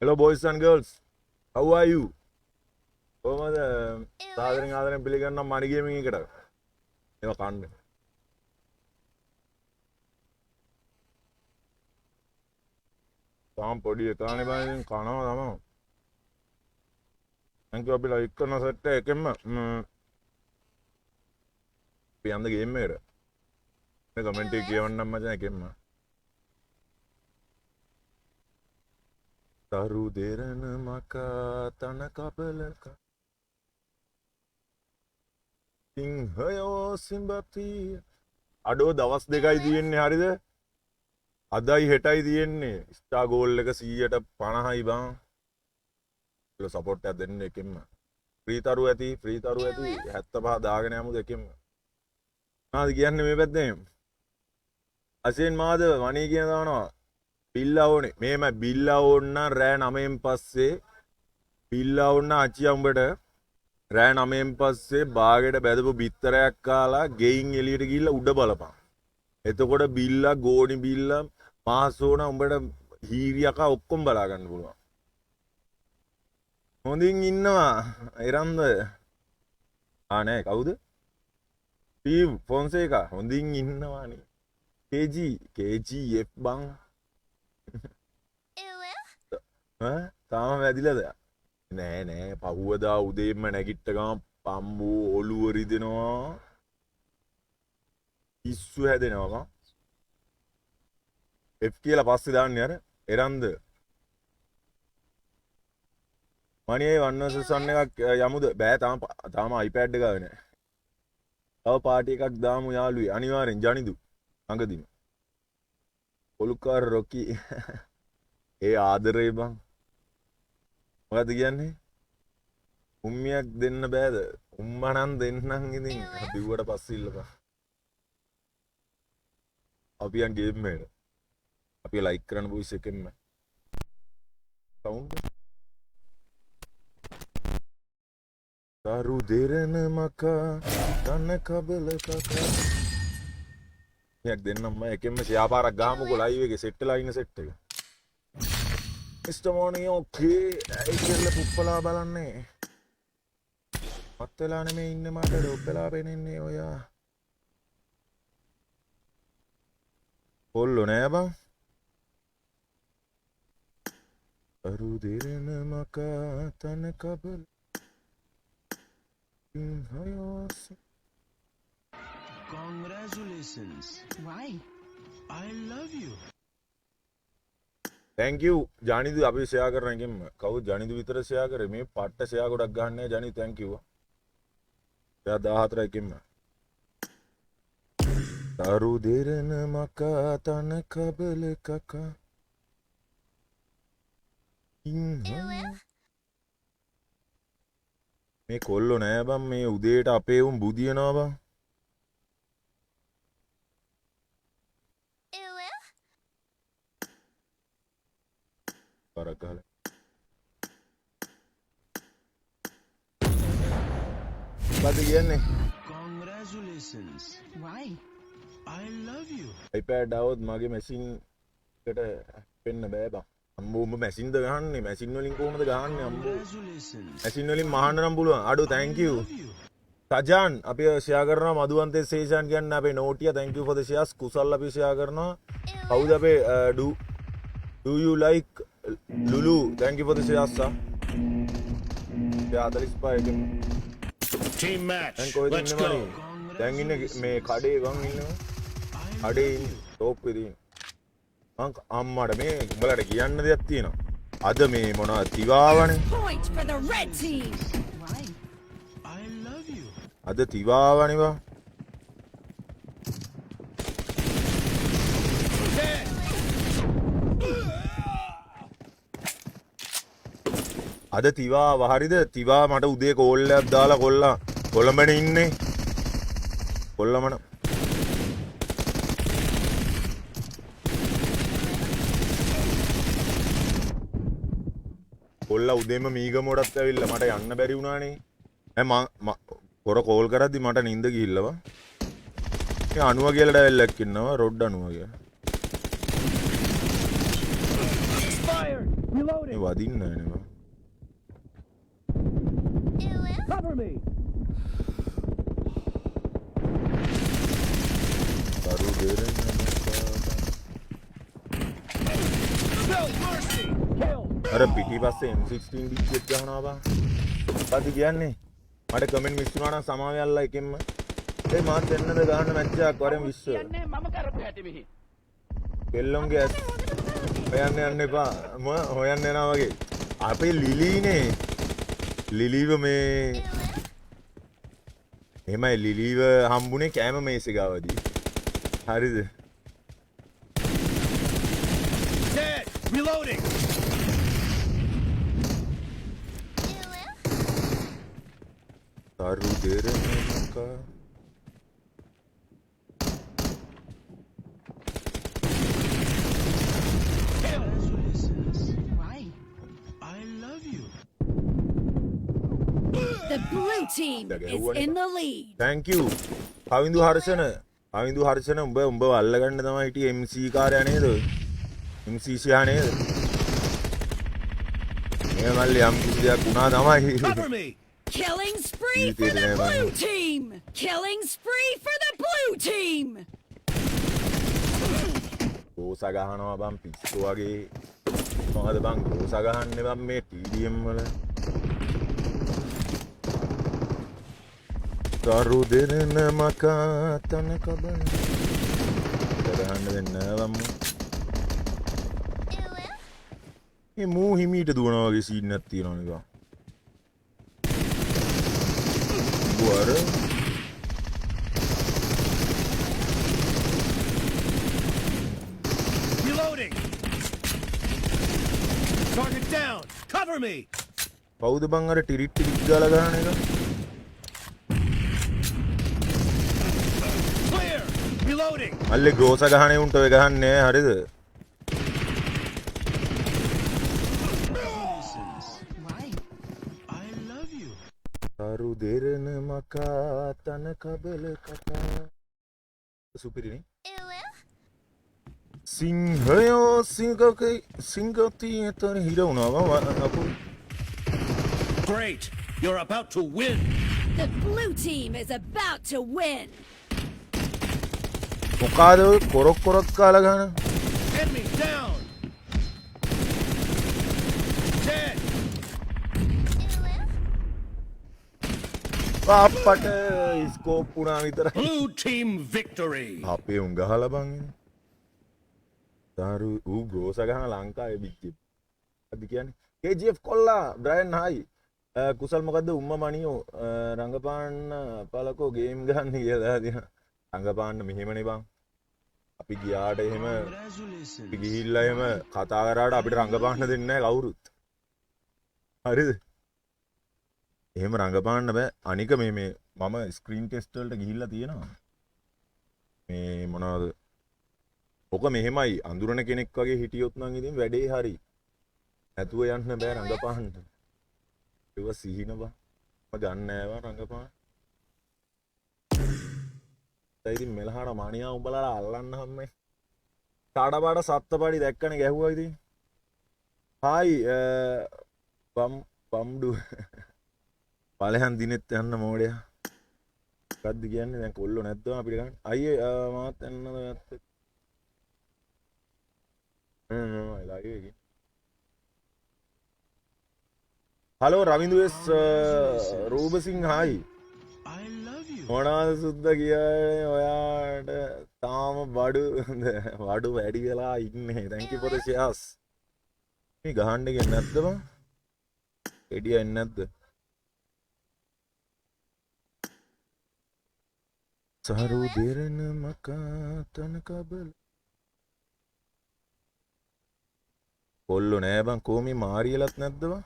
Hello boys and girls. How are you? කොහමද? සාදරෙන් ආදරෙන් පිළිගන්නම් මනි gaming එකට. ඒවා කන්න. තාම පොඩි එකානේ බං, ඉතින් කනවා තමයි. Thank you. අපි ලයික් කරන සෙට් එකෙන්ම අපි යන්න ගේම් එකට. මේ කමෙන්ට් එක කියවන්නම් මචං එකෙන්ම. තරු දෙරණ මකා තන කබලක සිංහයෝ සිඹති. අඩෝ, දවස් 2යි තියෙන්නේ, හරිද? අදයි හෙටයි තියෙන්නේ. ස්ටාර් ගෝල් එක 150යි බං. ඒක සපෝට් එකක් දෙන්න එකෙන්ම. ෆ්‍රී තරු ඇති, ෆ්‍රී තරු ඇති. 75 දාගෙන යමුද එකෙන්ම? මොනවද කියන්නේ මේ පැත්තෙන්? අසෙන් මාදව මණී කියන දානවා. බිල්ලා ඕනේ. මේම බිල්ලා ඕන නම් රෑ 9න් පස්සේ බිල්ලා ඕන නම් අචියා, උඹට රෑ 9න් පස්සේ බාගෙට බැදපු බිත්තරයක් කාලා ගෙයින් එළියට ගිහිල්ලා උඩ බලපන්. එතකොට බිල්ලා, ගෝණි බිල්ලා, මාසෝන, උඹට හීරියකා ඔක්කොම බලා ගන්න පුළුවන්. හොඳින් ඉන්නවා. එරන්ද? ආ නෑ, කවුද? ස්ටීව් ෆොන්සේකා හොඳින් ඉන්නවානේ. KG KGF බං. ඈ, තාම වැදිලාද? නෑ නෑ, පහුවදා උදේම නැගිට්ට ගමන් පම්බු ඔළුව රිදෙනවා. පිස්සු හැදෙනවා බං. F කියලා පස්සේ දාන්නේ අර එරන්ද. මණියේ 1 vs 1 එකක් යමුද? බෑ, තාම තාම iPad එක ආවේ නෑ. තව පාටි එකක් දාමු යාළුවේ. අනිවාර්යෙන් ජනිදු. ළඟදිම. පොලුකාර රොකි. ඒ ආදරේ බං. මොකද්ද කියන්නේ? උම්මියක් දෙන්න බෑද? උම්මා නම් දෙන්නම් ඉතින්. බිව්වට පස්සේ ඉල්ලපන්. අපි යන් ගේම් එකට. අපි ලයික් කරන්න බොයිස් එකෙන්ම. සවුන්ඩ්. තරු දෙරණ මකා තන කබල කකා. මෙයක් දෙන්නම් මම එකෙන්ම. ෂෙයා පාරක් ගහමුකෝ ලයිව් එකේ සෙට් වෙලා ඉන්න සෙට් එක. මිස්ටර් මොනි ඕකේ, ඇයි කියලා පුප්පලා බලන්නේ? මත් වෙලා නෙමෙයි ඉන්නේ, මට ඩොප් වෙලා පෙනෙන්නේ ඔයා. කොල්ලෝ නෑ බං. තරු දෙරණ මකා තන කබල සිංහයෝ. Congratulations. Why? I love you. Thank you Janidu. අපි ෂෙයා කරන එකෙන්ම. කවුද ජනිදු විතර ෂෙයා කරේ? මේ පට්ට ෂෙයා ගොඩක් ගන්න නෑ ජනිදු, thank you. ෂෙයා 14 එකෙන්ම. තරු දෙරණ මකා තන කබල කකා සිංහයෝ. මේ කොල්ලෝ නෑ බං. මේ උදේට අපේ උන් බුදියනවා බං. පාරක් ගහලා. මොකද්ද කියන්නේ? Congratulations. Why? I love you. iPad ආවොත් මගේ මැෂින් එකට පෙන්න බෑ බං. අම්බෝ, උඹ මැෂින්ද ගහන්නේ? මැෂින් වලින් කොහොමද ගහන්නේ අම්බෝ? Congratulations. Machine වලින් මහන්න නම් පුළුවන්. අඩෝ, thank you. Love you. Sajan අපි ෂෙයා කරනවා. මధుවන්තේ සේෂාන් කියන්නේ අපේ නෝටියා, thank you for the shares. කුසල් අපි ෂෙයා කරනවා. කවුද අපේ do you like Lulu, thank you for the shares sir. Share 45 එකෙන්. Team match. දැන් කොහෙද Let's ඉන්නේ go. මණි? දැන් ඉන්නේ මේ කඩේ බං ඉන්නවා. කඩේ ඉන්නේ ටෝප් එකේ තියෙන. මං අම්මාට මේ උඹලට කියන්න දෙයක් තියෙනවා. අද මේ මොනවද තිවාවනේ. Point for the red team. Why? I love you. අද තිවාවනේ බං. Dead. අද තිවාව, හරිද? තිවා මට උදේ කෝල් එකක් දාලා කොල්ලා කොළඹනේ ඉන්නේ. කොල්ලමන කොල්ලා උදේම මීගමුවටත් ඇවිල්ලා මට යන්න බැරි වුණානේ. ඈ, මං පොර කෝල් කරද්දි මට නින්ද ගිහිල්ලා බං. මේ අනුව කියලා ඩයලොග් ඉන්නවා රොඩ් අනුව කියලා. Expired. මේ Reloading. වදින්න නෑනේ බං. Cover me. කරු දෙරණ මකා. No mercy. Kill. අර පිටිපස්සේ M16 බිච්චෙක් ගහනවා බං. මොකද්ද කියන්නේ? මට කමෙන්ට් මිස් වුණා නම් සමාව යල්ලා එකෙන්ම. ඒ මාත් දෙන්නද ගහන්න මැච් එකක් වරෙන් 20. කියන්නේ මම කරපු හැටි මෙහි. කෙල්ලොන්ගේ ඇස් හොයන්න යන්න එපා. ම හොයන්න යනවා වගේ. අපේ ලිලීනේ. ලිලීව මේ එහෙමයි ලිලීව හම්බුනේ කෑම මේසෙ ගාවදී. හරිද? Dead. Reloading. තරු දෙරණ මකා. Congratulations. Why? I love you. The blue team is in the lead. Thank you. Kavindu Harshana. Kavindu Harshana උඹ උඹව අල්ලගන්න තමයි හිටියේ MC කාරයා නේද? MC ෂා නේද? මේ මල්ලි යම් කිසි දෙයක් වුණා තමයි. Cover me. Killing spree for the blue team. Killing spree for the blue team. ගෝස ගහනවා බං පිස්සු වගේ. මොකද බං ගෝස ගහන්නේ බං මේ TDM වල. තරු දෙරණ මකා තන කබන. ගහන්න දෙන්නේ නෑ බං මූ. මේ මූ හිමීට දුවනවා වගේ සීන් එකක් තියෙනවා නේ බං. උඹ අර Reloading. Target down. Cover me. කවුද බං අර ටිරිට් ටිරිට් ගාලා ගහන එක? Clear. Reloading. මල්ලි ග්‍රෝස ගහන උන්ට ඔය ගහන්නේ නෑ හරිද? Congratulations. Why? I love you. තරු දෙරණ මකා තන කබල කතා. සුපිරිනේ. සිංහයෝ සිංහකයි සිංහතියතර හිර වුණා බං අපු. Great. You're about to win. The blue team is about to win. මොකාද ඔය කොරක් කොරක් කාලා ගහන? Enemy down. Dead. අප්පට ස්කෝප් වුණා විතරයි. Blue team victory. අපේ උන් ගහලා බං ඉතින්. තරු ඌ ග්‍රෝස ගහන ලංකාවේ බිච්චි. මොකද්ද කියන්නේ? KGF කොල්ලා බ්‍රයන් හයි. කුසල් මොකද්ද උම්ම මණියෝ රංගපාන්න පලකෝ ගේම් ගන්න කියලා තියෙනවා. රංගපාන්න මෙහෙමනේ බං. අපි ගියාට එහෙම Congratulations. අපි ගිහිල්ලා එහෙම කතා කරාට අපිට රංගපාන්න දෙන්නේ නැහැ කවුරුත්. හරිද? එහෙම රංගපාන්න බෑ. අනික මේ මේ මම ස්ක්‍රීන් ටෙස්ට් වලට ගිහිල්ලා තියෙනවා. මේ මොනවද? ඔක මෙහෙමයි අඳුරන කෙනෙක් වගේ හිටියොත් නම් ඉතින් වැඩේ හරි. නැතුව යන්න බෑ රංගපාන්න. ඒව සිහින බං. මම ගන්න නෑ බං රංගපාන්න. දැන් ඉතින් මෙලහාට මණියා උඹලාලා අල්ලන්න හම්මේ. කඩබඩ සත්තපඩි දැක්කනේ ගැහුවා ඉතින්. හායි බම් බම්ඩු පලයන් දිනෙත් යන්න මෝඩයා. මොකද්ද කියන්නේ දැන් කොල්ලෝ නැද්ද අපිට ගන්න? අයියේ මාත් යන්නද ඔයත් එක්ක? නෑ ලයිව් එකේ. Hello Ravindu S Rupasinghe hi. I love you. මොනවද සුද්ද කියන්නේ ඔයාට තාම බඩු බඩු වැඩි වෙලා ඉන්නේ. Thank you for the shares. මේ ගහන්න එකේ නැද්ද බං? එඩිය එන්නේ නැද්ද? සරු දෙරණ මකා තන කබල. කොල්ලෝ නෑ බං කොහොම මේ මාරියලත් නැද්ද බං?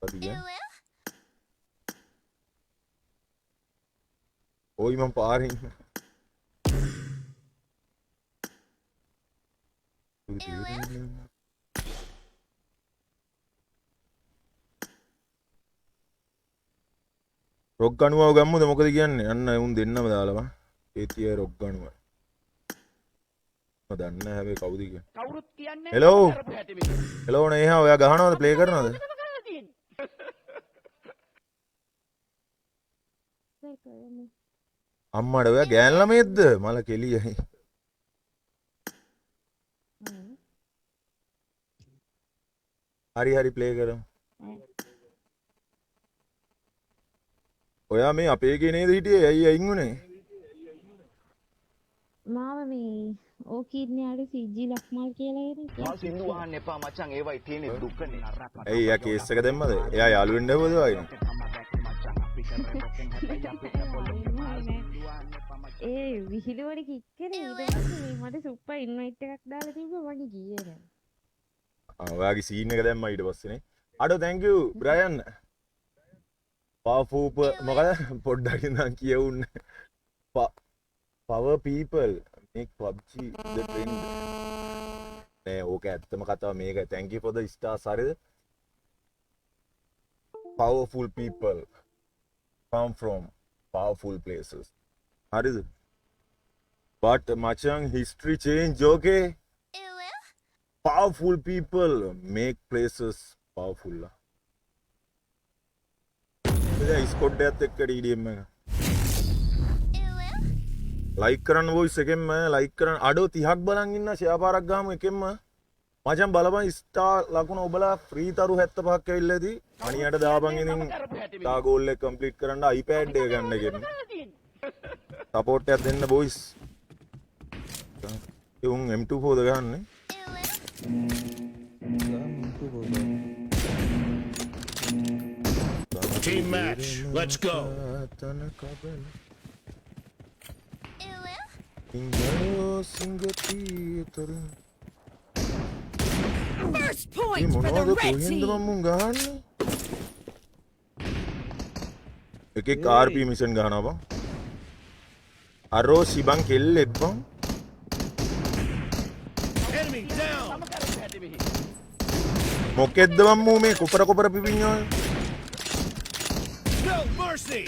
මොකද කියන්නේ? ඔයි මං පාරේ ඉන්න. රොක් ගනුවව ගම්මුද මොකද කියන්නේ? අන්න උන් දෙන්නම දාලා බං. ඒතිය රොක් ගනුව. මම දන්නේ නැහැ හැබැයි කවුද කියන්නේ. කවුරුත් කියන්නේ හෙලෝ. කරපු හැටි මේක. හෙලෝ නේහා ඔයා ගහනවද ප්ලේ කරනවද? අම්මට ඔයා ගෑන් ළමයෙක්ද? මල කෙලියයි. හරි හරි ප්ලේ කරමු. ඔයා මේ අපේ එකේ නේද හිටියේ? ඇයි අයින් වුනේ? මාව මේ ඕකීර්ණයාට සීජී ලක්මල් කියලා කෙනෙක් මල් සින්දු අහන්න එපා මචං ඒවයි තියෙන දුකනේ. ඇයි එයා කේස් එක දැම්මද? එයා යාළු වෙන්න හවුවද ඔයාගෙන? ඒ විහිළුවට කික් කරේ. ඊට පස්සේ මේ මට සුප්පා ඉන්වයිට් එකක් දාලා තිබ්බා මං ගියේ නෑ. ආ ඔයාගේ සීන් එක දැම්මා ඊට පස්සේ නේ. අඩෝ thank you Brian. Powerful මොකද පොඩ්ඩක් ඉඳන් කියවුන්න. Power people make PUBG the trend. නෑ ඕක ඇත්තම කතාව මේක. Thank you for the stars හරිද? Powerful people come from powerful places. හරිද? But මචං history change, okay? Powerful people make places powerful. ඉතින් ස්කොඩ් එකත් එක්ක TDM එක. ලයික් කරන්න වොයිස් එකෙන්ම ලයික් කරන්න. අඩෝ 30ක් බලන් ඉන්න ෂෙයා පාරක් ගාමු එකෙන්ම. මචං බලපන් ස්ටාර් ලකුණ ඔබලා ෆ්‍රී තරු 75ක් ඇවිල්ලා ඇති. අනියට දාපන් ඉතින් ස්ටාර් ගෝල් එක කම්ප්ලීට් කරන්න iPad එක ගන්න එකෙන්. සපෝට් එකක් දෙන්න බොයිස්. ඒ උන් M24 ද ගහන්නේ? Team match. Let's go. First මේ point for the මොනවද red කොහෙන්ද team. මං මුන් ගහන්නේ? එක එක RP mission ගහනවා බං. අරෝ සිබන් කෙල්ලෙක් බං. Enemy down. මම කරපු හැටි මෙහි. මොකෙද්ද බං මූ මේ කොපර කොපර පිපිඤ්ඤෝ? No mercy.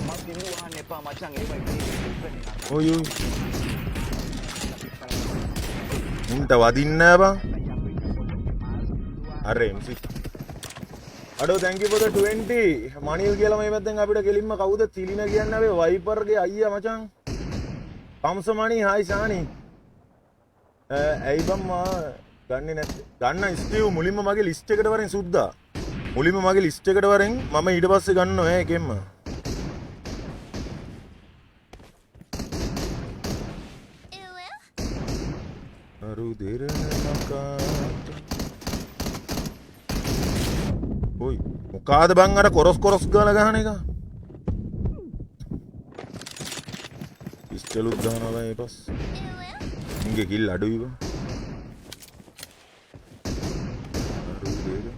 මල් සින්දු අහන්න එපා මචං ඒවයි තියෙන දුකනේ. ඔය ඔය. උන්ට වදින්න නෑ බං. අර MC. අඩෝ thank you for the 20. මනිල් කියලා මේ පැත්තෙන් අපිට කෙලින්ම කවුද තිලින කියන්නේ අපේ වයිපර්ගේ අයියා මචං. කම්සමණි හායි ශානි. ඇයි බං මා ගන්නෙ නැත්තේ? ගන්න ස්ටීව් මුලින්ම මගේ ලිස්ට් එකට වරෙන් සුද්දා. මුලින්ම මගේ ලිස්ට් එකට වරෙන් මම ඊට පස්සේ ගන්නවා ඈ එකෙන්ම. අරු දෙරණ මකාට. ඔයි මොකාද බං අර කොරස් කොරස් ගාලා ගහන එක? පිස්ටලුත් ගහනවා බං ඒ පස්සේ. උන්ගේ කිල් අඩුයි බං. අරු දෙරණ.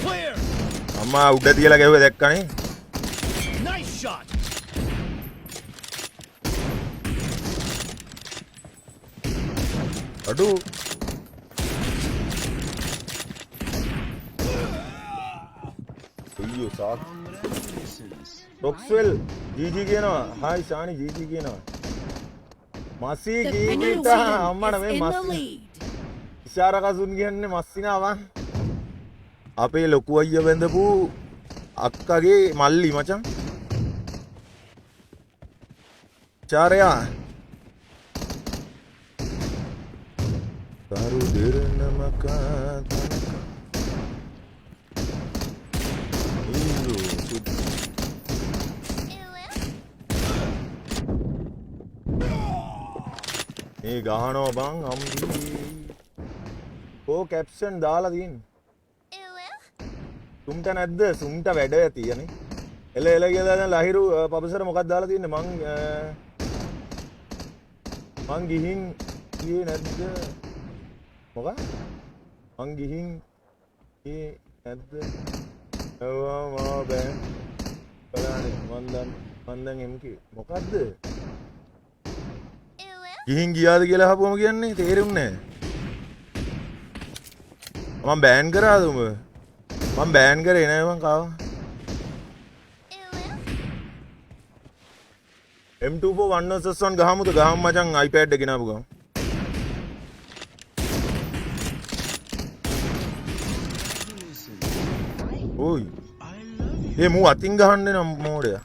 Clear. අම්මා උඩ තියලා ගැහුවේ දැක්කනේ. Nice shot. අඩු අයියෝ සාක්. රොක්ස්වෙල් ජීජී කියනවා. හායි ශානි ජීජී කියනවා. මසී The blue කීකිට team අම්මට is මේ in the මස්සි lead. ඉෂාර කසුන් කියන්නේ මස්සිනා බං. අපේ ලොකු අයියා බැඳපු අක්කගේ මල්ලි මචං. ඉෂාරයා තරු දෙරණ මකා තනක. ඊළු සුද්. මේ ගහනවා බං අම්බි. කෝ කැප්ෂන් දාලා තියෙන්නේ. සුම්ට නැද්ද? සුම්ට වැඩ ඇති යන්නේ. එල එල කියලා දැන් ලහිරු පබසර මොකක්ද දාලා තියෙන්නේ? මං ගිහින් ගියේ නැද්ද? මොකක්? මං ගිහින් ඒ නැද්ද? ඔව් මාව බෑ. බලන්න මං දැන් මං දැන් MK මොකද්ද? ගිහින් ගියාද කියලා අහපුවම කියන්නේ තේරුන්නේ නෑ. මං බෑන් කරාද උඹ? මං බෑන් කරේ නෑ මං කාව. M24 1 vs 1 ගහමුද? ගහමු මචං iPad එක ගෙනාවු ගමන්. ඔයි. ඒ මූ අතින් ගහන්නේ නම් මෝඩයා.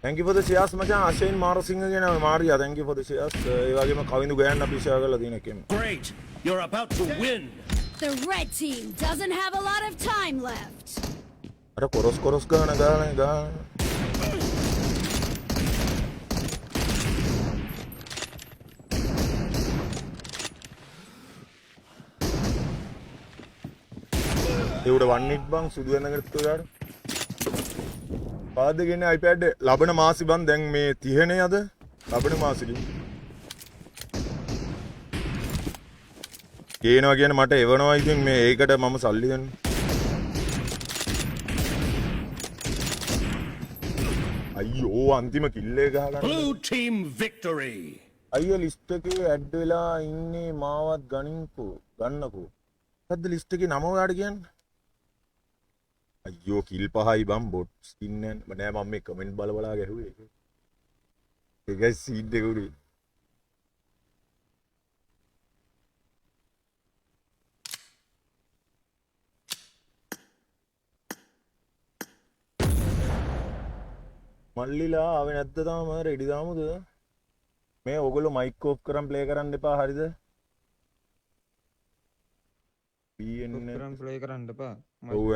Thank you for the shares මචං අශේන් මාරසිංහ කියන Maria thank you for the shares. ඒ වගේම කවිඳු ගයන්න අපි ෂෙයා කරලා තියෙන එකෙම. Great. You're about to win. The red team doesn't have a lot of time left. අර කොරස් කොරස් ගහන ගහන ගහන. ඒ උඩ වන් හිට් බං සුදු ඇඳගෙන තුලාට. පාද ගෙන්නේ iPad ලබන මාසෙ බං දැන් මේ 30 නේ අද ලබන මාසෙකින්. ගේනවා කියන්නේ මට එවනවා ඉතින් මේ ඒකට මම සල්ලි දෙන්න. අයියෝ අන්තිම කිල් එක ගහගන්න. Blue team victory. අයියා ලිස්ට් එකේ ඇඩ් වෙලා ඉන්නේ මාවත් ගනින්කෝ ගන්නකෝ. මොකද්ද ලිස්ට් එකේ නම ඔයාට කියන්න? අයියෝ කිල් පහයි බං බොට්ස් ඉන්නේ නෑ මම මේ කමෙන්ට් බල බලා ගැහුවේ. ඒකයි සීන් එක උනේ. මල්ලිලා ආවේ නැද්ද තාම? රෙඩි දාමුද? මේ ඔයගොල්ලෝ මයික් ඔෆ් කරන් ප්ලේ කරන්න එපා හරිද? BNN කරන් ප්ලේ කරන්න එපා. ඔව්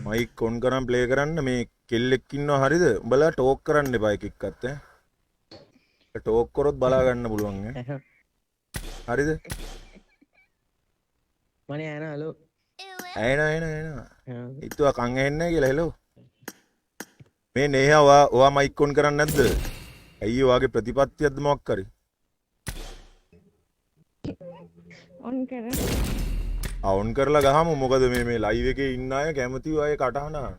මයික් ඔන් කරන් ප්ලේ කරන්න. මේ කෙල්ලෙක් ඉන්නවා හරිද? උඹලා ටෝක් කරන්න එපා එක එක්කත් ඈ. ටෝක් කරොත් බලා ගන්න පුළුවන් ඈ. හරිද? මනේ ඇන හලෝ. ඇන ඇන ඇන. හිතුවා කන් ඇහෙන්නේ නැහැ කියලා හෙලෝ. මේ නේහා ඔයා ඔයා මයික් ඔන් කරන්නේ නැද්ද? ඇයි ඔයාගේ ප්‍රතිපත්තියක්ද මොකක් හරි? ඔන් කරන්න. ආ ඔන් කරලා ගහමු. මොකද මේ මේ ලයිව් එකේ ඉන්න අය කැමති අය කටහඬ අහන්න.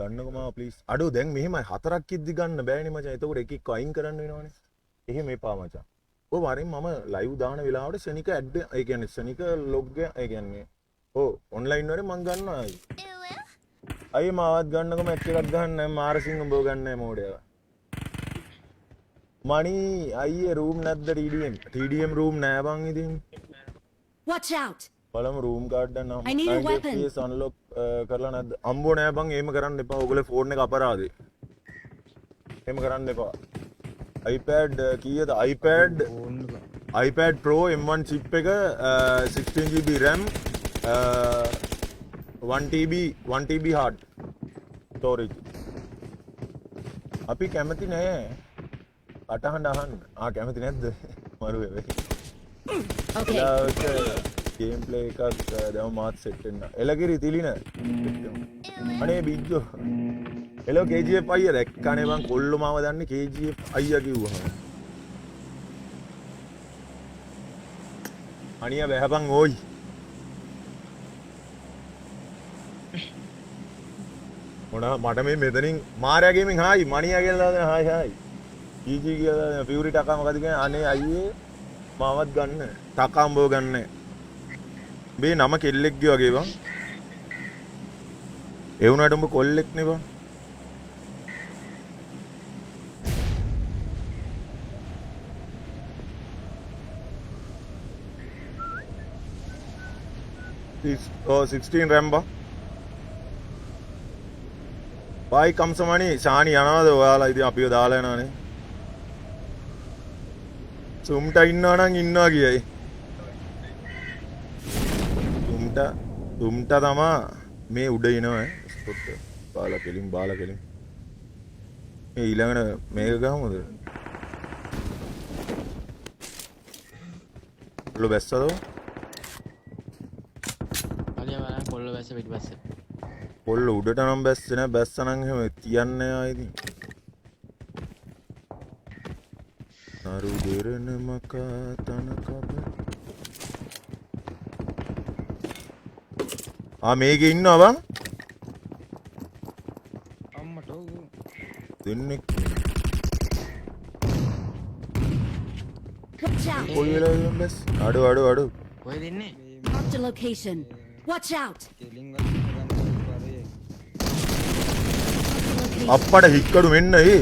ගන්නකෝ මාව ප්ලීස්. අඩෝ දැන් මෙහෙමයි හතරක් ඉද්දි ගන්න බෑනේ මචං. එතකොට එක එක්ක අයින් කරන්න වෙනවනේ. එහෙම එපා මචං. ඔය වරින් මම ලයිව් දාන වෙලාවට ෂණික ඇඩ් ඒ කියන්නේ ෂණික ලොග් ඒ කියන්නේ ඔව් ඔන්ලයින් වලින් මං ගන්නවා ආයි. අයියේ මාවත් ගන්නකො මැච් එකක් ගහන්න මාරසිංහ උඹව ගන්න නෑ මෝඩයා. මණි අයියේ රූම් නැද්ද TDM? TDM room නෑ බං ඉතින්. Watch out. බලමු රූම් කාඩ් එක නම් I need a weapon. FPS unlock කරලා නැද්ද? අම්බෝ නෑ බං එහෙම කරන්න එපා. ඔයගොල්ලෝ ෆෝන් එක අපරාධේ. එහෙම කරන්න එපා. iPad කීයද? iPad iPad Pro M1 chip එක 16 GB RAM 1 TB 1 TB hard storage. අපි කැමති නෑ කටහඬ අහන්න. ආ කැමති නැද්ද? මරු වෙයි. Okay. Game play එකක් දැන් මාත් සෙට් වෙන්න. එලකිරි තිලින. අනේ බිජ්ජෝ. එලෝ KGF අයියා දැක්කනේ බං කොල්ලෝ මාව දන්නේ KGF අයියා කිව්වහම. අනියා බැහැපන් ඕයි. මොනවා මට මේ මෙතනින් මාරයා ගේමින් හායි මණියා කියලා දාගෙන හායි හායි. ජීජී කියලා දාගෙන ෆියුරි ටකා මොකද කියන්නේ අනේ අයියේ මාවත් ගන්න. ටකා උඹව ගන්න. මේ නම කෙල්ලෙක්ගේ වගේ බං. ඒ වුණාට උඹ කොල්ලෙක් නේ බං. Oh, 16 RAM බං. බයි කම්සමණි ශානි යනවද ඔයාලා ඉතින් අපිව දාලා යනවනේ. සුම්ට ඉන්නවා නම් ඉන්නවා කියයි. සුම්ට සුම්ට තමා මේ උඩ එනවා ඈ ස්පොට් එක. බාලා කෙලින් බාලා කෙලින්. මේ ඊළඟට මේක ගහමුද? ඔල්ල බැස්සද? අලියා බලන්න කොල්ල බැස්ස පිටිපස්සේ. කොල්ල උඩට නම් බැස්සේ නෑ බැස්ස නම් එහෙම තියන්නේ ආ ඉතින්. දෙරණ මකා තන කබ. ආ මේකේ ඉන්නවා බං. අම්මට ඔව්. දෙන්නෙක් Watch out! කොයි වෙලාවෙ බස්. අඩෝ අඩෝ අඩෝ. කොහෙද ඉන්නේ? Marked a location. Watch out! කෙලින් වදින්න ගන්න පාරේ. Marked a location. අප්පට හික්කඩු මෙන්න ඒ.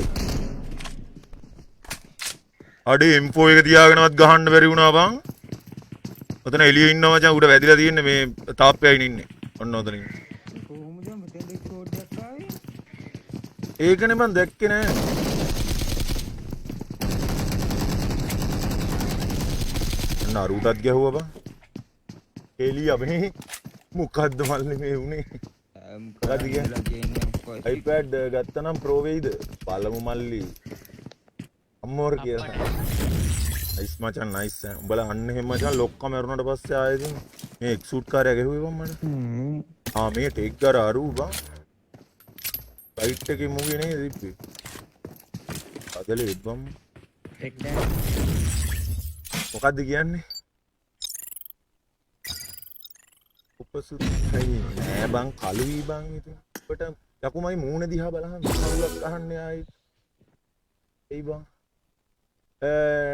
අඩේ M4 එක තියාගෙනවත් ගහන්න බැරි වුණා බං. ඔතන එළියේ ඉන්නවා මචං උඩ වැදිලා තියෙන්නේ මේ තාප්පයයින් ඉන්නේ. ඔන්න ඔතන ඉන්නේ. කොහොමද මෙතෙන්ට ස්කෝඩ් එකක් ආවේ? ඒකනේ බං දැක්කේ නෑ. අන්න අර උටත් ගැහුවා බං. එළිය මේ මොකද්ද මල්ලි මේ වුනේ? මොකද්ද කියන්නේ? iPad ගත්තනම් Pro වෙයිද? බලමු මල්ලි. අම්මෝර කියලා. නයිස් මචං නයිස්. උඹලා අන්න එහෙම මචං ලොක්කම මැරුණාට පස්සේ ආයෙ ඉතින් මේ එක්සූට් කාරයා ගැහුවේ බං මට. ආ මේ ටෙක් කර අරු බං. ෆයිට් එකේ මුගේ නේද තිබ්බේ. අදලේ බං. Tech Dan. මොකද්ද කියන්නේ? උපසුත්තයි නෑ බං කළුයි බං ඉතින්. ඔබට යකුමයි මූණ දිහා බලහන් කවුලක් අහන්නේ ආයි. එයි බං.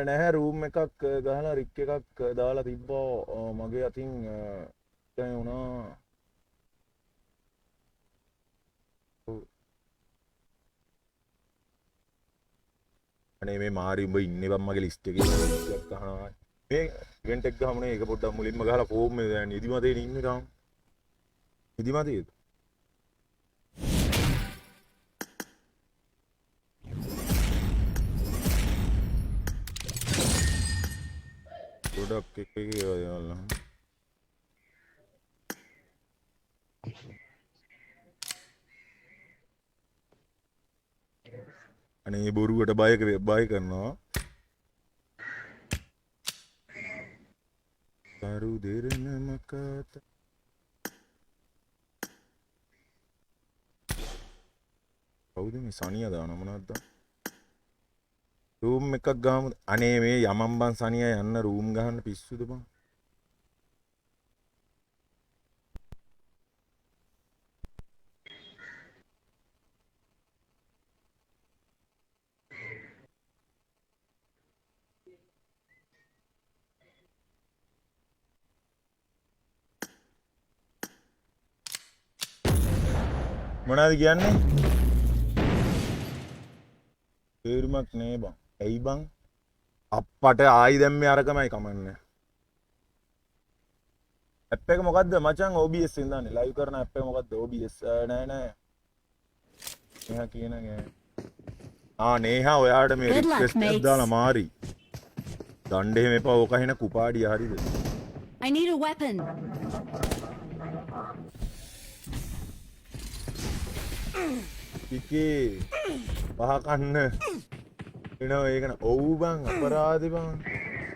නැහැ රූම් එකක් ගහලා රික් එකක් දාලා තිබ්බා මගේ අතින් දැන් වුණා. ඔව්. අනේ මේ මාරි උඹ ඉන්නේ බං මගේ ලිස්ට් එකේ එකක් අහනවා. මේ ඉවෙන්ට් එක ගහමුනේ ඒක පොඩ්ඩක් මුලින්ම ගහලා ෆෝම් එක දැන් නිදිමතේ ඉන්නේ තාම. නිදිමතේද? ගොඩක් එක එක ඒවා දේවල් අහන්න. අනේ බොරුවට බය කරනවා. කරු දෙරණ මකත කවුද මේ සනියා දාන මොනවද රූම් එකක් ගහමු. අනේ මේ යමන් බං සනියා යන්න රූම් ගහන්න පිස්සුද බං. මොනවද කියන්නේ? තේරුමක් නෑ බං. ඇයි බං? අප්පට ආයි දැන් මේ අරකමයි කමන්නේ. ඇප් එක මොකද්ද මචං? OBS එකෙන් දාන්නේ. ලයිව් කරන ඇප් එක මොකද්ද? OBS නෑ නෑ. නේහා කියන නෑ. ආ නේහා ඔයාට මේ Good luck, request එකක් mates. දාලා මාරි. දණ්ඩ එහෙම එපා ඕක හින කුපාඩිය හරිද? I need a weapon. ඉකේ පහ කන්න එනවා ඒක න ඔව් බං අපරාධේ බං.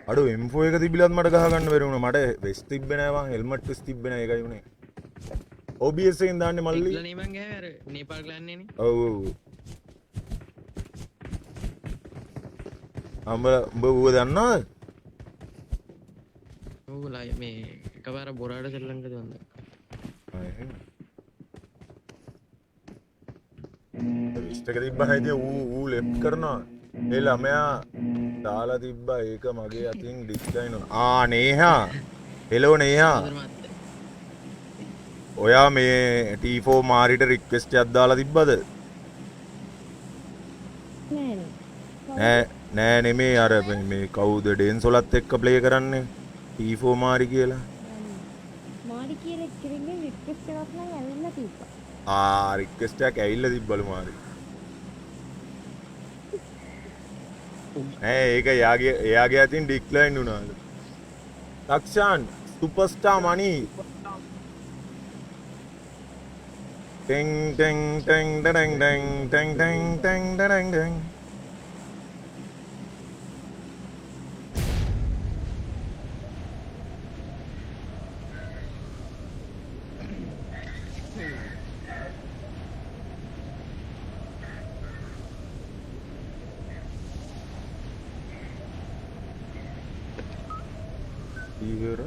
අඩෝ M4 එක තිබිලත් මට ගහ ගන්න බැරි වුණා. මට වෙස් තිබ්බේ නෑ බං, හෙල්මට් වෙස් තිබ්බේ නෑ ඒකයි වුණේ. OBS එකෙන් දාන්නේ මල්ලි. එක්ලා නේ බං ගෑවේ අර නේපාල් ක්ලෑන් එකනේ. ඔව් ඔව්. අම්බ උඹ ඌව දන්නවද? ඔව් ලයි මේ එකපාර බොරාට සෙල්ලම් කරලා වන්ද. ආ එහෙම. වෙස්ට් එක තිබ්බා ඉතින් ඌ ඌ ලෙෆ්ට් කරනවා. ඒ ළමයා දාලා තිබ්බා ඒක මගේ අතින් ඩික්ලයින් වුණා. ආ නේහා. හෙලෝ නේහා. ඔයා මේ T4 මාරිට රික්වෙස්ට් එකක් දාලා තිබ්බද? නෑ නේ. නෑ නෑ නෙමේ අර මේ කවුද ඩෙන්සොලත් එක්ක ප්ලේ කරන්නේ T4 මාරි කියලා. මාරි කියලා එක්කෙනෙක්ගේ රික්වෙස්ට් එකක් නම් ඇවිල්ලා තිබ්බා. ආ රික්වෙස්ට් එකක් ඇවිල්ලා තිබ්බලු මාරි. නෑ ඒක එයාගේ එයාගේ අතින් ඩික්ලයින් වුණාලු. Lakshan superstar Mani ten ten ten ten ten ten ten ten ten ten. ඉවර.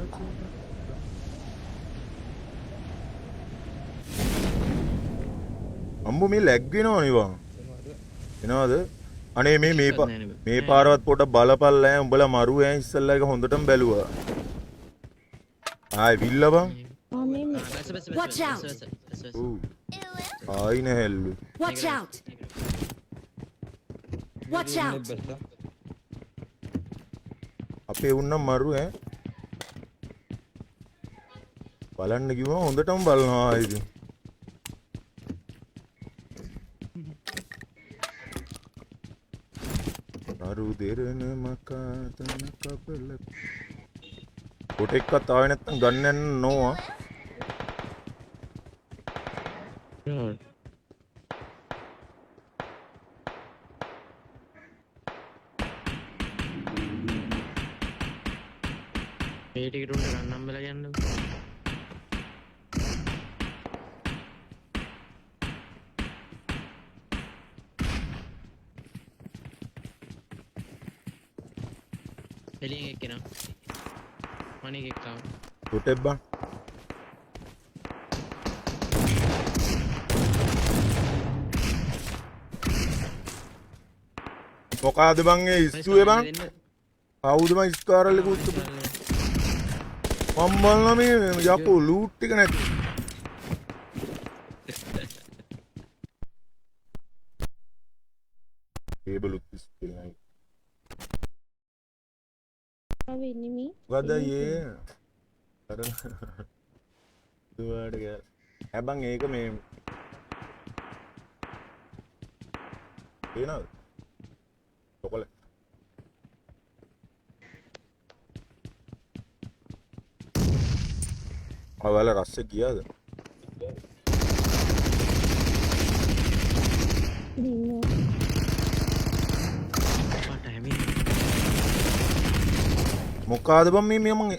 අම්බෝ මේ ලැග් වෙනවනේ බං. එනවද? අනේ මේ මේ මේ පාරවත් පොඩ බලපල්ලා ඈ උඹලා මරු ඈ ඉස්සල්ලා එක හොඳටම බැලුවා. ආයි විල්ල බං. Watch out. ඔව්. ආයි නැහැල්ලු. Watch out. Watch out. අපේ උන්නම් මරු ඈ. බලන්න කිව්වම හොඳටම බලනවා ආයි ඉතින්. අරු දෙරණ මකාතන කපල කොට එක්කත් ආවේ නැත්තම් ගන්න යන්න නෝ. මේ ටිකට උන්ට ගන්නම් වෙලා යන්න. එළියෙන් එක්කෙනා. මණික එක්ක ආවා. කොට බං. මොකාද බං ඒ ඉස්සුවේ බං? කවුද බං ස්කාරල් එක උස්සපු? මම බලනවා මේ යකෝ ලූට් ටික නැති. ටේබල් උත් ඉස්සෙල්ලා. වෙන්නේ මේ. මොකද අයියේ? අර දුවාට ගියා. ඈ බං ඒක මේ පේනවද? චොකලට්. ඔයාලා රස්සේ ගියාද? මොකාද බං මේ මං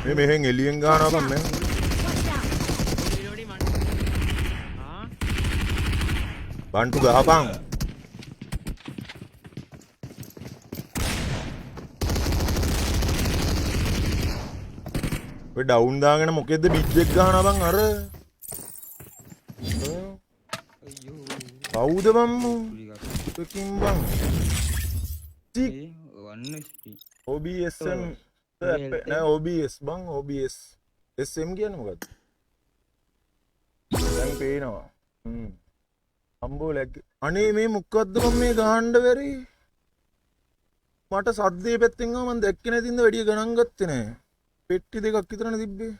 මේ මෙහෙන් එළියෙන් ගහනවා බං මේ. බන්ටු ගහපන්. ඔය ඩවුන් දාගෙන මොකෙද්ද බිජ් එක ගහනවා බං අර. කවුද බං මූ? එකකින් බං. OBSM නෑ OBS බං OBS. SM කියන්නේ මොකද්ද? දැන් පේනවා. හ්ම්. අම්බෝ ලැග්. අනේ මේ මොකද්ද බං මේ ගහන්න බැරි? මට සද්දේ පැත්තෙන් ආව මං දැක්කේ නැති ඉඳ වැඩි ගණන් ගත්තේ නෑ. පෙට්ටි දෙකක් විතරනේ තිබ්බේ.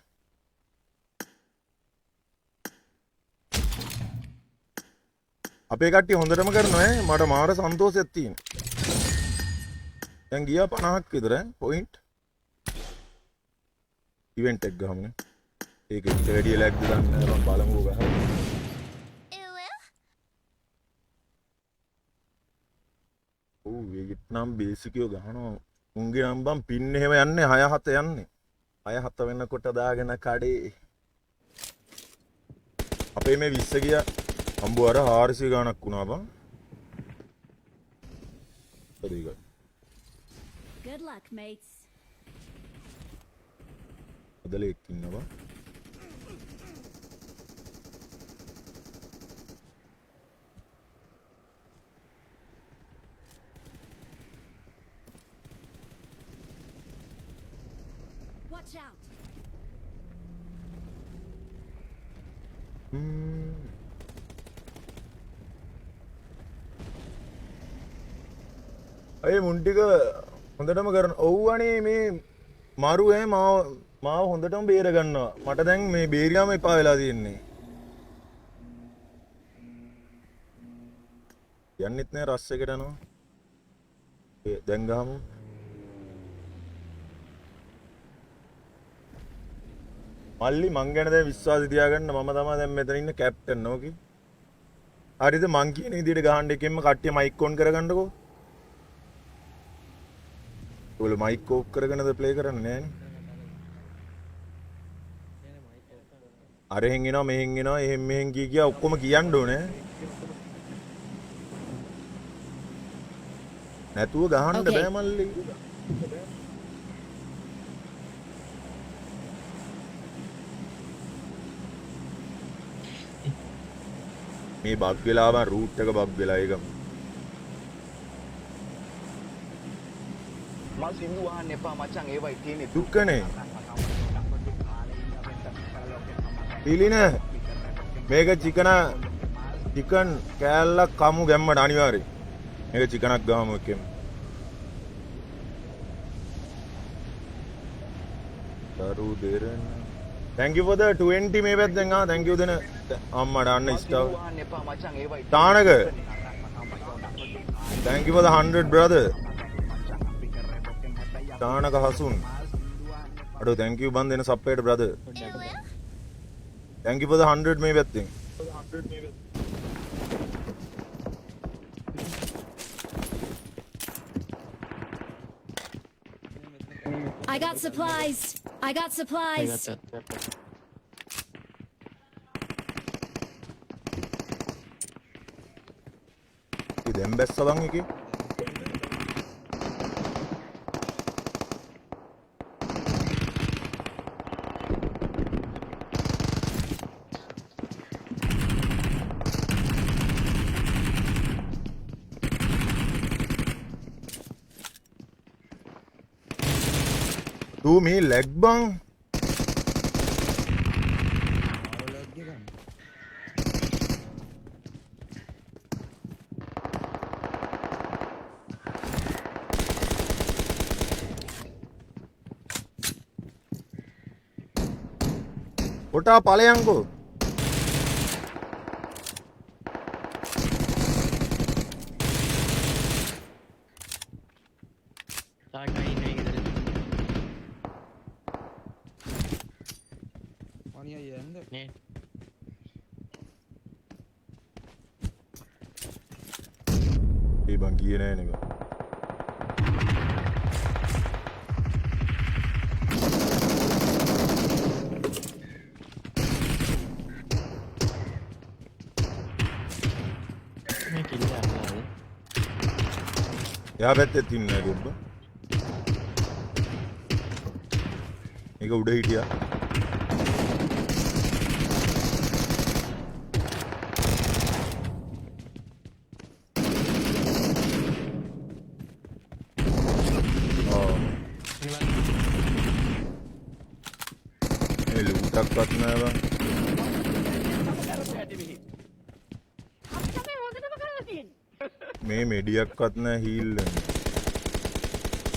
අපේ කට්ටිය හොඳටම කරනවා ඈ. මට මාර සන්තෝෂයක් තියෙනවා. දැන් ගියා 50ක් විතර ඈ පොයින්ට්. ඉවෙන්ට් එක ගහමුනේ. ඒක ඊට වැඩිය ලැග්ද දන්නේ නෑ මම බලමුකෝ ගහලා. ඔව් වියට්නාම් බේසිකයෝ ගහනවා. උන්ගේ නම් බං පින් එහෙම යන්නේ 6 7 යන්නේ. 6 7 වෙනකොට දාගෙන කඩේ. අපේ මේ 20 ගියා. අම්බෝ අර 400 ගාණක් වුණා බං. හරි ඒක. Good luck mates. අදලෙක් ඉන්නවා. Watch out. අය මුන් ටික හොඳටම කරන. ඔව් අනේ මේ මරු ඈ මාව හොඳටම බේර ගන්නවා. මට දැන් මේ බේරියාම එපා වෙලා තියෙන්නේ. යන්නෙත් නෑ රස් එකට යනවා. ඒ දැන් ගහමු. මල්ලි මං ගැන දැන් විශ්වාසය තියාගන්න. මම තමයි දැන් මෙතන ඉන්න කැප්ටන් ඕකේ. හරිද මං කියන විදිහට ගහන්න එකෙන්ම කට්ටිය මයික් ඔන් කරගන්නකෝ. ඔයගොල්ලෝ මයික් ඕෆ් කරගෙනද ප්ලේ කරන්නේ නෑනේ. අරහෙන් එනවා මෙහෙන් එනවා එහෙන් මෙහෙන් කිය කියා ඔක්කොම කියන්න ඕනේ. නැතුව ගහන්න බෑ මල්ලි. මේ බග් වෙලා බං රූට් එක බග් වෙලා ඒකම. මං සින්දු අහන්න එපා මචං ඒවයි තියෙන්නේ දුක්කනේ. තිලින මේක චිකන චිකන් කෑල්ලක් කමු ගැම්මට අනිවාර්යයෙන්. මේක චිකනක් ගහමු එකෙම. දරු දෙරණ. Thank you for the 20 මේ පැත්තෙන් ආ thank you දෙන අම්මට අන්න ස්ටාර්. අහන්න එපා මචං ඒවයි තානක thank you for the 100 brother. තානක හසුන්. අඩෝ thank you බන් දෙන සප්පේට brother. Thank you for the 100 මේ පැත්තෙන්. I got supplies. I got supplies. ගත්තා. ඉතින් දැන් බැස්ස බං එකේ. ඌ මේ ලැග් බං. ආව ලැග් එකක්. කොටා ඵලයන්කෝ. තව එකයි ඉන්නේ ගෙදර. මණි අයියා ඇන්ද? නේ. ඒ බං ගියේ නෑ නේ බං. මේ කිල්ල අල්ලලාද? එහා පැත්තෙත් ඉන්නේ නෑ බං. මේක උඩ හිටියා. ඔව්. මේ ලූටක්වත් නෑ බං. මේ මෙඩියක්වත් නෑ හීල් වෙන්න.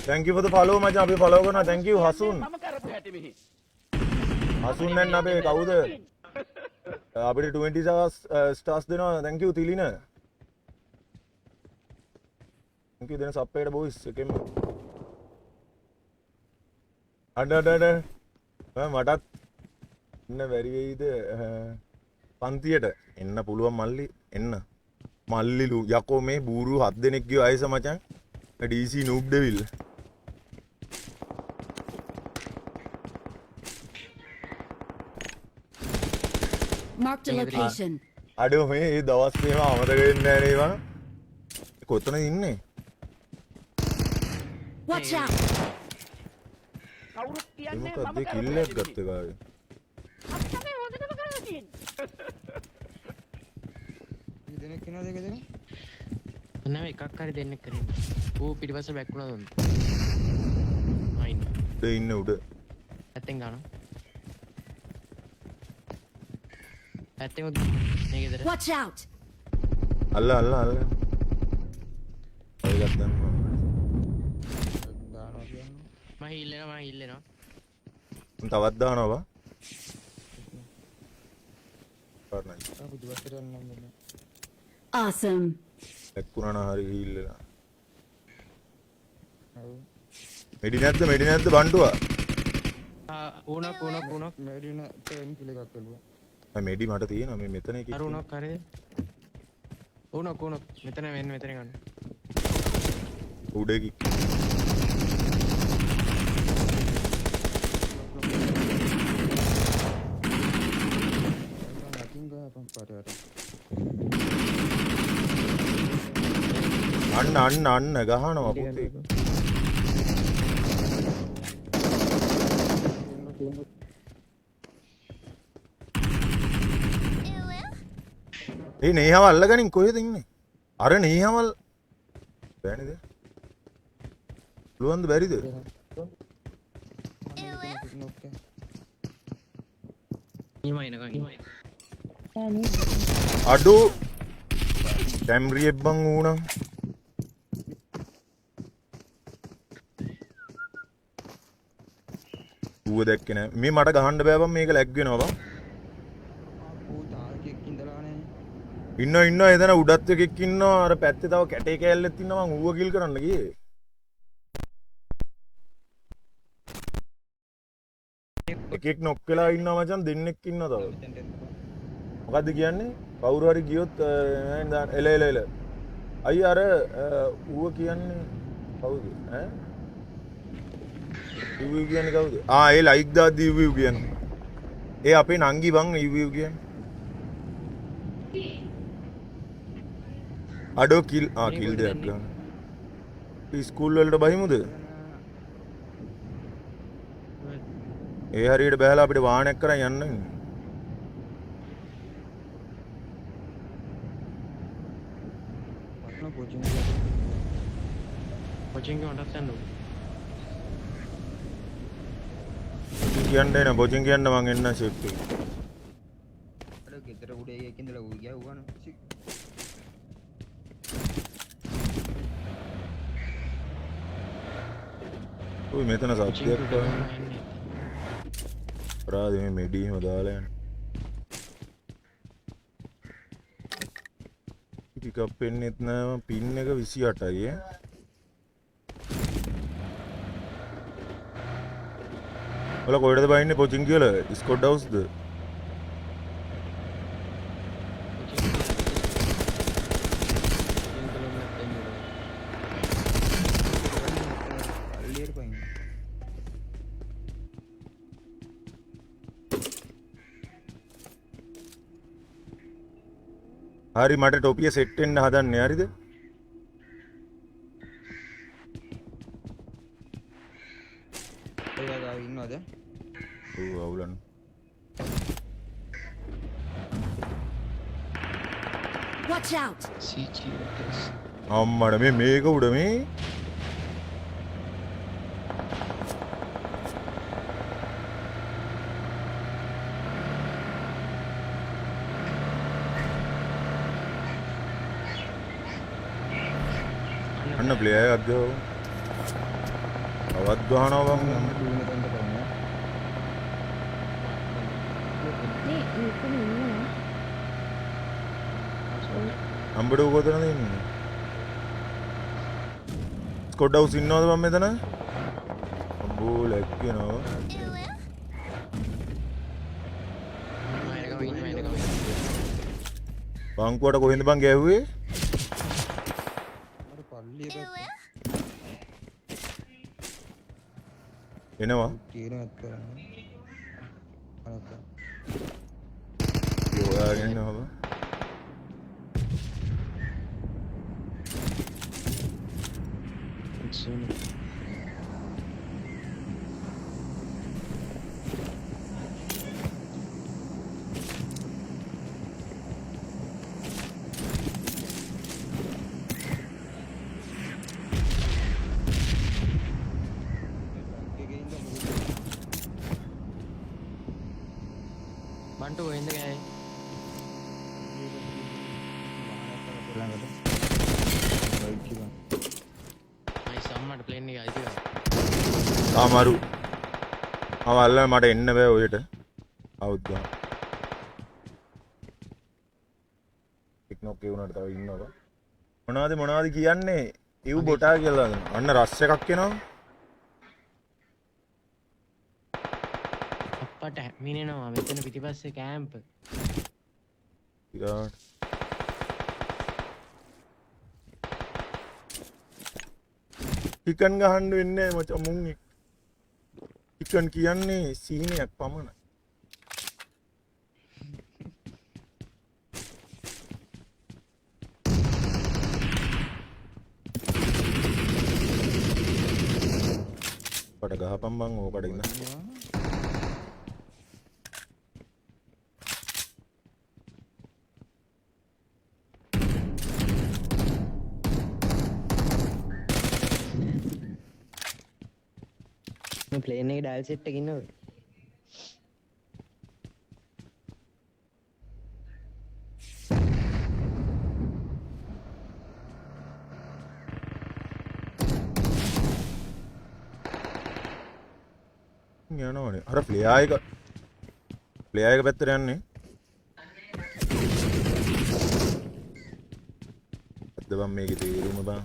Thank you for the follow මචං අපි follow කරනවා. Thank you Hasun. Hasun දැන් අපේ කවුද? අපිට 20 stars දෙනවා. Thank you Thilina. Thank you දෙන සබ් එකට boys එකෙන්ම. අඩ අඩ අඩ. මටත් ඉන්න බැරි වෙයිද පන්තියට එන්න පුළුවන් මල්ලි එන්න. මල්ලිලු යකෝ මේ බූරු හත් දෙනෙක් ගියෝ අයස මචං. DC noob devil. Marked a location. අඩෝ මේ ඒ දවස් මේවා අමතක වෙන්නේ නෑ නේ බං. කොතනද ඉන්නේ? Watch out. ඒ මොකක්ද ඒ කිල් එකක් ගත්තේ කාගේ? කී දෙනෙක් ඉන්නවද ඒ ගෙදර? නෑ එකක් හරි දෙන්නෙක් හරි. ඌ පිටිපස්සේ බැක් වුණා දුන්න. ආ ඉන්න. උඩ ඉන්න උඩ. පැත්තෙන් ගන්නවා. පැත්තෙන් උඩ මේ ගෙදර. Watch out. අල්ල අල්ල අල්ල. ඒකත් දැම්මා. දානවා කියන්නේ. මම හීල් වෙනවා මම හීල් වෙනවා. උන් තවත් දානවා බං. කරණයි. ආ පිටිපස්සට යන්න නම් වෙනවා. Awesome. එක්කුණා නම් හරි හීල් වෙලා. ඔව්. මෙඩි නැද්ද මෙඩි නැද්ද බන්ටුවා? ආ ඌනක් ඌනක් ඌනක්. මෙඩි නෑ පේන් කිල් එකක් ලැබුවා. ආ මෙඩි මට තියෙනවා මේ මෙතන එකක්. අර ඌනක් හරිද? ඌනක් ඌනක් මෙතන මෙන්න මෙතන ගන්න. උඩ එකක්. අතින් ගහපන් පාට යට. අන්න අන්න අන්න ගහනවා පුතේ. ඒ නේහව අල්ලගනින් කොහෙද ඉන්නේ? අර නේහවල් බෑනේද? පුළුවන්ද බැරිද? අඩෝ කැම්රියෙක් බං ඌනම්. ඌව දැක්කේ නෑ. මේ මට ගහන්න බෑ බං, මේක ලැග් වෙනවා බං. ඌ තාරකෙක් ඉඳලා නේ. ඉන්නවා ඉන්නවා එතන උඩත් එකෙක් ඉන්නවා, අර පැත්තේ තව කැටේ කෑල්ලෙත් ඉන්නවා. මං ඌව කිල් කරන්න ගියේ. එකෙක් නොක් වෙලා ඉන්නවා මචං, දෙන්නෙක් ඉන්නවා තව. මොකද්ද කියන්නේ? කවුරු හරි ගියොත් එල එල එල. අයියා අර ඌව කියන්නේ කවුද? ඈ? ඌව කියන්නේ කවුද? ආ ඒ ලයික් දාද්දි ඌව කියන්නේ. ඒ අපේ නංගි බං ඌව කියන්නේ. අඩෝ කිල් ආ කිල් දෙයක් ගන්න. ඉස්කෝල් වලට බහිමුද? ඒ හරියට බහැලා අපිට වාහනයක් කරන් යන්න වෙන්නේ. පොචින් මටත් යන්න ඕනේ. පොචින් කියන්න එන පොචින් කියන්න මං එන්න ෂිප් එක. අර ගෙදර උඩ එකෙක් ඉඳලා ඌ ගියා ඌ අනේ. ඔය මෙතන සත්‍යයක් කරන්නේ. අපරාධ මේ මෙඩි එහෙම දාලා යන්න. පිකප් වෙන්නෙත් නෑ මං. පින් එක 28යි ඈ. ඔයාලා කොහෙටද බහින්නේ පොචින් කියලා? ස්කොඩ් හවුස්ද? හරි මට ටොපිය සෙට් වෙන්න හදන්නේ හරිද? ඔයා ගාව ඉන්නවද? ඔව් අවුලන්න. Watch out. CGS. අම්මඩ මේ මේක උඩ මේ අන්න ප්ලේයර් එකක් ගහුවා. තවත් ගහනවා බං. මේ මෙතන ඉන්නවා. අම්බඩෝ කොතනද ඉන්නේ? ස්කොඩ් හවුස් ඉන්නවද බං මෙතන? අම්බෝ ලැග් වෙනවා. බංකුවට කොහෙන්ද බං ගැහුවේ? එනවා. ඒ හොයාගෙන ඉන්නවා බං. බන්ටු කොහෙන්ද ගෑවේ? නයිස් අම්මට ප්ලේන් එක අයිති කරා. ආ මරු. ආව අල්ලන්න මට එන්න බෑ ඔහෙට. අවුත් ගන්න. ටික්නොක් ඒ වුණාට තව ඉන්නවා. මොනවද මොනවද කියන්නේ? ඉව් බොටා කියලා. අන්න රස් එකක් එනවා. අප්පට හැමිනෙනවා මෙතන පිටිපස්සේ කැම්ප්. ඊළඟට චිකන් ගහන්න වෙන්නේ නැහැ මචං මුන් එක්ක. චිකන් කියන්නේ සීනයක් පමණයි. පට ගහපන් බං ඕකට ඉඳන්. මේ ප්ලේන් එකේ ඩයල් සෙට් එකේ ඉන්නවද? යනවනේ. අර ප්ලේයා එක ප්ලේයා එක පැත්තට යන්නේ. අද බං මේකේ තේරුම බං.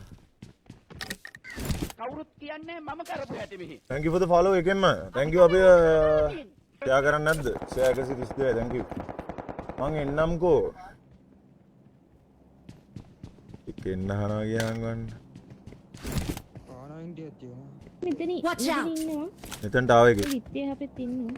කවුරුත් කියන්නේ මම කරපු හැටි මෙහි. Thank you for the follow එකෙන්ම. Thank you අපි ෂෙයා කරන්නේ නැද්ද? Share 132 thank you. මං එන්නම්කෝ. එක එන්න අහනවා කියන් ගන්න. ආනයින් ටිකක් තියෙනවා. මෙතන Watch out. ඉන්නවා. මෙතනට ආව එකේ. විත්තේ අපෙත් ඉන්නවා.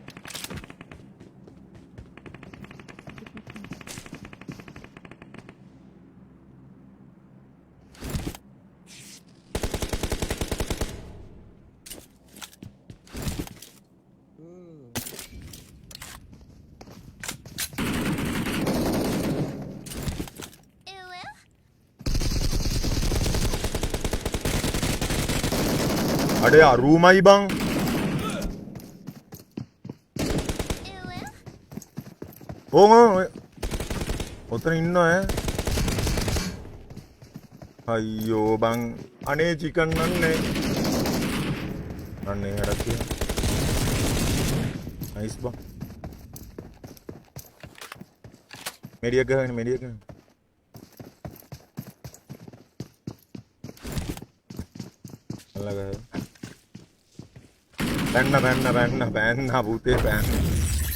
අඩේ අරූමයි බං. ඕ ඔතන ඉන්නවා ඈ. අයියෝ බං අනේ චිකන් නන්නේ. අනේ හරක් තියෙනවා. නයිස් බං. මෙඩියක් ගහන්න මෙඩියක් ගහන්න. අල්ලා ගහන්න. පැන්න පැන්න පැන්න පැන්න පුතේ පැන්න.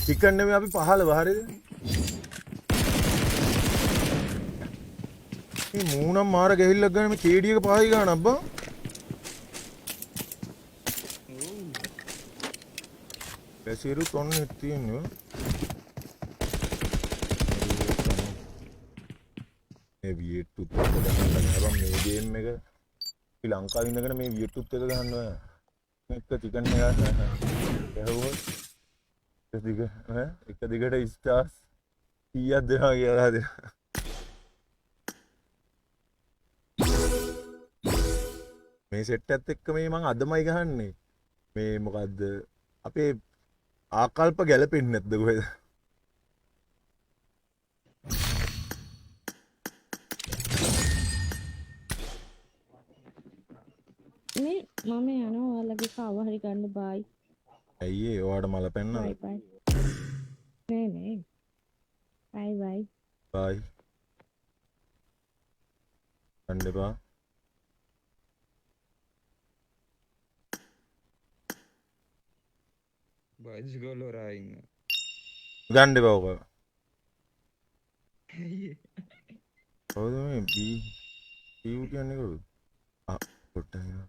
චිකන් නෙමෙයි අපි 15 හරිද? මේ මූණම් මාර ගැහිල්ලක් ගන්න මේ කේඩි එක පහයි ගන්න අබ්බා. වැසිරු තොන්නේ තියෙන්නේ. මේ වියට්ටුත් එක ගහන්න නෑ බං මේ ගේම් එක. අපි ලංකාවේ ඉඳගෙන මේ වියට්ටුත් එක ගහන්න බෑ. එක චිකන් එක ගැහුවොත් එක දිග ඈ එක දිගට ස්ටාර්ස් කීයක් දෙනවා කියලා දෙනවා. මේ සෙට් එකත් එක්ක මේ මං අදමයි ගහන්නේ. මේ මොකද්ද අපේ ආකල්ප ගැලපෙන්නේ නැද්ද කොහෙද? මේ මම යනවා ඔයාලගේ කාව හරි ගන්න බයි. ඇයි ඒ ඔයාට මල පැන්නද? බයි බයි. නෑ නෑ. බයි බයි. බයි. යන්න එපා. බයිස් ගෝලෝ ඉන්න. ගන්න එපා ඔක. ඇයි ඒ? කවුද මේ බී බී කියන්නේ කවුද? ආ පොට්ටා එනවා.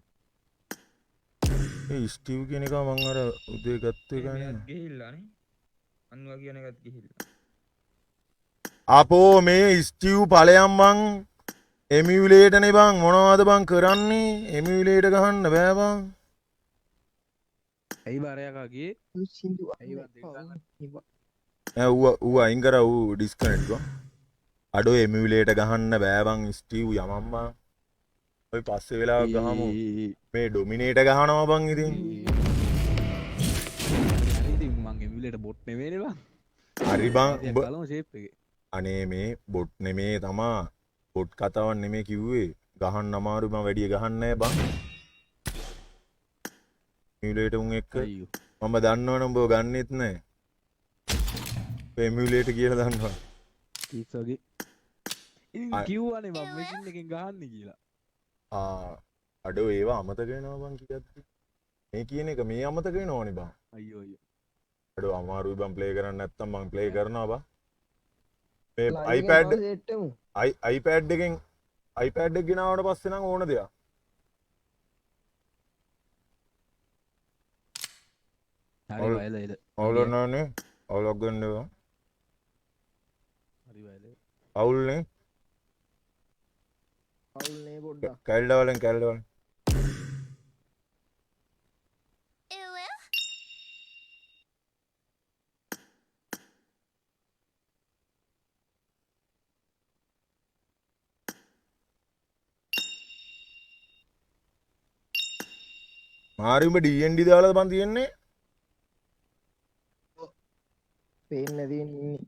ඒ ස්ටීව් කියන එක මං අර උදේ ගත්ත එක නේ. මෙයාත් ගිහිල්ලා නේ. අන්වා කියන එකත් ගිහිල්ලා. අපෝ මේ ස්ටීව් ඵලයන් බං එමියුලේටර් නේ බං මොනවද බං කරන්නේ? එමියුලේටර් ගහන්න බෑ බං. ඇයි බාරයකා ගියේ? ඇයි බං දෙන්න? නෑ ඌ ඌ අයින් කරා ඌ ඩිස්කනෙක්ට් බං. අඩෝ එමියුලේටර් ගහන්න බෑ බං ස්ටීව් යමන් බං. ඔය පස්සේ වෙලාවක් ගහමු. මේ ඩොමිනේටර් ගහනවා බං ඉතින්. හරි ඉතින් මං එමියුලේටර් බොට් නෙමෙයිනේ බං. හරි බං උඹ බලමු ෂේප් එකේ. අනේ මේ බොට් නෙමේ තමා. බොට් කතාවක් නෙමේ කිව්වේ. ගහන්න අමාරු මං වැඩිය ගහන්නේ නෑ බං. එමියුලේටර් උන් එක්ක මම දන්නවනේ උඹව ගන්නෙත් නෑ. ඔය එමියුලේටර් කියලා දන්නවා. කිස් වගේ. ඉතින් කිව්වනේ මං මැෂින් එකෙන් ගහන්නේ කියලා. ආ අඩෝ ඒවා අමතක වෙනවා බං කියද්දි. මේ කියන එක මේ අමතක වෙනවනේ බං. අයියෝ අයියෝ. අඩෝ අමාරුයි බං ප්ලේ කරන්න නැත්තම් මං ප්ලේ කරනවා බං. මේ iPad iPad එකෙන් iPad එක ගෙනාවට පස්සේ නම් ඕන දෙයක්. හරි වයල එල. අවුල නෑනේ. අවුලක් ගන්න එපා. හරි වයල. අවුල් නේ. අවුල් නේ පොඩ්ඩක්. කැල්ල වලෙන් කැල්ල වලෙන්. මාරි උඹ D&D දාලාද බං තියෙන්නේ? පේන්නේ නැති ඉන්නේ.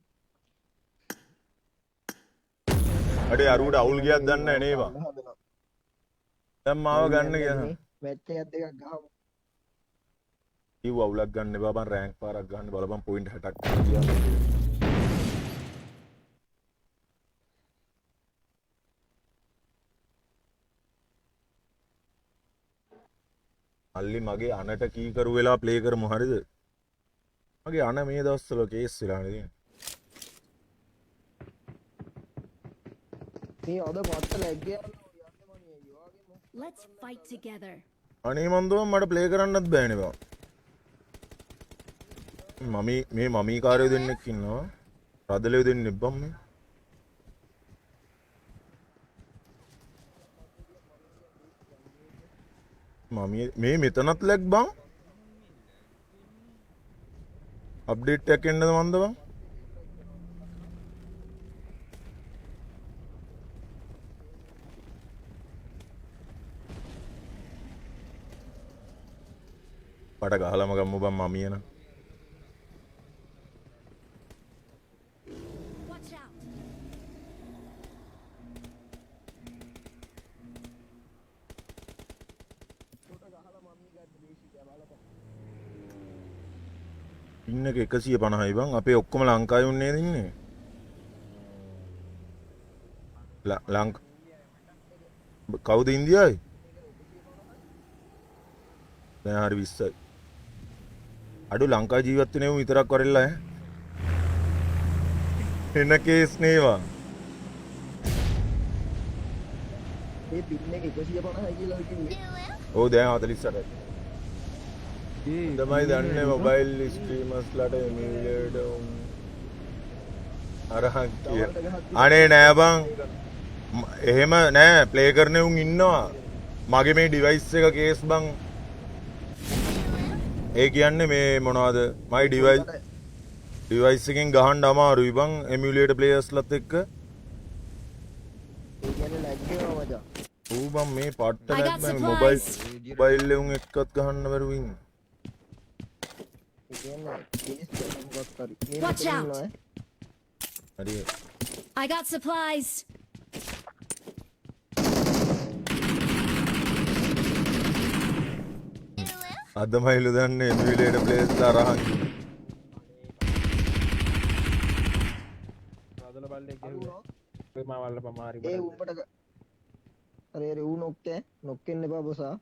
අඩේ අරුවට අවුල් ගියක් දන්නේ නැහැ නේ බං. දැන් මාව ගන්න ගියා. මැච් එකක් දෙකක් ගහමු. කිව්ව අවුලක් ගන්න එපා බං, රෑන්ක් පාරක් ගන්න බලපන් පොයින්ට් 60ක් ගියා. මල්ලි මගේ අනට කීකරු වෙලා ප්ලේ කරමු හරිද? මගේ අන මේ දවස්වල කේස් වෙලා නේද? මේ අද පත්ත ලැග් ගියා. Let's fight together. අනේ මන් දෝ මට ප්ලේ කරන්නත් බෑනේ බං. මමි මේ මමී කාරයෝ දෙන්නෙක් ඉන්නවා. රදලයෝ දෙන්නෙක් බං මේ. මමී මේ මෙතනත් ලැග් බං. අප්ඩේට් එකක් එන්නද මන්ද බං? පට ගහලම ගම්මු බං මමියන. Watch out. ඉන්න එක 150යි බං. අපේ ඔක්කොම ලංකාවේ උන් නේද ඉන්නේ? ලංක කවුද ඉන්දියාවේ? දැන් හරි 20යි. අඩු ලංකා ජීවත් වෙන උන් විතරක් වරෙල්ලා ඈ. එන කේස් නේවා. මේ පින් එක 150යි කියලා කිව්වේ. ඔව් දැන් 48යි. තමයි දන්නේ මොබයිල් ස්ට්‍රීමර්ස්ලාට එමියුලේටර් උන් අරහන් කිය. අනේ නෑ බං. එහෙම නෑ ප්ලේ කරන උන් ඉන්නවා. මගේ මේ ඩිවයිස් එක කේස් බං. ඒ කියන්නේ මේ මොනවද මයි ඩිවයිස් එකෙන් ගහන්න අමාරුයි බං එමියුලේටර් ප්ලේයර්ස්ලත් එක්ක. ඒ කියන්නේ ලැග් වෙනවා මචං. ඌ බං මේ පට්ට I lag got බං මොබයිල් supplies. මොබයිල් උන් එක්කත් ගහන්න බැරුව ඉන්නේ. ඒ කියන්නේ කේස් එක මොකක් හරි. මේ Watch මෙතන out. ඉන්නවා ඈ. හරි I got supplies. අදමයිලු දන්නේ එමියුලේටර් ප්ලේයර්ස්ලා අරහන්. රදල බල්ලෙක් ගැහුවා. ඔය මාව අල්ලපන් මාරි ඒ උඹට අර අර ඌ නොක් ඈ නොක් වෙන්න එපා බොසා.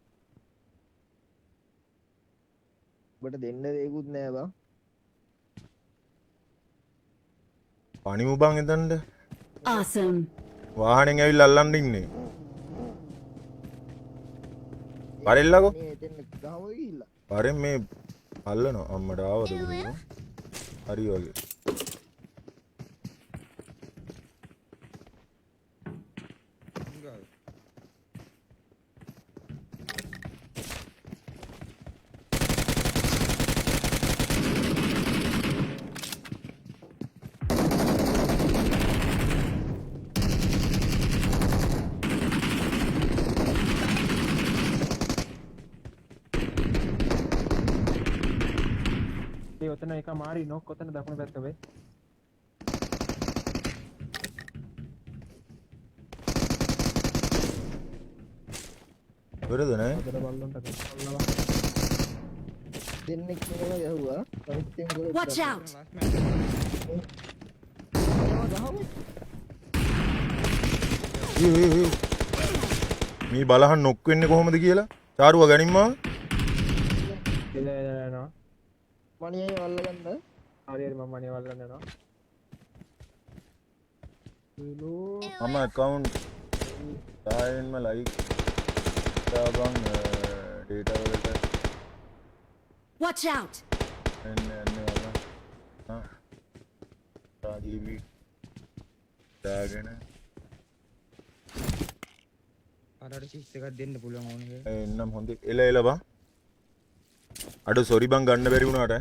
උඹට දෙන්න දෙයක්වත් නෑ බං. පණිමු බං එතනට. Awesome. වාහනෙන් ඇවිල්ලා අල්ලන්න ඉන්නේ. වරෙල්ලකෝ. මේ එතෙන් ගහමු ගිහිල්ලා. වරෙන් මේ අල්ලනවා අම්මට ආවද ගුරුතුමා? හරි වගේ. ඒ ඔතන එක මාරි නොක් ඔතන දකුණු පැත්ත වෙයි. ඉවරද නෑ? අදට බල්ලන්ට අල්ලවා. දෙන්නෙක් මෙහෙම ගැහුවා. අනිත් උන් ගොඩ Watch out. ගහමු. ඒ ඒ ඒ මේ බලහන් නොක් වෙන්නේ කොහොමද කියලා චාරුව ගනින්ම. එල එල යනවා. මණියයි අල්ලගන්න. හරි හරි මම මණිය අල්ලන්න යනවා. එලෝ මම ඇකවුන්ට් දායෙන්ම ලයික් දාබන් ඩේටා වලට Watch out. එන්න එන්න වල ආ GB දාගෙන අර අර සිස් එකක් දෙන්න පුළුවන් ඕන එක. එන්නම් හොඳේ. එල එල බං. අඩෝ සෝරි බං ගන්න බැරි වුණාට.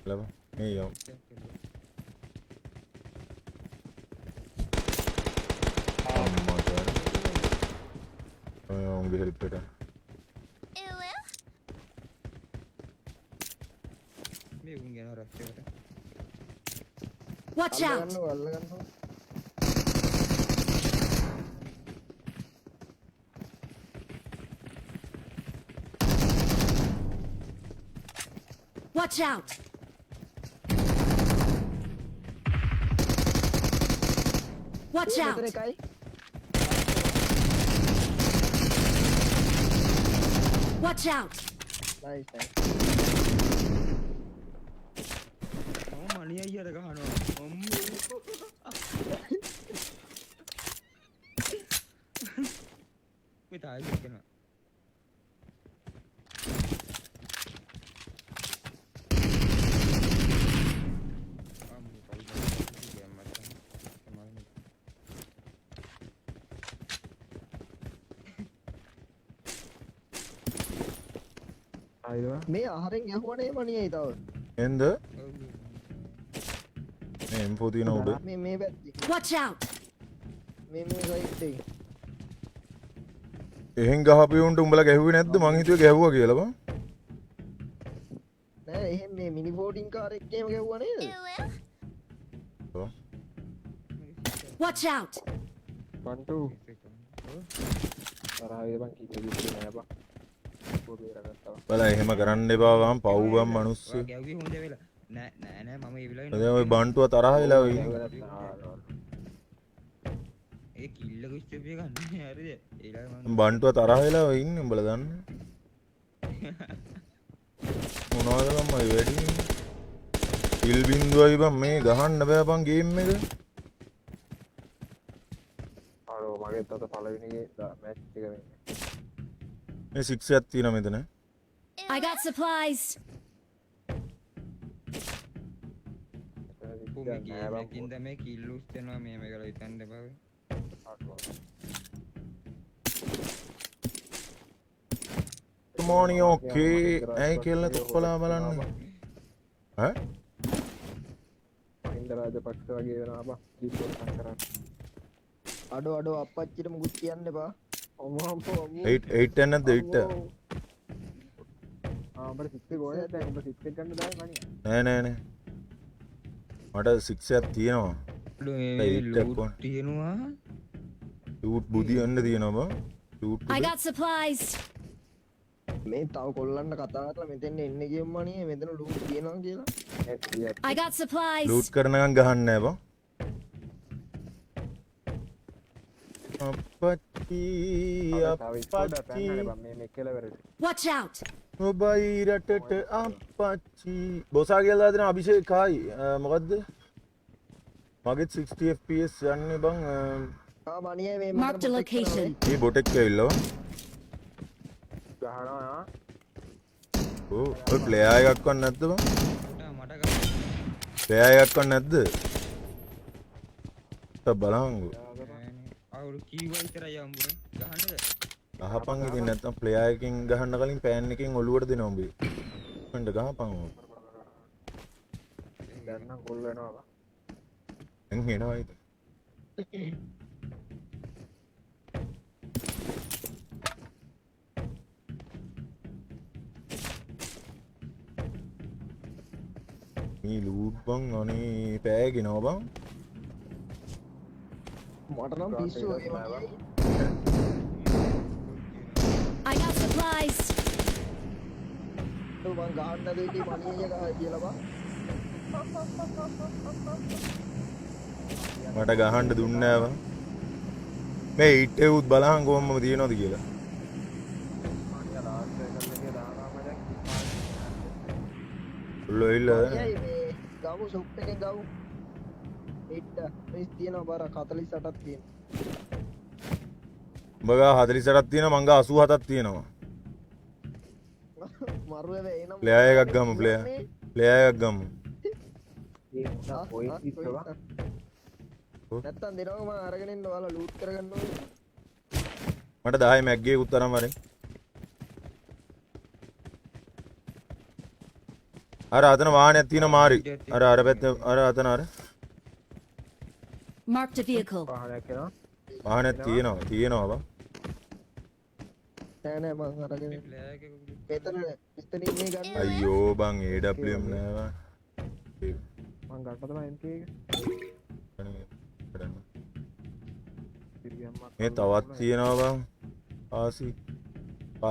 එල බං මේ යමු. උඹේ හෙල්ප් එකට. මේ උන් යනවා රස් එකට. Watch out! අල්ලගන්නකො අල්ලගන්නකො. Watch out! Watch මෙතන out! එකයි. Watch out! Nice nice. මම මණි අයියට ගහනවා. අම්මෝ. මේ තායි එක්කනවා. අම්මෝ කවුද ගියා මචං. සමහර මේ ආහාරෙන් ගැහුවනේ මණියයි තව. එන්ද මේ M4 තියෙන උඩ. මේ මේ පැත්තේ. Watch out! මේ මේ සයිඩ් එකේ. එහෙන් ගහපු උන්ට උඹලා ගැහුවේ නැද්ද? මං හිතුවේ ගැහුවා කියලා බං. නෑ එහෙන් මේ මිනි බෝඩින් කාර් එකේම ගැහුවා නේද? ඔව්. Watch out! බන්ටු තරහ වේද බං කිව්ව කිව්වේ නෑ බං. බොරු කරගත්තා බං. බලලා එහෙම කරන්න එපා බං පව් බං මිනිස්සු. ඔයා ගැහුවේ හොඳ වෙලා. නෑ නෑ නෑ මම ඒ වෙලාවේ දැන් ඔය බන්ටුව තරහ වෙලා ඔය ඉන්නේ. ඒ කිල්ල කුස්ටප් එක ගන්න හරිද? ඒ වෙලාවේ මම බන්ටුව තරහ වෙලා ඔය ඉන්නේ උඹලා දන්නේ. මොනවද බං මයි වැඩි කිල් බින්දුවයි බං මේ ගහන්න බෑ බං ගේම් එක. අරෝ මගෙත් අත පළවෙනි මැච් එක වෙන්නේ. මේ 6 එකක් තියෙනවා මෙතන. I got supplies. කො මේ ගේම් එකකින් තමයි කිල් ලූස් වෙනවා මෙහෙම කරලා හිතන්න එපා ඔය. Good morning okay. ඇයි කියලා තුප්පලා බලන්න. ඈ? මහින්ද රාජපක්ෂ වගේ වෙනවා බං. දීපෝත් කරන්න. අඩෝ අඩෝ අප්පච්චිට මුකුත් කියන්න එපා. අම්මෝ අම්මෝ අම්මෝ. 8 8 10 නැද්ද 8? ආ උඹට 6 එක ඕනේ දැන් උඹ 6 එක ගන්න දායි මණියා. නෑ නෑ නෑ. මට 6 එකක් තියෙනවා. අඩෝ මේ ඇයි eight එකක් ලූට් ඕනේ? තියෙනවා. ලූට් බුදියන්න තියෙනවා බං. Loot I got supplies. මේ තව කොල්ලන්ට කතා කරලා මෙතෙන් එන්න කියමු මණියේ මෙතන ලූට් තියෙනවා කියලා. I got supplies. Loot කරනකම් ගහන්න නෑ බං. අප්පච්චි අප්පච්චි මේ කෙලවරට. Watch out! ඔබයි රටට අප්පච්චි. බොසා කියලා දෙන අභිෂේක් හායි. මොකද්ද? මගෙත් 60 FPS යන්නේ බං. ආ මණියේ මේ Marked a location. මේ බොටෙක් ඇවිල්ලා බං. ගහනවා ආ. ඔව් ඔය ප්ලේයර් එකක්වත් නැද්ද බං? මට ගහන්න. ප්ලේයර් එකක්වත් නැද්ද? තා බලංගු. අවුරු කීවා විතරයි හම්බුනේ. ගහන්නද? ගහපන් ඉතින් නැත්තම් ප්ලේයර් එකකින් ගහන්න කලින් පෑන් එකෙන් ඔලුවට දෙනවා උඹේ. මන්ට ගහපන් ඔය. දැන් නම් කොල්ල වෙනවා බං. දැන් එනවා ඉතින්. මේ ලූට් බං අනේ පෑගෙනවා බං. මට නම් පිස්සු වගේ මණියේ. I got supplies. අඩෝ මං ගහන්න දෙන්නේ මණියේ ගහයි කියලා බං. මට ගහන්න දුන්නේ නෑ බං. මේ ඊට් එකුත් බලහන් කොහොමම තියෙනවද කියලා. මණියා ලාස්ට් සර්කල් එකේ දානවා මචං. ඔල්ලෝ ඇවිල්ලා මණියයි මේ ගමු ෂොප් එකෙන් ගමු. ඊට මේ තියෙනවා බර 48ක් තියෙනවා. උඹ ගාව 48ක් තියෙනවා මං ගාව 87ක් තියෙනවා. මරු හැබැයි එනම් ප්ලේයර් එකක් ගමු ප්ලේයර්. ප්ලේයර් එකක් ගමු. ඒ මොන පොයින්ට් ඉස්සවා. නැත්තම් දෙනවා මං අරගෙන එන්න ඔයාලා ලූට් කරගන්න ඕනේ. මට 10 මැග් එකකුත් අරන් වරෙන්. අර අතන වාහනයක් තියෙන මාරි. අර අර පැත්ත අර අතන අර Marked a vehicle. වාහනයක් එනවා. වාහනයක් තියෙනවා තියෙනවා බං. නෑ නෑ මං අරගෙන මෙතන මෙතන ඉන්නේ ගන්න. අයියෝ බං AWM නෑ බං. මං ගන්න තමයි MK එක. මේ තවත් තියෙනවා බං. ආසි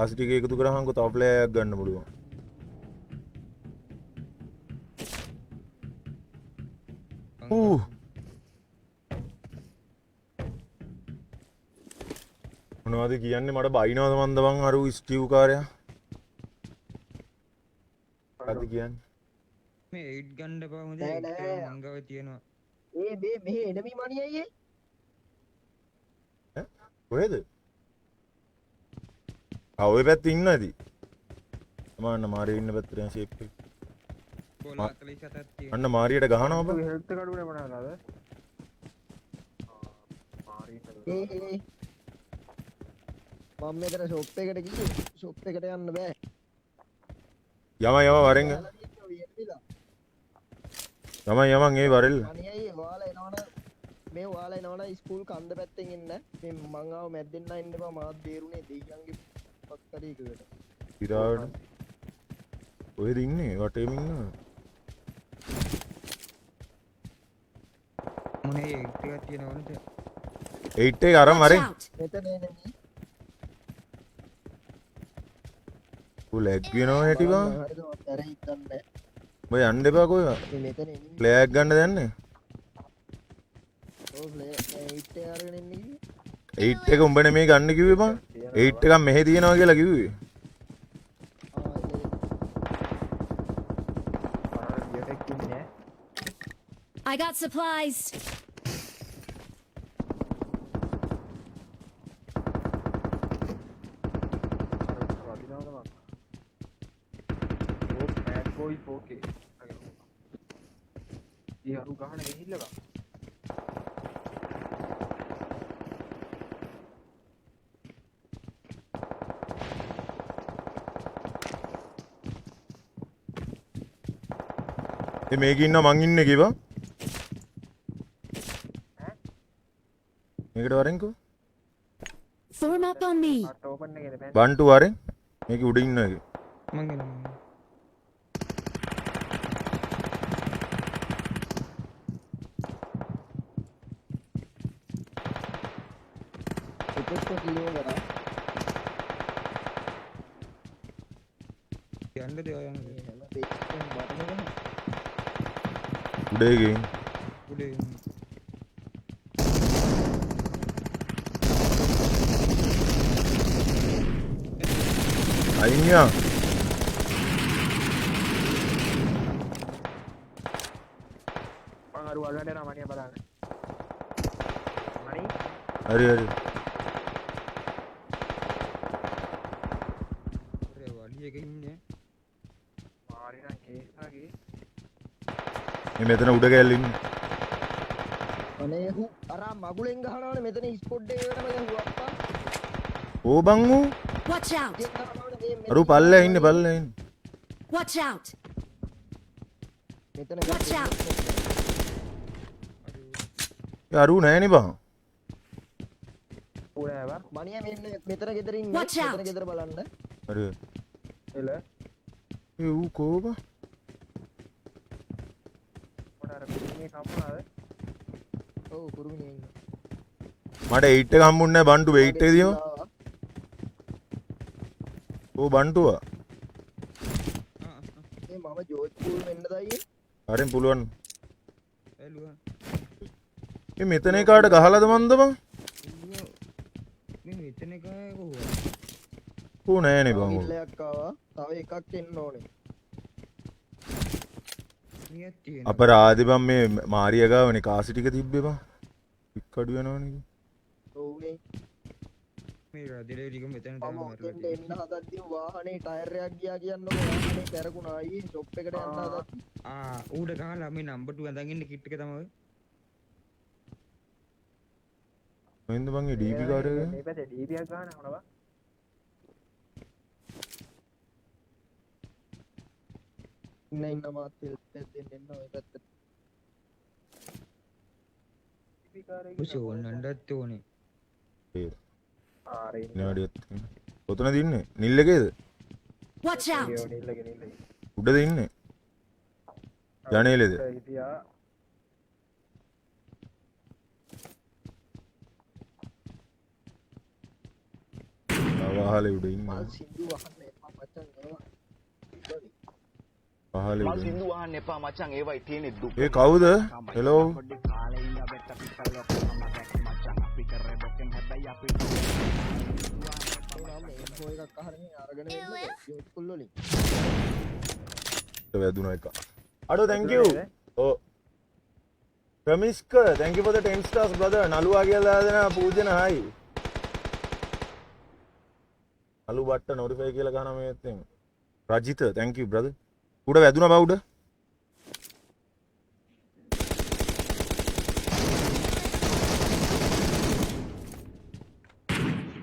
ආසි ටික එකතු කරාහන්කෝ තව ප්ලේයර් එකක් ගන්න පුළුවන්. ඌ මොනවද කියන්නේ මට බයිනවද මන්ද බං අර ඌ ස්ටීව් කාරයා. මොකද්ද කියන්නේ? මේ 8 ගන්න එපා හොඳේ. නෑ නෑ මං ගාව තියෙනවා. ඒ මේ මෙහෙ එනමි මණි අයියේ. ඈ කොහෙද? ආ ඔය පැත්තේ ඉන්නවා ඇති. අන්න මාරිය ඉන්න පැත්තට යන ෂේප් එක. බෝල 47ක් තියෙනවා. අන්න මාරියට ගහනවා බං. හෙල්ත් එක අඩු නේ මොනවාද? මාරිය ඒ ඒ මම මෙතන ෂොප් එකට ගියේ. ෂොප් එකට යන්න බෑ. යම යම වරෙන්. යම යමන් ඒ වරෙල්ල. මණි අයියේ ඔයාලා එනවනම් මේ ඔයාලා එනවනම් ස්කූල් කන්ද පැත්තෙන් එන්න. මේ මං ආව මැද්දෙන් නම් එන්න එපා. මාත් බේරුනේ දෙයියන්ගේ පක්කරි එකකට. ඉරාවට කොහෙද ඉන්නේ? වටේම ඉන්නවා. මොනේ 8 එකක් තියෙනව නේද? 8 එක අරන් වරෙන්. මෙතන එනමි. ඌ ලැග් වෙනවා හැටි බං. හරිද මම පැරෙයි දන්නේ. උඹ යන්න එපා කොහෙවත්. මේ මෙතන එනමි. ප්ලේයර් එකක් ගන්න දන්නේ. ඔව් ප්ලේයර් 8 එක අරගෙන එන්න කිව්වේ. 8 එක උඹ නෙමෙයි ගන්න කිව්වේ බං. 8 එකක් මෙහෙ තියෙනවා කියලා කිව්වේ. I got supplies. Boy 4K. ඒ අරු ගහන ගිහිල්ලා බං. ඒ මේකේ ඉන්නවා මං ඉන්නේ කිව්වා. මේකට වරෙන්කෝ. Form up on me. බන්ටු වරෙන්. මේකේ උඩ ඉන්නවා එකේ. මං එනවා. එකක් කිලෝ කරා. යන්න දෙයක් යන්න. හැම දෙයක්ම බටන ගහන. උඩ එකේ ඉන්නේ. උඩ ඉන්නේ. අයින්යා මං අර වල්ලට යනවා මණියා බලන්න. මණි හරි හරි. ඔය වලියක ඉන්නේ. මාරි නම් කේස් වගේ. මේ මෙතන උඩ කෑල්ල ඉන්නේ. අනේ හු අර මගුලෙන් ගහනවනේ මෙතන ස්පොට් එකකටම ගැහුවා අප්පා. ඕ බං ඌ. Watch out. අර ඌ පල්ලෙහා ඉන්නේ පල්ලෙහා ඉන්නේ. Watch out. මෙතන Watch out. ඒ අර ඌ නෑනේ බං. ඌ නෑ බං. මණියා මෙන්න මෙතන ගෙදර ඉන්නේ. Watch out. මෙතන ගෙදර බලන්න. හරි. එල. ඒ ඌ කෝ බං? මොන අර කුරුමිනේ කම්මුණාද? ඔව් කුරුමිනේ ඉන්නේ. මට 8 එක හම්බුන්නේ නෑ බන්ටු 8 එක දීම. ඕ බන්ටුවා. මේ මම ජෝර්ජ් පූල් වෙන්නද අයියේ? හරින් පුළුවන්. ඇලුවා. මේ මෙතන එකාට ගහලාද මන්ද බං? මේ මෙතන එක කොහොමද? කෝ නෑනේ බං ඌ. කිල්ලයක් ආවා. තව එකක් එන්න ඕනේ. නියත් තියෙනවා. අපරාධි බං මේ මාරියා ගාවනේ කාසි ටික තිබ්බේ බං. පික් අඩු වෙනවනේ. ඔව්නේ. මේ රදිලේ ටික මෙතන මම තමයි මරලා ඔතෙන්ට තියෙන්නේ. එන්න හදද්දී වාහනේ ටයර් එකක් ගියා කියන්නකො වාහනේ කැරකුණා අයියේ ෂොප් එකට යන්න හදද්දී. ආ ඌට ගහලා මේ නම්බර් 2 ඇඳන් ඉන්න කිට් එක තමයි ඔය. කොහෙන්ද බං ඒ DP car එක? මේ පැත්තේ DP එකක් ගහන මොන බං? ඉන්න ඉන්න මාත් හෙල්ප් එකක් දෙන්න එන්න ඔය පැත්තට. DP car එක ඌ සෝන් නණ්ඩත් ඕනේ. ඒ ආ රේ විනාඩියක් තියෙනවා. කොතනද ඉන්නේ? නිල් එකේද? Watch out! නිල් එකේ නිල් එකේ. උඩද ඉන්නේ? ජනේලෙද? හිටියා. වහලේ උඩ ඉන්නවා. මල් සින්දු අහන්න එපා මචං ඒවා. වහලේ මල් උඩ. සින්දු අහන්න එපා මචං ඒවයි තියෙන දුක. ඒ කවුද? හෙලෝ. මම එම්ෆෝ එකක් අහගෙන අරගෙන එන්නද යූස්ෆුල් වලින්. වැදුනා එක. අඩෝ thank you. ඔව්. ප්‍රමිස්ක thank you for the 10 stars brother. නළුවා කියලා දාලා දෙන පූජන hi. නළු බට්ට නොටිෆයි කියලා ගහන මේ ඇත්තෙන්. Rajitha thank you brother. උඩ වැදුනා බා උඩ.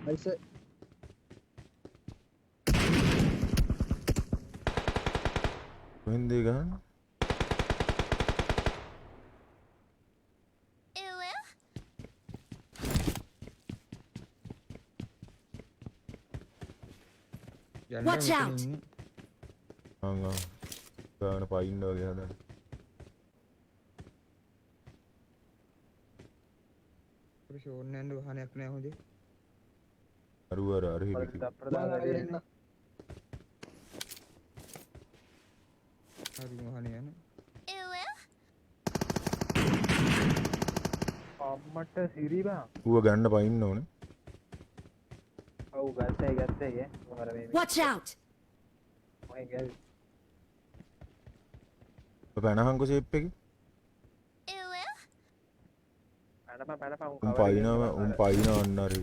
හරි සර්. කොහෙන්ද ඒ ගහන්නේ? Watch out! අං අං. ගාන පයින්න වගේ හදන්න. අපිට ෂෝන් යන්න වාහනයක් නෑ හොඳේ. අරු අර අර හිපි. මං අරගෙන එන්න. හරි වාහනේ යන. අම්මට සිරි බං. ඌව ගන්න පයින්න ඕනේ. ඔව් ගත්තයි ගත්තයි ඈ. මොකද මේ Watch out! මොකෙන් ගැව්වේ? පැනහංකො ෂේප් එකේ. පැනපන් පැනපන් උන් පයින්නවා උන් පයින්නවා අන්න අර.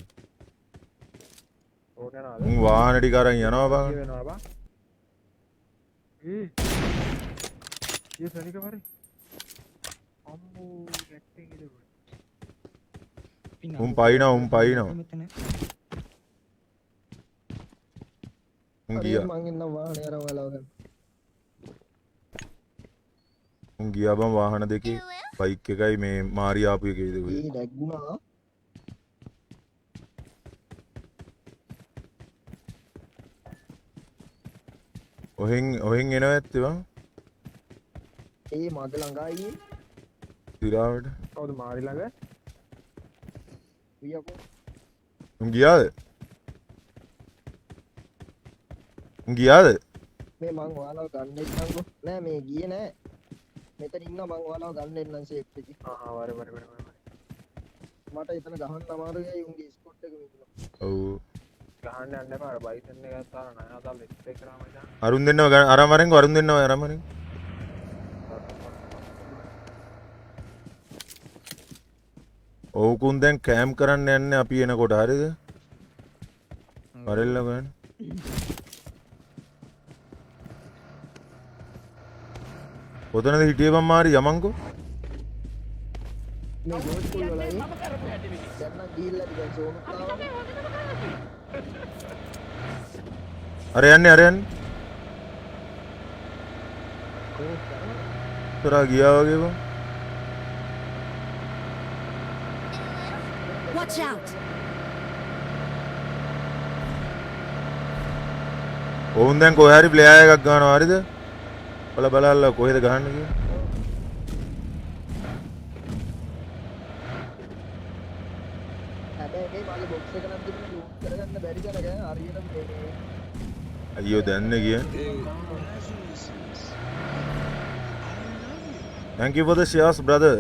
ඕන යනවාද? උන් වාහන ටික අරන් යනවා බං. වෙනවා බං. ඒ ඒ සනික වරේ. අම්මෝ ගැට්ටෙන් ඉඳුවා. උන් පයින්නවා උන් පයින්නවා. උන් ගියා. මං එන්නම් වාහනේ අරන් ඔයාලව ගන්න. උන් ගියා බං වාහන දෙකේ බයික් එකයි මේ මාරි ආපු එකේ ඉඳ ඒ නැග්ගුණා. ඔහෙන් ඔහෙන් එනවා ඇත්තේ බං. ඒ මග ළඟ ආයේ. සිරාවට. කවුද මාරි ළඟ? වියකෝ. උන් ගියාද? උන් ගියාද? මේ මං ඔයාලව ගන්න එන්නම්කෝ. නෑ මේ ගියේ නෑ. මෙතන ඉන්නවා මං ඔයාලව ගන්න එන්නම් සේෆ් එකේ. ආ වර වර වර වර. මට එතන ගහන්න අමාරුයි උන්ගේ ස්පොට් එක මිදුණා. ඔව්. ගහන්න යන්න එපා අර බයිසන් එක ගත්තා නෑ අතල් ස්ප්‍රේ කරා මචං. අරුන් දෙන්නව අරන් වරෙන්කෝ අරුන් දෙන්නව අරන් වරෙන්කෝ. ඔව්කුන් දැන් කෑම් කරන්න යන්නේ අපි එනකොට හරිද? වරෙල්ලා ගන්න. කොතනද හිටියේ බං මාරි යමන්කෝ? මේ ගෝල් ස්කූල් වල ඒ. දැන් නම් ගිහිල්ලා දැන් සෝනුත් ආවා. අර යන්නේ අර යන්නේ. ඉස්සරහා ගියා වගේ බං. Watch out! ඔවුන් දැන් කොහේ හරි ප්ලේයර් එකක් ගන්නවා හරිද? බල බලල්ලා කොහෙද ගහන්න කියලා. හැබැයි මේ මගේ බොක්ස් එක නම් තිබුණේ ලූට් කරගන්න බැරි තැනක හරියටම මේ අයියෝ දැන්නේ කියන්නේ. Thank you for the shares brother.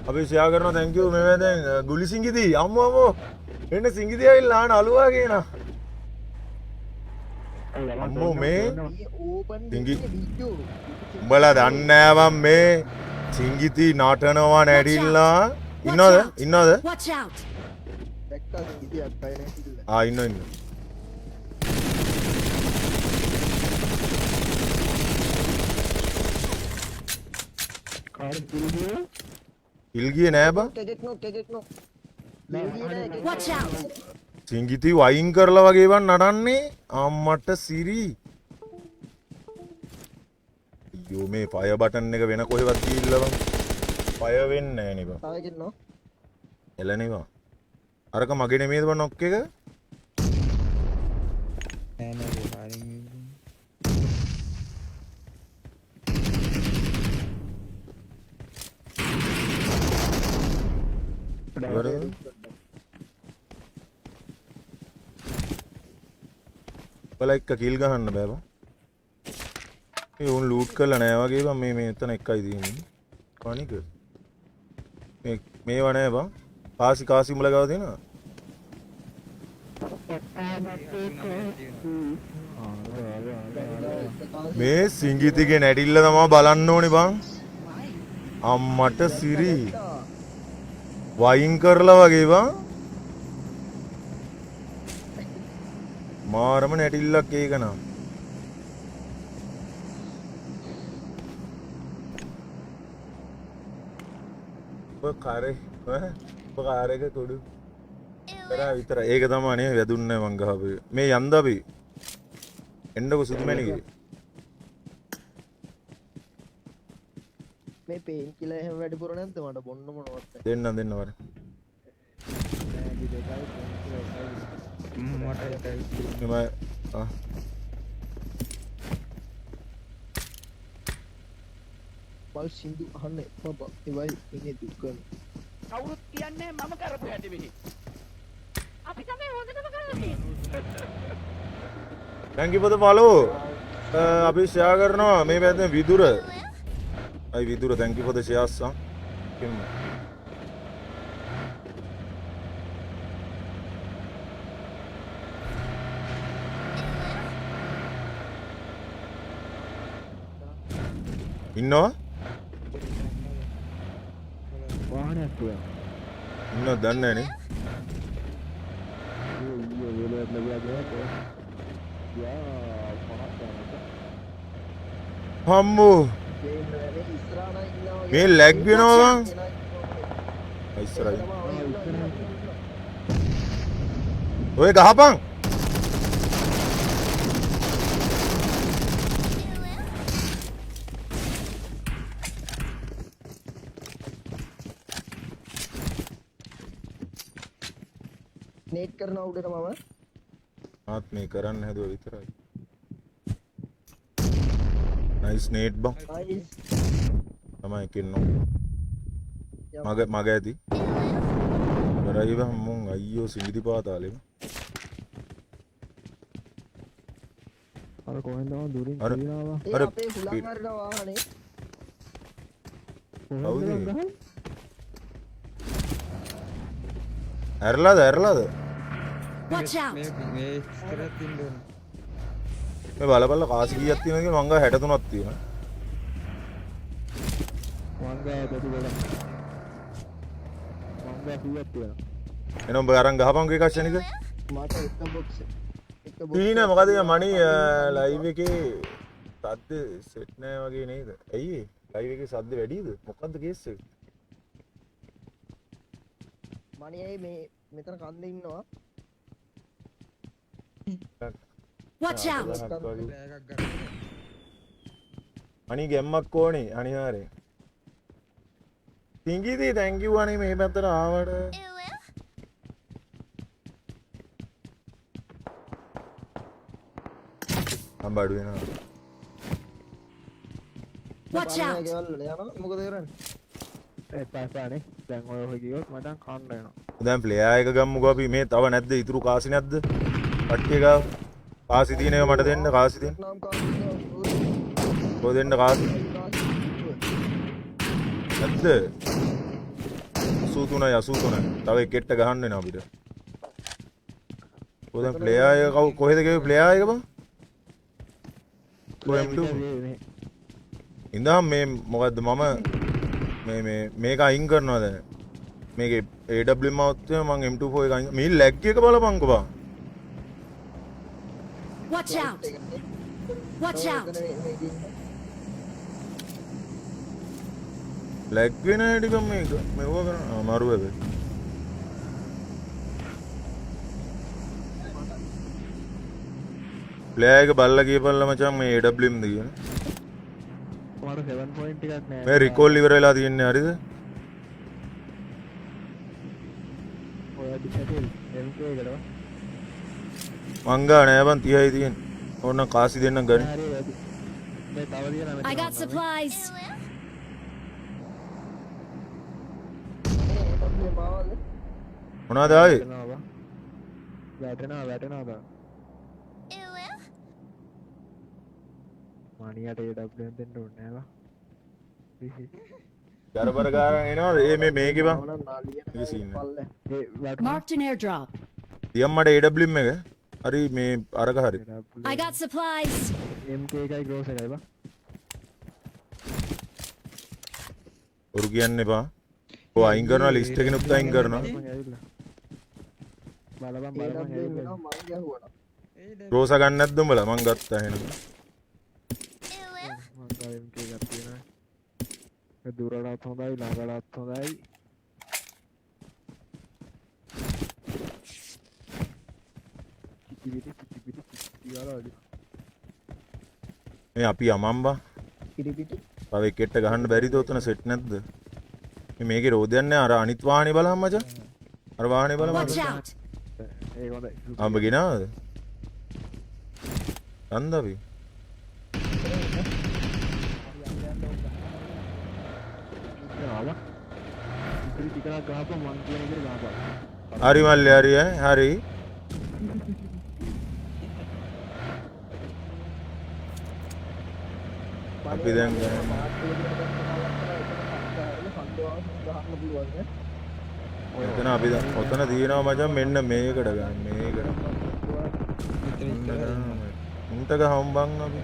අපි ෂෙයා කරනවා thank you. මේ දැන් ගුලි සිංගිදි අම්මෝ අම්මෝ එන්න සිංගිදි ඇවිල්ලා ආන අලුවා කියනවා. අම්මෝ මේ සිංගි උඹලා දන්නේ නෑ බං මේ සිංගිති නටනවා නැඩිල්ලා ඉන්නවද ඉන්නවද? Watch out! දැක්කා සිංගිති අක්කයි නැතිilla. ආ ඉන්න ඉන්න. කිල් ගියේ නෑ බං. එකෙක් නොක් එකෙක් නොක්. Watch out! සිංගිති වයින් කරලා වගේ බං නටන්නේ අම්මට සිරි. අයියෝ මේ ෆයර් බටන් එක වෙන කොහෙවත් ගිහිල්ලා බං. ෆයර් වෙන්නේ නෑ නේ බං. තව එකෙක් නොක්. එළනේ බං. අරක මගේ නෙමෙයිද බං නොක් එක? නෑ නෑ බෝ. ඉවරද? බලා එක්ක කිල් ගහන්න බෑ බං. මේ උන් ලූට් කරලා නෑ වගේ බං. මේ මේ එතන එකයි තියෙන්නේ. කණික. මේ මේවා නෑ බං. කාසි කාසි උඹලා ගාව තියෙනවද? මේ සිංගිතිගේ නැටිල්ල තමා බලන්න ඕනේ බං. අම්මට සිරි. වයින් කරලා වගේ බං. මාරම නැටිල්ලක් ඒක නම්. ඔබ කාරේ ඈ ඔබ කාර් එක කුඩු කරා විතරයි. ඒක තමයි නේ වැදුන්නේ මං ගහපු. මේ යන්ද අපි එන්නකො සුදු මැණිකේ. මේ පේන් කිලර් එහෙම වැඩිපුර නැද්ද මට බොන්න මොනවත් නැහැ. දෙන්නම් දෙන්න වර. නෑ දෙකයි පේන් කිලර් එකයි. මට එකයි. මෙම ආ මල් සින්දු අහන්න එපා බං. ඒවයි ඉන්නේ දුක් කරන. කවුරුත් කියන්නේ මම කරපු හැටි මෙහි. අපි තමයි හොඳටම කරලා තියෙන්නේ. Thank you for the follow. අපි ෂෙයා කරනවා මේ පැත්තෙන් විදුර. අයි Vidura thank you for the shares ආ. කිම්ම. ඉන්නවා? වාහනයක් තියෙනවා. ඉන්නවද දන්නේ නැහැ නේ. ඊයේ වේලක් ලැබිලා ගියා. ගියා 50ක් යනකොට. හම්බෝ මේ ලැග් වෙනවා බං. ඉස්සරහින්. ඔය ගහපන්. නේට් කරනවා උඩට මම. ආත් මේ කරන්න හැදුවා විතරයි. නයිස් නේට් බං. නයිස්. තමයි එකෙන් නෝ. මග මග ඇති. ඉවරයි බං මුන් අයියෝ සිඟිති පාතාලේ බං. අර කොහෙන්ද මං දුරින් අර තියනවා බං. අර අපේ හුලං හරින වාහනේ. කවුද? ඇරලාද ඇරලාද? Watch out! මේ මේ ඉස්සරහට ඉන්න ඕන. මේ බලපල්ලා කාසි කීයක් තියෙනවද කියලා මං ගාව 63ක් තියෙනවා. මං ගාව දෙටි ගොඩක්. මං ගාව 100ක් තියෙනවා. එහෙනම් ඔබ අරන් ගහපන්කෝ එකක් ෂණික. මට එක බොක්ස් එක බොක්ස් තීන මොකද මේ මණි ලයිව් එකේ සද්ද සෙට් නෑ වගේ නේද? ඇයි ඒ? ලයිව් එකේ සද්ද වැඩිද? මොකද්ද කේස් එක? මණි ඇයි මේ මෙතන කන්දේ ඉන්නවා. Watch out! අනි ගැම්මක් ඕනේ අනිවාර්යෙන්. තිංගිදී thank you අනේ මේ පැත්තට ආවට. මම බඩු වෙනවා. Watch out! ගෙවල් වල යනවා මොකද කරන්නේ? එපා එපානේ. දැන් ඔය ඔය ගියොත් මචං කන්න වෙනවා. දැන් ප්ලේයර් එක ගම්මුකෝ අපි. මේ තව නැද්ද ඉතුරු කාසි නැද්ද? කට්ටිය ගාව කාසි තියෙන ඒවා මට දෙන්න කාසි දෙන්න. කො දෙන්න කාසි. නැද්ද? 83යි 83යි. තව එකෙක්ට ගහන්න වෙනවා අපිට. කො දැන් ප්ලේයර් එක කවු කොහෙද ගියේ ප්ලේයර් එක බං? කොහෙන්ද? ඉඳන් මේ මොකද්ද මම මේ මේ මේක අයින් කරනවා දැන්. මේකේ AWM આવත් වෙන මං M24 එක අයින් මේ ලැග් එක බලපන්කෝ බං. Watch out! Watch out! Lag වෙන හැටි බං මේක. මෙව්ව කරන අමාරු හැබැයි. ප්ලේයර් එක බලලා කියපල්ලා මචං මේ AWM ද කියන. මට 7 පොයින්ට් එකක් නෑ. මේ රිකෝල් ඉවර වෙලා තියෙන්නේ හරිද? ඔය ඩිසැටල් MK එකට බං. මං ගා නෑ බං 30යි තියෙන්නේ. ඕන කාසි දෙන්නම් ගනි. හරි ඇති. මේ තව තියෙනවා මෙතන I got ඕන නම්. supplies. මේ මාවල මොනවද ආවේ? වැටෙනවා බං. වැටෙනවා වැටෙනවා බං. මණියට AWM දෙන්න ඕනේ නෑ බං. ගරබර ගාන එනවද? ඒ මේ මේකේ බං. ඕන නාලියන මේකේ සීන් එක. පල්ල ඒ වැටුණා. Marked an airdrop. තියම් මට AWM එක. හරි මේ අරක හරි. I got supplies. MK එකයි ග්‍රෝස් එකයි බං. ඔරු කියන්න එපා. ඔය අයින් කරනවා ලිස්ට් එකකිනුත් අයින් කරනවා. බලපන් ඇවිල්ලා. බලපන් බලපන් AWM ඇවිල්ලා. එනවා මං ගැහුවා. රෝසා ගන්න නැද්ද උඹලා? මං ගත්තා එහෙනම්. මං ගාව MK එකක් තියෙනවා. ඒක දුරටත් හොඳයි ළඟටත් හොඳයි. කිචි පිටි කිචි පිටි කිචි ගාලා වගේ. මේ අපි යමන් බං. කිරිපිටි තව එකෙක්ට ගහන්න බැරිද ඔතන සෙට් නැද්ද? මේ මේකේ රෝදයක් නෑ අර අනිත් වාහනේ බලහන් මචං. අර වාහනේ බලමු. Watch out. ඒක හොඳයි. අඹ ගෙනාවද? යන්ද අපි. ආවා. ඉතිරි ටිකක් ගහපන් මං කියන විදිහට ගහපන්. හරි මල්ලි හරි ඈ හරි. අපි දැන් එතන අපි දැන් ඔතන තියෙනවා මචං මෙන්න මේකට ගන්න මේකට. උන්ට ගහමු බං අපි.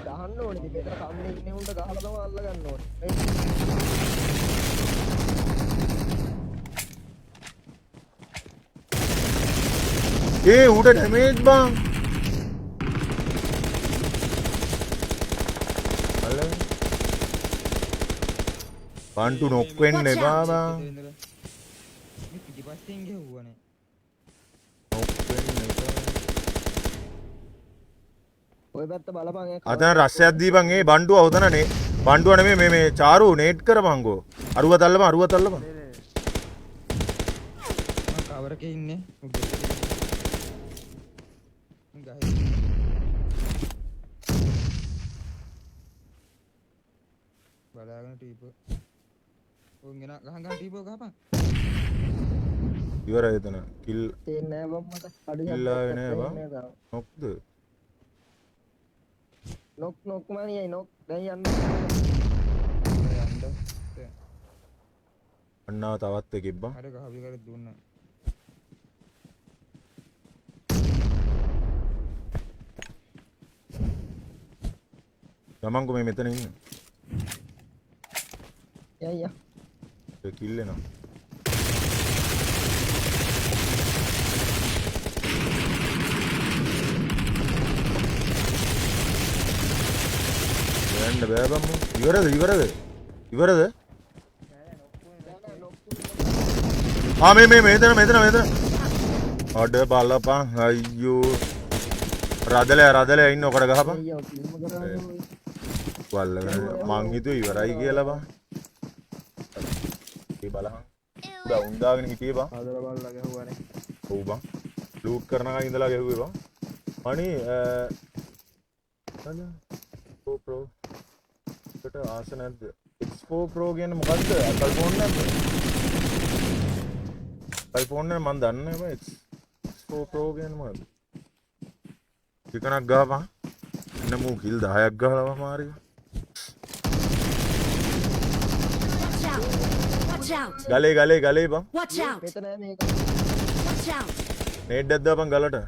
ගහන්න ඕනේ ඉතින් මෙතන කන්නේ ඉන්නේ උන්ට ගහලා තමයි අල්ල ගන්න ඕනේ. ඒ ඌට ඩැමේජ් බං. අල්ල. බන්ටු නොක් වෙන්න එපා බං. මේ පිටිපස්සෙන් ගැහුවානේ. නොක් වෙන්න එපා. ඔය පැත්ත බලපන් ඈ. අතන රස්සයක් දීපන් ඒ බණ්ඩුව ඔතන නේ බණ්ඩුව නෙමෙයි මේ මේ චාරු නේට් කරපන්කෝ අරුව තල්ලපන් අරුව තල්ලපන්. මං කවර් එකේ ඉන්නේ. උඩ. ගහේ. බලාගෙන ටීපෝ. උන් ගෙන ගහන් ගහන් ටීපෝ ගහපන්. ඉවරයි එතන කිල් තේන්නේ නෑ බං මට. අඩු කිල් ආවේ නෑ බං. නොක්ද? නොක් නොක් මනියයි නොක් දැන් යන්න. යන්න. අන්නා තවත් එකෙක් බං. අර ගහපු එකට දුන්නා. ගමන්කෝ මේ මෙතන ඉන්න. යයි යා. ඒ කිල් එනවා. යන්න බෑ බං මුන්. ඉවරද ඉවරද? ඉවරද? ආ මේ මේ මෙතන මෙතන මෙතන. අඩ බලපන් අයියෝ. රදලයා රදලයා ඉන්න ඔකට ගහපන්. අයියෝ ෆිල්ම් කරන්නේ ඔය. වල්ලගෙන මං හිතුවේ ඉවරයි කියලා බං. ඒ බලහන්. උඩ උන් දාගෙන හිටියේ බං. හදලා බලලා ගැහුවානේ. ඔව් බං. ලූට් කරනකන් ඉඳලා ගැහුවේ බං. අනේ අද 4 Pro එකට ආස නැද්ද? X4 Pro කියන්නේ මොකද්ද? Apple phone නැද්ද? Apple phone එක මං දන්නේ නෑ බං. X4 Pro කියන්නේ මොකද්ද? ටිකනක් ගහපන්. එන්න මූ කිල් 10ක් ගහලා බං මාරිය. Watch out. Watch out. ගලේ ගලේ ගලේ බං. Watch out. මෙතන නෑ මේක. Watch out. නේඩ් එකක් දාපන් ගලට.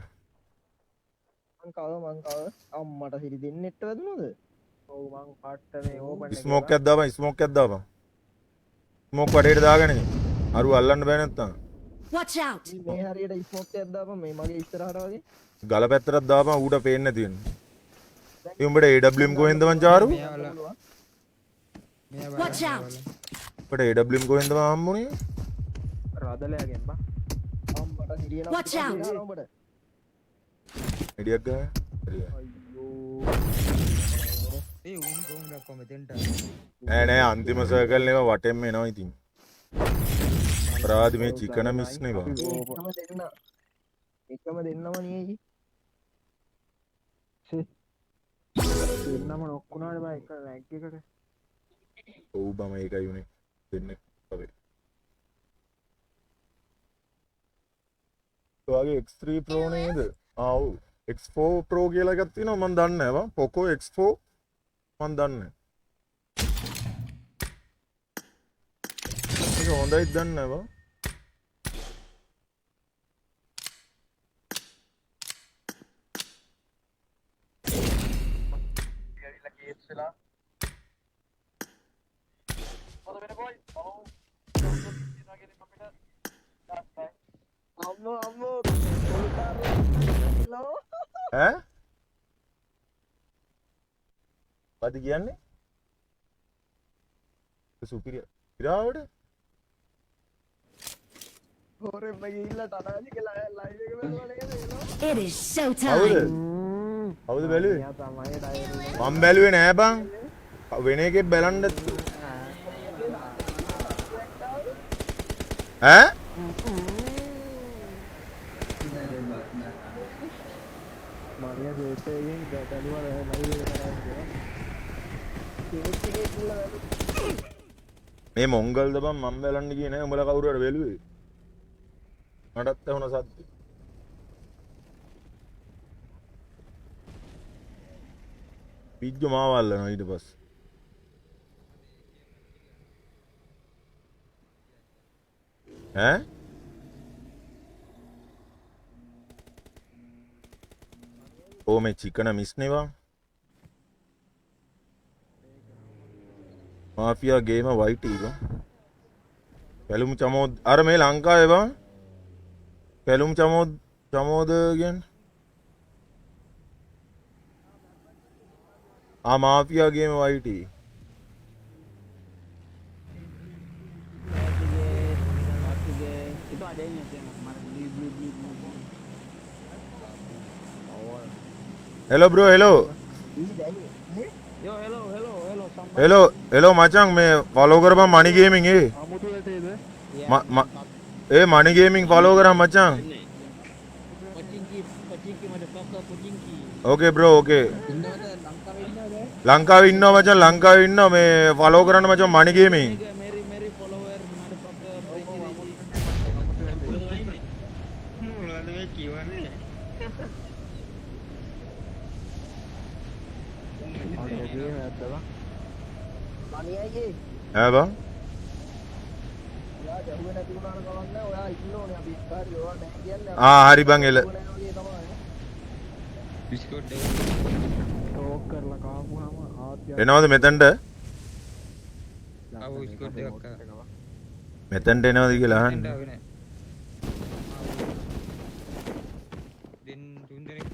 මං කව මං කව අම්මට සිරි දෙන්නෙක්ට වැදුනද? ඔව් මං පට්ට මේ ඕපන් එකේ ස්මෝක් එකක් දාපන් ස්මෝක් එකක් දාපන්. ස්මෝක් වටේට දාගෙන ඉන්න. අරු අල්ලන්න බෑ නැත්තම්. Watch out. මේ හරියට ස්මෝක් එකක් දාපන් මේ මගේ ඉස්සරහට වගේ. ගල පැත්තටත් දාපන් ඌට පේන්නේ නැති වෙන්න. ඒ උඹට AWM කොහෙන්ද මං චාරු? Watch out. උඹට AWM කොහෙන්ද මං හම්බුනේ? රදලයාගෙන් බං. අම්මට සිරියන Watch out. උඹට. එඩියක් ගහ. හරි. අයියෝ. ඒ උන් කොහොමද අප්පා මෙතෙන්ට නෑ නෑ අන්තිම සර්කල් එක වටෙන්ම එනවා ඉතින්. අපරාධ මේ චිකන මිස් නේ බං. එකම දෙන්න. එකම දෙන්නම නේ. දෙන්නම නොක් වුණානේ බං එක රැන්ක් එකට. ඔව් බං ඒකයි උනේ. දෙන්න අපේ. ඔයාගේ X3 Pro නේද? ආ ඔව්. X4 Pro කියලා එකක් තියෙනවා මං දන්නේ නෑ බං. Poco X4 මං දන්නේ නෑ. ඒක හොඳයිද දන්නේ නෑ බං. ඇවිල්ලා කේස් වෙලා මොකද වෙන බොයි ඔව් අම්මෝ අම්මෝ ඈ මොකද කියන්නේ? සුපිරිය ඉරාවට හොරෙන්ම ගිහිල්ලා ටටාජි කියලා ලයිව් එක බැලුවා නේද එනවා. It is showtime. කවුද? කවුද බැලුවේ? මං බැලුවේ නෑ බං. වෙන එකෙක් බලන්න ඈ මරියා සේට් එකෙන් බැලුවා ලයිව් එක කරා කියලා. මේ මොංගල්ද බං මං බලන්න ගියේ නෑ උඹලා කවුරු හරි බැලුවේ. මටත් ඇහුණ සද්ද. පිජ්ජෝ මාව අල්ලනවා ඊට පස්සේ. ඈ ඕ මේ චිකන මිස් නේ බං. මාෆියා ගේම වයිට් එක පැලුම් චමෝද් අර මේ ලංකාවේ බං පැලුම් චමෝද් චමෝද කියන්නේ ආ මාෆියා ගේම white. Itu adanya sih beli beli beli. Hello bro hello. Yo hello hello hello hello hello මචං මේ ෆලෝ කරපන් මනි ගේමින් ඒ ඒ මනි ගේමින් ෆලෝ කරන් මචං. Pochinki Pochinki motherfucker Pochinki. Okay bro okay. ලංකාවේ ඉන්නවා මචං ලංකාවේ ඉන්නවා මේ ෆලෝ කරන්න මචං මනි gaming. Mary Mary follower motherfucker මොනවද මේ කියවන්නේ? මණි අයියේ ඈ බං ඔයා ගැහුවේ නැති වුණාට කමක් නෑ ඔයා ඉන්න ඕනේ අපි ඉස්සරහ ඔයා නෑ කියන්නේ ආ හරි බං එල බිස්කොට් දෙක ටෝක් කරලා කාපුවාම ආත්‍ය එනවද මෙතනට? ආව බිස්කොට් දෙකක් කා. මෙතනට එනවද කියලා අහන්න. මෙතනට ආවේ නෑ. දෙන්න තුන් දෙනෙක්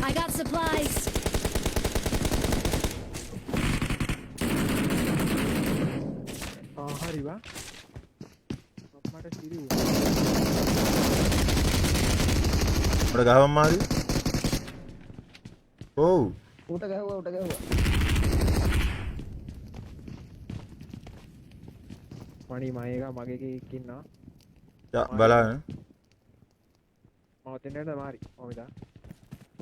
I got supplies. ආ හරි බං මට සිරි වුණා. උඩ ගහවන් මාරි. ඔව් උට ගැහුවා උට ගැහුවා. මණි මම එක මගේ එකෙක් ඉන්නවා. යා බලන්න. මම ඔතෙන් යන්න මාරි මම ඉදා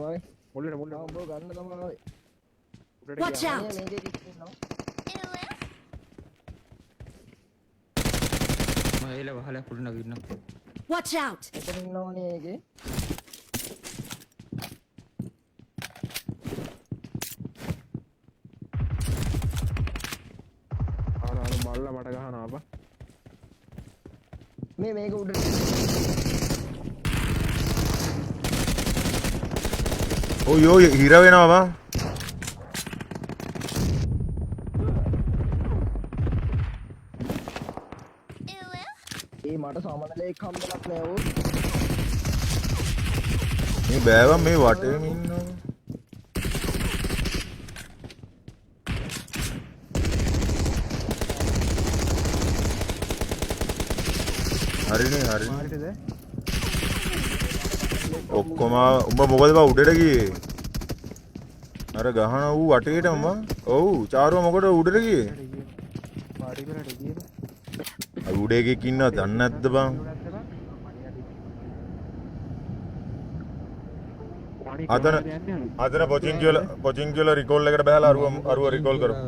මාරි මුල්ලට මුල්ලට ආ උඹ ගන්න තමයි ආවේ. උඩට Watch ගියා. out. මේකේ එකෙක් ඉන්නවා. මම එල වහලා කුඩ නගින්න. Watch out. එතන ඉන්නවනේ ඒකේ. අර අර මල්ලා මට ගහනවා බා. මේ මේක උඩට ඔය ඔය හිර වෙනවා බං. ඒ මට සමනලෙක් හම්බෙලත් නෑ ඕ. මේ බෑ බං මේ වටේම ඉන්නවා. හරිනේ හරිනේ. මාරිටද? ඔක්කොම උඹ මොකද බං උඩට ගියේ? අර ගහන ඌ වටේටම බං. ඔව් චාරුව මොකටද උඩට ගියේ? පාටි කරට ගියේ. අර උඩ එකෙක් ඉන්නවා දන්නේ නැද්ද බං? අතන අතන පොචින් කියලා රිකෝල් එකට බහලා අරුව රිකෝල් කරමු.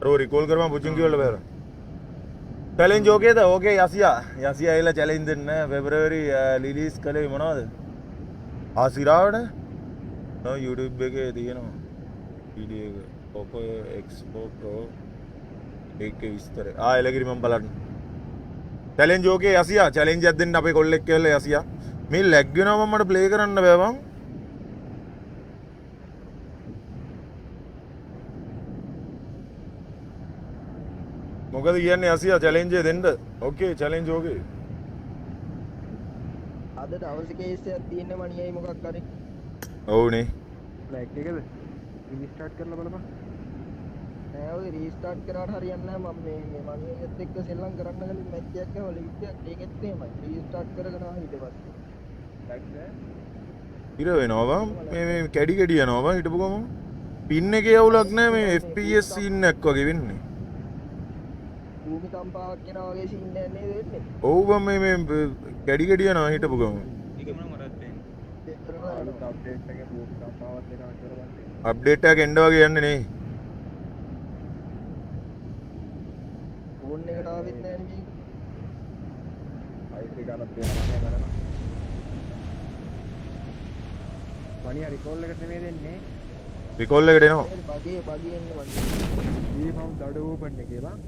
අරුව රිකෝල් කරපන් පොචින් කියලා බහලා. චැලෙන්ජ් ඕකේද? ඕකේ යසියා. යසියා ඇවිල්ලා චැලෙන්ජ් දෙන්න පෙබරවරි රිලීස් කළේ මොනවද? ආ සිරාවට? නෝ YouTube එකේ තියෙනවා. වීඩියෝ එක Poco X4 Pro ඒකේ විස්තර. ආ එලගිරි මම බලන්න. චැලෙන්ජ් ඕකේ යසියා. චැලෙන්ජ් එකක් දෙන්න අපේ කොල්ලෙක් කියලා යසියා. මේ ලැග් වෙනවා මම මට ප්ලේ කරන්න බෑ බං. මොකද කියන්නේ යසියා චැලෙන්ජ් එක දෙන්න. ඕකේ චැලෙන්ජ් ඕකේ. අද දවසේ කේස් එකක් තියෙන්නේ මණියයි මොකක් හරි. ඔව්නේ. ලැග් එකද? රීස්ටාර්ට් කරලා බලපන්. නෑ ඔය රීස්ටාර්ට් කරාට හරියන්නේ නෑ. මම මේ මේ මණියත් එක්ක සෙල්ලම් කරන්න කලින් මැච් එකක් ගහලා ලීග් එකක් ඒකෙත් එහෙමයි. රීස්ටාර්ට් කරගෙන ආවා ඊට පස්සේ. ලැග් නෑ. ඉර වෙනවා බං. මේ මේ කැඩි කැඩි යනවා බං හිටපු ගමන්. පින් එකේ අවුලක් නෑ මේ FPS scene එකක් වගේ වෙන්නේ. භූමිකම්පාවක් එනවා වගේ සීන් එකක් නේද වෙන්නේ? ඔව් බං මේ මේ කැඩි කැඩි යනවා හිටපු ගමන්. ඒක මොන මොරක්ද වෙන්නේ? අලුත් අප්ඩේට් එකේ භූමිකම්පාවක් එනවා කියලා බං. අප්ඩේට් එකක් එන්න වගේ යන්නේ නේ. ෆෝන් එකට ආවෙත් නෑ නේ මේක. i3 ගානක් දෙනවා නෑ බලන්න. මණියා රිකෝල් එකට නෙමෙයි දෙන්නේ. රිකෝල් එකට එනවා. බගේ බගේ එන්නේ මං. ඊ මම දඩ ඕපන් එකේ බං.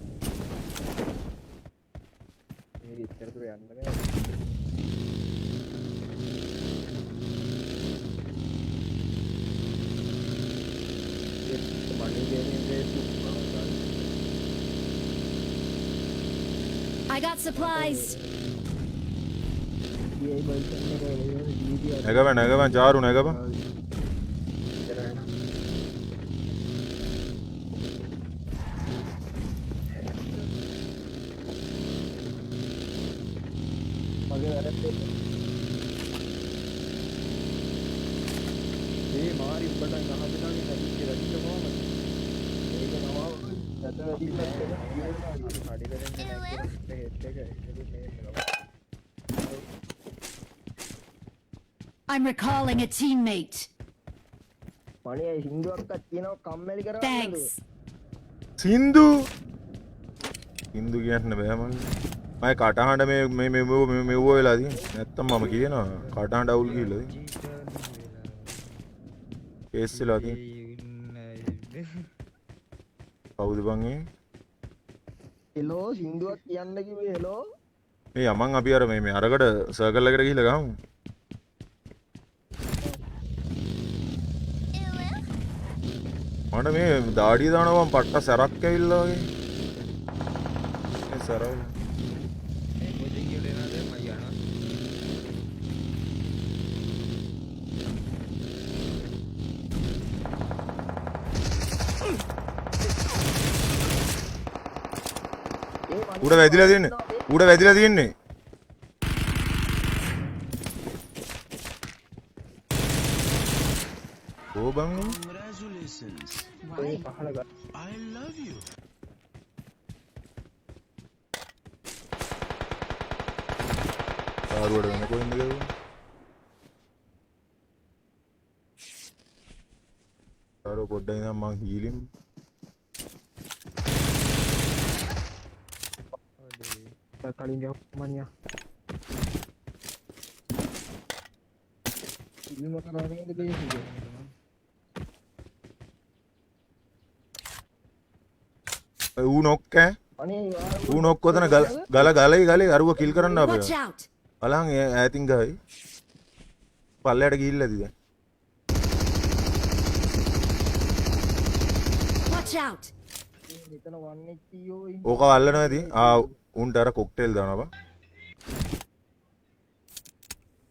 මේක ඉච්චර දුර යන්න බෑ. Mani gaming race I got supplies. නැගපන් නැගපන් චාරු නැගපන්. මගේ වැරද්ද. මේ මාරි උඹට ගහපෙනාගේ හැදිච්ච රැකිච්ච කොහමද? ඒක නම නැත වැඩිලා අඩි කරන්නේ නැහැ කියලා හෙඩ් එක ඒක මේ I'm recalling a teammate. මණියයි සින්දුවක්වත් කියනවා කම්මැලි කරවන්නද? Thanks. සින්දු සින්දු කියන්න බෑ මල්ලි. මම කටහඬ මේ මේ මේ මෙව්ව වෙලා තියෙන්නේ. නැත්තම් මම කියනවා කටහඬ අවුල් කියලා තියෙන්නේ. කේස් වෙලා තියෙන්නේ. කවුද බං ඒ? හෙලෝ සින්දුවක් කියන්න කිව්වේ හෙලෝ. මේ යමන් අපි අර මේ මේ අරකට සර්කල් එකට ගිහිල්ලා ගහමු. මට මේ දාඩිය දානවා බං පට්ට සැරක් ඇවිල්ලා වගේ. මේ සැරවල. මේ පොඩි කියලා එනවාද මම යනවා. උඩ වැදිලා තියෙන්නේ. උඩ වැදිලා තියෙන්නේ. ඕ බං Congratulations. Why? I love you. ආරුවට වෙන කොහෙන්ද ගැහුවේ? ආරුව පොඩ්ඩක් ඉඳන් මං හීලින් කලින් ගහපු මණියා. ඉල්ලුම කරා නේද බේස් එක? ඌ නොක් ඈ. ඌ නොක් ඔතන ගල ගල ගලයි ගලේ අරුව කිල් කරන්න ආපේ. Watch out. බලන් ඈතින් ගහයි. පල්ලයට ගිහිල්ලා ඇති දැන්. Watch out. මෙතන 1 HP ඕ ඕක අල්ලනවා ඇති. ආ උන්ට අර කොක්ටේල් දානවා බං.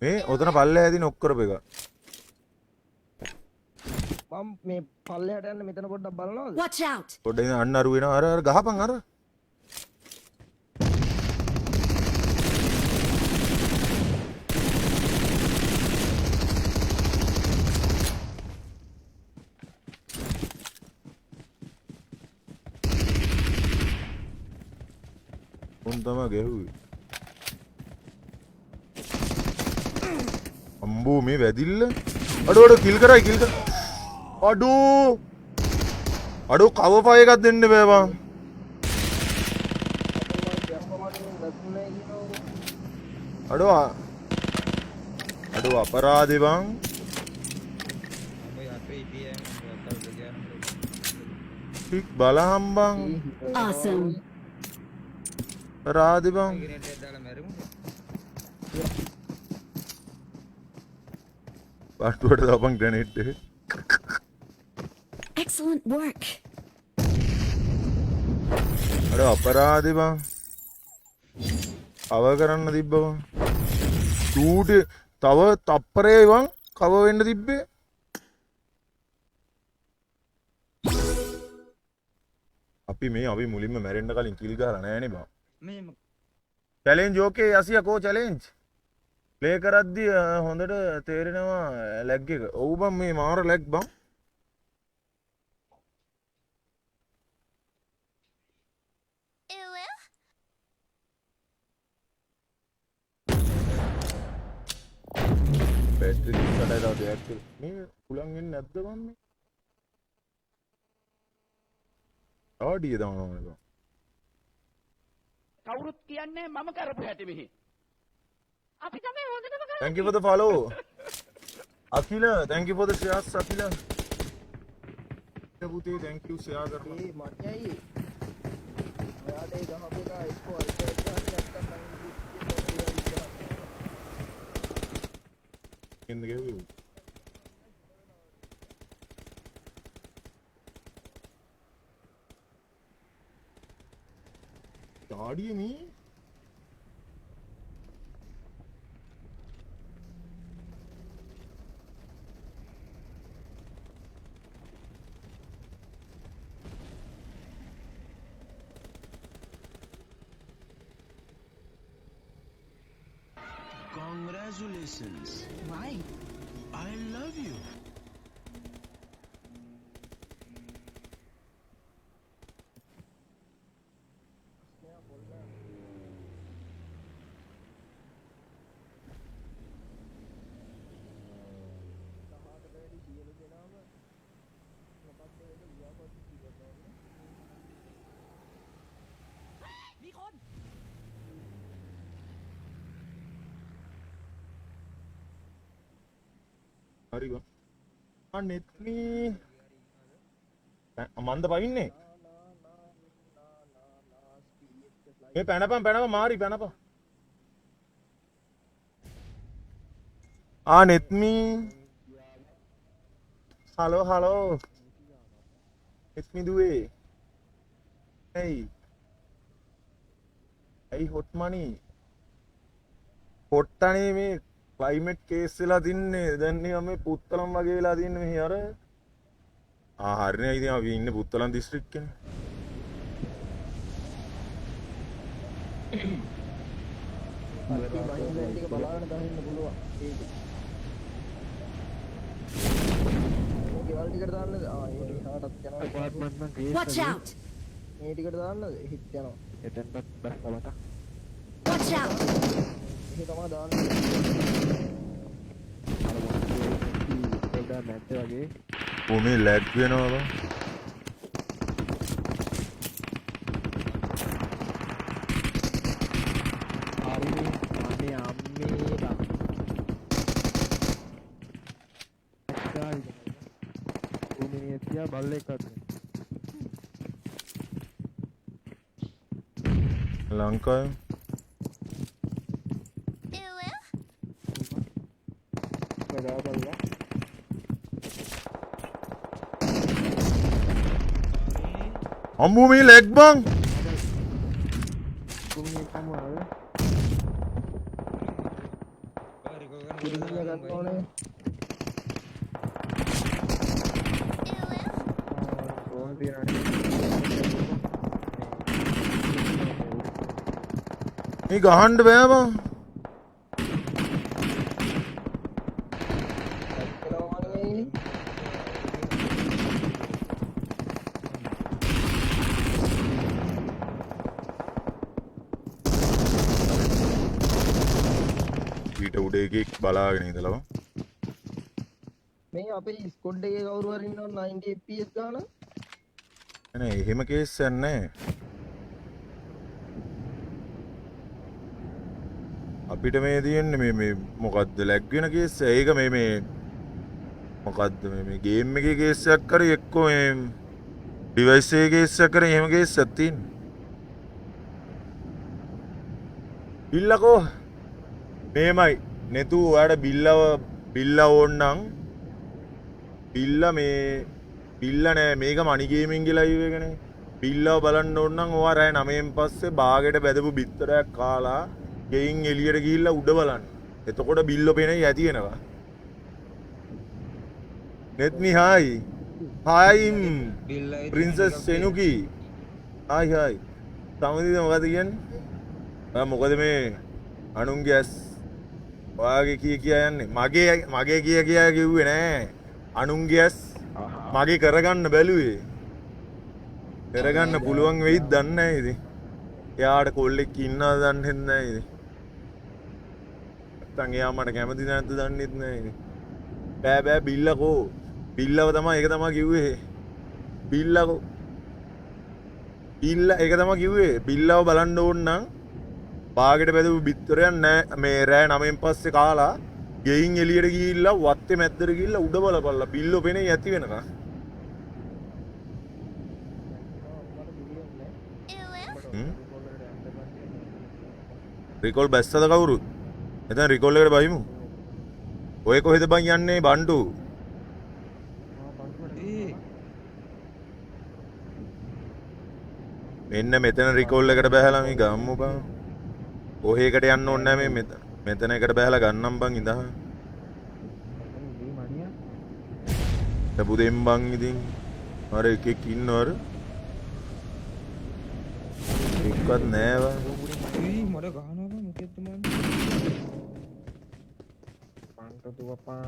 මේ ඔතන පල්ලෙහා ඇති නොක් කරපු එක. මම මේ පල්ලෙහාට යන්න මෙතන පොඩ්ඩක් බලනවද? Watch out. පොඩ්ඩක් ඉඳන් අන්න අරු වෙනවා. අර අර ගහපන් අර. උන් තමයි ගැහුවේ. අම්බෝ මේ වැදිල්ල. අඩෝ අඩෝ කිල් කරයි කිල් කර. අඩෝ අඩෝ කව පය එකක් දෙන්න බෑ බං. අඩෝ අඩෝ අපරාධේ බං. ටික් බලහම් බං. Awesome. අපරාධේ බං. පාටුවට දාපන් ග්‍රැනේඩ් එක. Excellent work. අඩෝ අපරාධේ බං. කව කරන්න තිබ්බ බං. චූටි තව තප්පරේ බං කව වෙන්න තිබ්බේ. අපි මේ අපි මුලින්ම මැරෙන්න කලින් කිල් ගහලා නෑනේ බං. චැලෙන්ජ් ඕකේ යසියා කෝ චැලෙන්ජ් ප්ලේ කරද්දි හොඳට තේරෙනවා ලැග් එක. ඔව් බං මේ මාර ලැග් බං. බැටරි 38යි තව දෙයක් කියලා. මේ හුලං එන්නේ නැද්ද බං මේ? ආඩිය දානවා බං. කවුරුත් කියන්නේ මම කරපු හැටි මෙහි. අපි තමයි හොඳටම කරන්නේ. Thank you for the follow. Akila, thank you for the shares Akila. පුතේ thank you share කරනවා. ඒ මචයි. ඔයාට ඒ ගහපු එක එක්කෝ අල්ටර් එකක් නැත්තම් මං එන්න ගැහුවේ. තාඩිය මේ Congratulations. Why? I love you. හරි බං. අනෙත් මේ මන්ද පවින්නේ. මේ පැනපන් පැනපන් මාරි පැනපන්. ආ නෙත්මි. Hello hello. නෙත්මි දුවේ. ඇයි? ඇයි හොට් මනි? හොට් අනේ මේ ක්ලයිමේට් කේස් වෙලා තින්නේ. දැන් නිකන් මේ පුත්තලම් වගේ වෙලා තින්නේ මෙහි අර. ආ හරිනේ ඉතින් අපි ඉන්නේ පුත්තලම් දිස්ත්‍රික්කේනේ. කට්ටිය බහින්න ටික බලාගෙන බහින්න පුළුවන්. ඒක. මේ ගෙවල් ටිකට දාන්නද? ආ ඒ එහාටත් යනවා. ඇපාර්ට්මන්ට් නම් කේස් Watch out! මේ ටිකට දාන්නද? එහෙත් යනවා. එතනටත් බැස්සා මට. Watch out! එහෙ තමයි දාන්නේ. අර මොකද පොඩ්ඩක් මැද්ද වගේ. ඔව් මේ ලැග් වෙනවා බං. හරිනේ අනේ අම්මේ බං. උමිනිය තියා බල්ලෙක් වගේ. ලංකාවේ ගාව බල්ලා. අම්මෝ මේ ලැග් බං. උමිනිය කමු ආවේ. පිළිගන්න ගන්න ඕනේ. ඕන තියනනේ. මේ ගහන්න බෑ බං. වෙනවා නේ. උඩ එකෙක් බලාගෙන ඉඳලා බං. මේ අපේ ස්කොඩ් එකේ කවුරු හරි ඉන්නවද 90 FPS ගාන? නෑ එහෙම කේස් එකක් නෑ. අපිට මේ තියෙන්නේ මේ මේ මොකද්ද ලැග් වෙන කේස් එක. ඒක මේ මේ මොකද්ද මේ මේ ගේම් එකේ කේස් එකක් හරි එක්කෝ මේ ඩිවයිස් එකේ කේස් එකක් හරි එහෙම කේස් එකක් තියෙන්නේ. බිල්ලකෝ මේමයි නෙතු ඔයාට බිල්ලව බිල්ල ඕන නම් බිල්ල මේ බිල්ල නෑ මේක මනි ගේමින් ගේ ලයිව් එකනේ. බිල්ලව බලන්න ඕන නම් ඔයා රෑ 9න් පස්සේ බාගෙට බැදපු බිත්තරයක් කාලා ගෙයින් එළියට ගිහිල්ලා උඩ බලන්න. එතකොට බිල්ල පේන්නේ ඇති වෙනවා. Nethmi hi. Hi princess Senuki. Hi hi. සමදිද මොකද කියන්නේ? ඔයා මොකද මේ අනුන්ගේ ඇස් ඔයාගේ කිය කියා යන්නේ? මගේ මගේ කිය කියා කිව්වේ නෑ. අනුන්ගේ ඇස් මගේ කරගන්න බැලුවේ. කරගන්න පුළුවන් වෙයිද දන්නේ නෑ ඉතින්. එයාට කොල්ලෙක් ඉන්නවද දන්නෙත් නෑ ඉතින්. නැත්තම් එයා මට කැමති නැද්ද දන්නෙත් නෑ ඉතින්. බෑ බෑ බිල්ලකෝ. බිල්ලව තමයි ඒක තමයි කිව්වේ. බිල්ලකෝ. බිල්ල ඒක තමයි කිව්වේ. බිල්ලව බලන්න ඕන නම් බාගෙට බැදපු බිත්තරයක් නෑ මේ රෑ 9න් පස්සේ කාලා ගෙයින් එළියට ගිහිල්ලා වත්තේ මැද්දට ගිහිල්ලා උඩ බලපල්ලා බිල්ලෝ පෙනේ ඇති වෙනකන්. රිකෝල් බැස්සද කවුරුත්? එතන රිකෝල් එකට බහිමු. ඔය කොහෙද බං යන්නේ බන්ටු? මෙන්න මෙතන රිකෝල් එකට බැහැලා මේ ගම්මු බං. ඔහේ එකට යන්න ඕනේ නෑ මේ මෙතන. මෙතන එකට බැහැලා ගන්නම් බං ඉඳහන්. ලැබුදෙන් බං ඉතින්. අර එකෙක් ඉන්නවර. එක්කත් නෑ බං. මට ගහනවා බං මොකෙද්ද මන්? පන්ටු අප්පා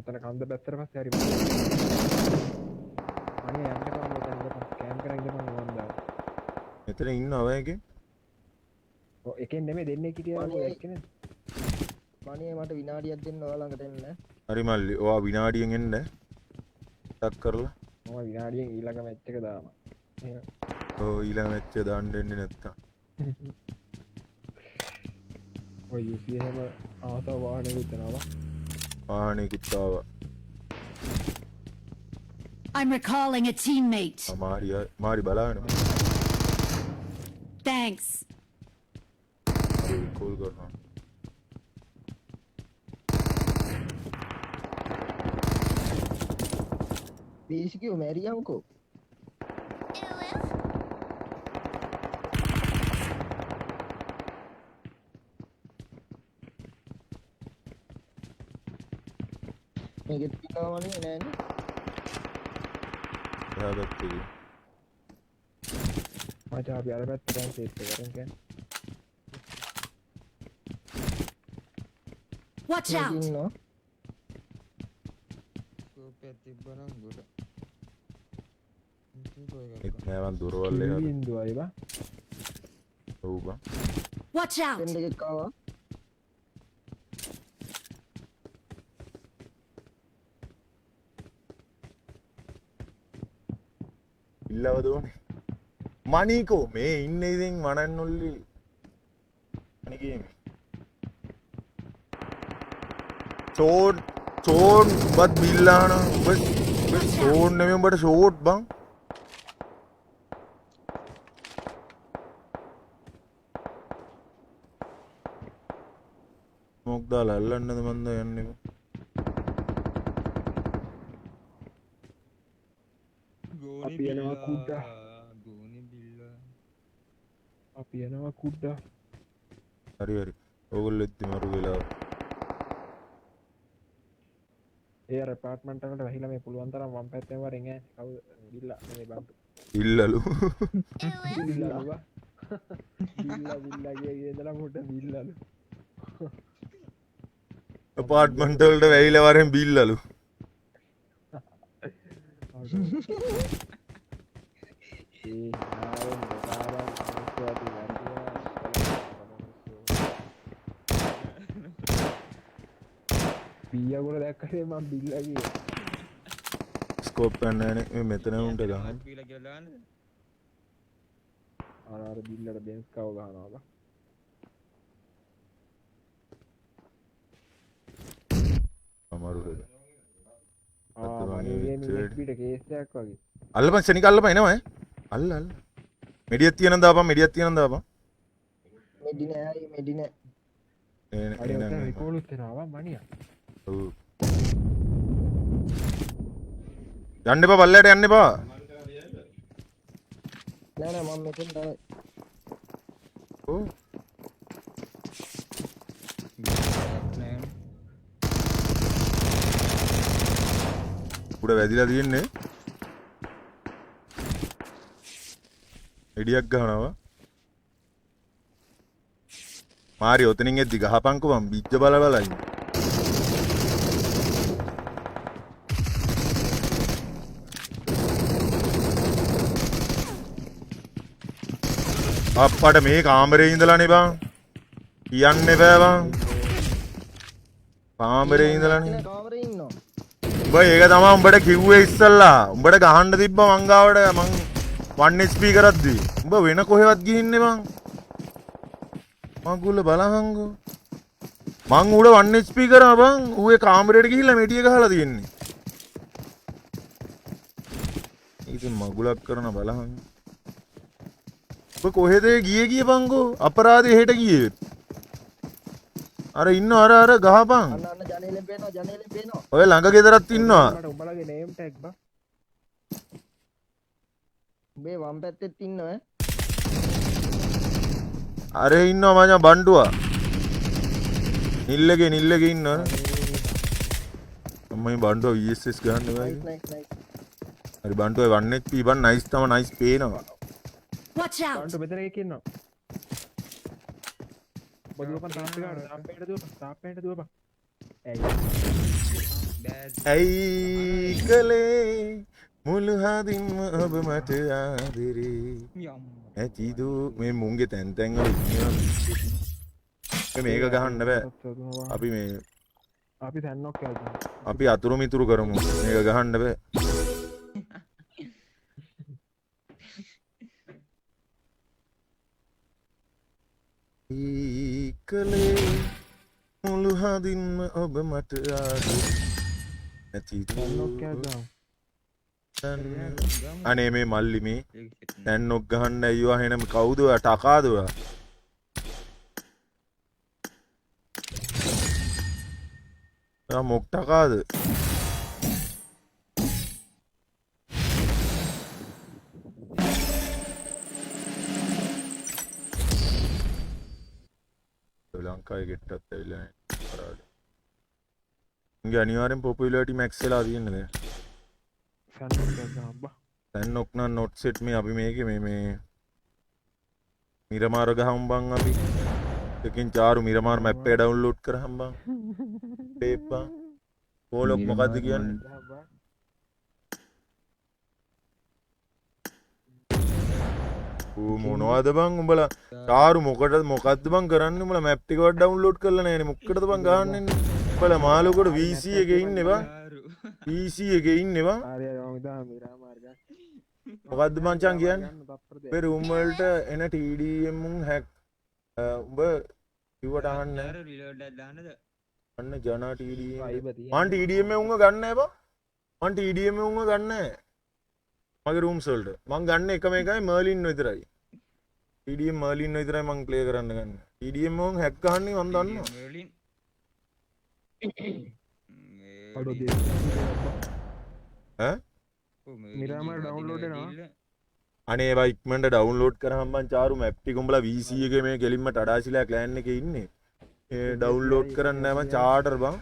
ඔතන කන්ද පැත්තට පස්සේ හරි මණිය යන්න බං ඔතන ඉඳපන් කැම්ප් කරන් ඉඳපන් මං දාව. මෙතන ඉන්නවා බං එකේ. ඔව් එකෙන් නෙමෙයි දෙන්නෙක් හිටියා නේද දැක්කේ නේද? මණිය මට විනාඩියක් දෙන්න ඔයා ළඟට එන්න. හරි මල්ලි ඔයා විනාඩියෙන් එන්න. ටක් කරලා. මම විනාඩියෙන් ඊළඟ මැච් එක දානවා. එහෙනම්. ඔව් ඊළඟ මැච් එක දාන්න එන්නේ නැත්තම්. ඔය UC එහෙම ආසව වාහනයකුත් එනවා. වාහනයකුත් ආවා. I'm recalling a teammate. Marie Marie බලාගෙන. Thanks. හරි කෝල් කරනවා. දේශිකයෝ මැරියන්කෝ. මේකෙත් ඉන්නවා නේ නෑනේ. එහා පැත්තේ. මචං අපි අර පැත්තට යන් සේට් එක කරන් කියන්නේ. Watch out. ඉන්නවා. ස්කෝප් එකක් තිබ්බනම් ගොඩ. ඒත් නෑ බං දොරවල් එක. බින්දුවයි බං. ඔව් බං. Watch out. දෙන්න එකෙක් ආවා. ඉල්ලවද ඕනේ? මණිකෝ මේ ඉන්නේ ඉතින් වණන් ඔල්ලි. මණිකේ මේ. චෝන් චෝන් උඹත් බිල්ලාන උඹ උඹ චෝන් නෙමෙයි උඹට ෂෝට් බං. මොක් දාලා අල්ලන්නද මන්ද යන්නේ බං. අපි යනවා කුඩා. ගෝනි බිල්ලා. අපි යනවා කුඩා. හරි හරි. ඕගොල්ලෝ එද්දි මරු වෙලා. ඒ අර ඇපාර්ට්මන්ට් එකට වැහිලා මේ පුළුවන් තරම් වම් පැත්තෙන් වරෙන් ඈ කවුද බිල්ලා නෙමෙයි බන්ටු. බිල්ලලු. බිල්ලලු බා. බිල්ලා බිල්ලා කිය කිය ඉඳලා මුට බිල්ලලු. ඇපාර්ට්මන්ට් වලට වැහිලා වරෙන් බිල්ලලු. ඒ ආවෙන් බතාරන් මිනිස්සු අති මැරුණා. බී අකුර දැක්කේ මං බිල්ලා කිව්වා. ස්කෝප් ගන්න නෑනේ මේ මෙතන උන්ට ගහන්න. බීලා කියලා දාන්නද? අර අර බිල්ලට බෙන්ස් කව ගහනවා බා. අමාරු වෙද. ආ මගේ මේ පිට කේස් එකක් වගේ. අල්ලපන් ශනික අල්ලපන් එනවා ඈ. අල්ල අල්ල. මෙඩියක් තියෙනම් දාපන් මෙඩියක් තියෙනම් දාපන්. මෙඩි නෑ ආයේ මෙඩි නෑ. ඒ අනේ ඔතන රිකෝලුත් එනවා බං මණියා. ඔව්. යන්න එපා පල්ලයට යන්න එපා. නෑ නෑ මම මෙතෙන් තමයි. ඔව්. උඩ වැදිලා තියෙන්නේ. එඩියක් ගහනවා. මාරි ඔතනින් එද්දි ගහපන්කෝ මං බිජ්ජ බල බල ඉන්නේ. අප්පට මේ කාමරේ ඉඳලානේ බං. කියන්න එපා බං. කාමරේ ඉඳලානේ. කාමරේ ඉන්නවා. උඹ ඒක තමයි උඹට කිව්වේ ඉස්සල්ලා. උඹට ගහන්න තිබ්බ මං ගාවට මං 1 HP කරද්දි. උඹ වෙන කොහෙවත් ගිහින්නේ බං. මගුල බලහංගෝ. මං උඩ 1 HP කරා බං. ඌ ඒ කාමරේට ගිහිල්ලා මෙඩිය ගහලා තියෙන්නේ. ඉතින් මගුලක් කරන බලහං. උඹ කොහෙද ගියේ කියපන්කෝ. අපරාධේ හෙට ගියේ. අර ඉන්න අර අර ගහපන්. අන්න අන්න ජනේලෙන් පේනවා ජනේලෙන් පේනවා. ඔය ළඟ ගෙදරත් ඉන්නවා. මට උඹලගේ නේම් ටැග් බං. උඹේ වම් පැත්තෙත් ඉන්නව ඈ. අර ඉන්නවා මචං බණ්ඩුවා. නිල්ලගේ නිල්ලගේ ඉන්නවනේ. අම්මයි බණ්ඩුවා VSS ගහන්න බෑ. Nice nice nice. හරි බණ්ඩුවා 1 HP බං නයිස් තම නයිස් පේනවා. Watch out! බණ්ඩු මෙතන එකෙක් ඉන්නවා. උඹ දුවපන් තාප් එකට තාප් එකට දුවපන් තාප් එකට දුවපන්. ඇයි ඇයි කලේ මුළු හදින්ම ඔබ මට ආදරේ ඇතිද මේ මුන්ගේ තැන් තැන් වල ඉන්නවා. මේක ගහන්න බෑ. අපි මේ අපි තැන්නොක් කියලා අපි අතුරු මිතුරු කරමු. මේක ගහන්න බෑ. කලේ මුළු හදින්ම ඔබ මට ආදරේ ඇතිද තැන්නොක් කියලා අනේ මේ මල්ලි මේ තැන්නොක් ගහන්න අයියෝ එහෙනම් කවුද ඔයා ටකාද ඔයා ඔයා මොක් ටකාද ලංකාවේ ගෙට්ටත් ඇවිල්ලා නැහැ කරාඩ. උන්ගේ අනිවාර්යෙන් පොපියුලරිටි මැක්ස් වෙලා තියෙන්නේ දැන්. තැන්නොක් කියලා බා. තැන්නොක් නම් නොට් සෙට් මේ අපි මේකේ මේ මේ මිරමාර ගහමු බං අපි. එකකින් චාරු මිරමාර මැප් එක ඩවුන්ලෝඩ් කරහම් බං. ටේප් බං. කෝලොක් මොකද්ද කියන්නේ? ඌ මොනවද බං උඹලා චාරු මොකටද මොකද්ද බං කරන්නේ උඹලා මැප් ටිකවත් ඩවුන්ලෝඩ් කරලා නෑනේ මොකටද බං ගහන්න ඉන්නේ උඹලා මාළුකොට VC එකේ ඉන්නේ බං PC එකේ ඉන්නේ බං හරි හරි මං හිතාන මිරාමාර් ගන්න. මොකද්ද මං කියන්නේ ගන්න තප්පර දෙයක්. උඹේ රූම් වලට එන TDM උන් හැක් උඹ කිව්වට අහන්නේ නෑ. රිලෝඩ් එකක් දාන්නද? අන්න ජනා TDM vibe තියෙන. මං TDM උන්ව ගන්න නෑ බං මං TDM උන්ව ගන්න නෑ මගේ රූම්ස් වලට මං ගන්න එකම එකයි මර්ලින් විතරයි TDM Merlin විතරයි මං ප්ලේ කරන්න ගන්න TDM උන් හැක් ගහන්නේ මං දන්නවා මෙර්ලින් අඩෝ දෙයක්. ඈ මිරාමාර් ඩවුන්ලෝඩ් වෙනවා. අනේ ඒවා ඉක්මනට ඩවුන්ලෝඩ් කරාම බං චාරු මැප් ටික උඹලා VC එකේ මේ කෙලින්ම ටඩාසිලා ක්ලෑන් එකේ ඉන්නේ ඒ ඩවුන්ලෝඩ් කරන්න නෑ බං චාටර් බං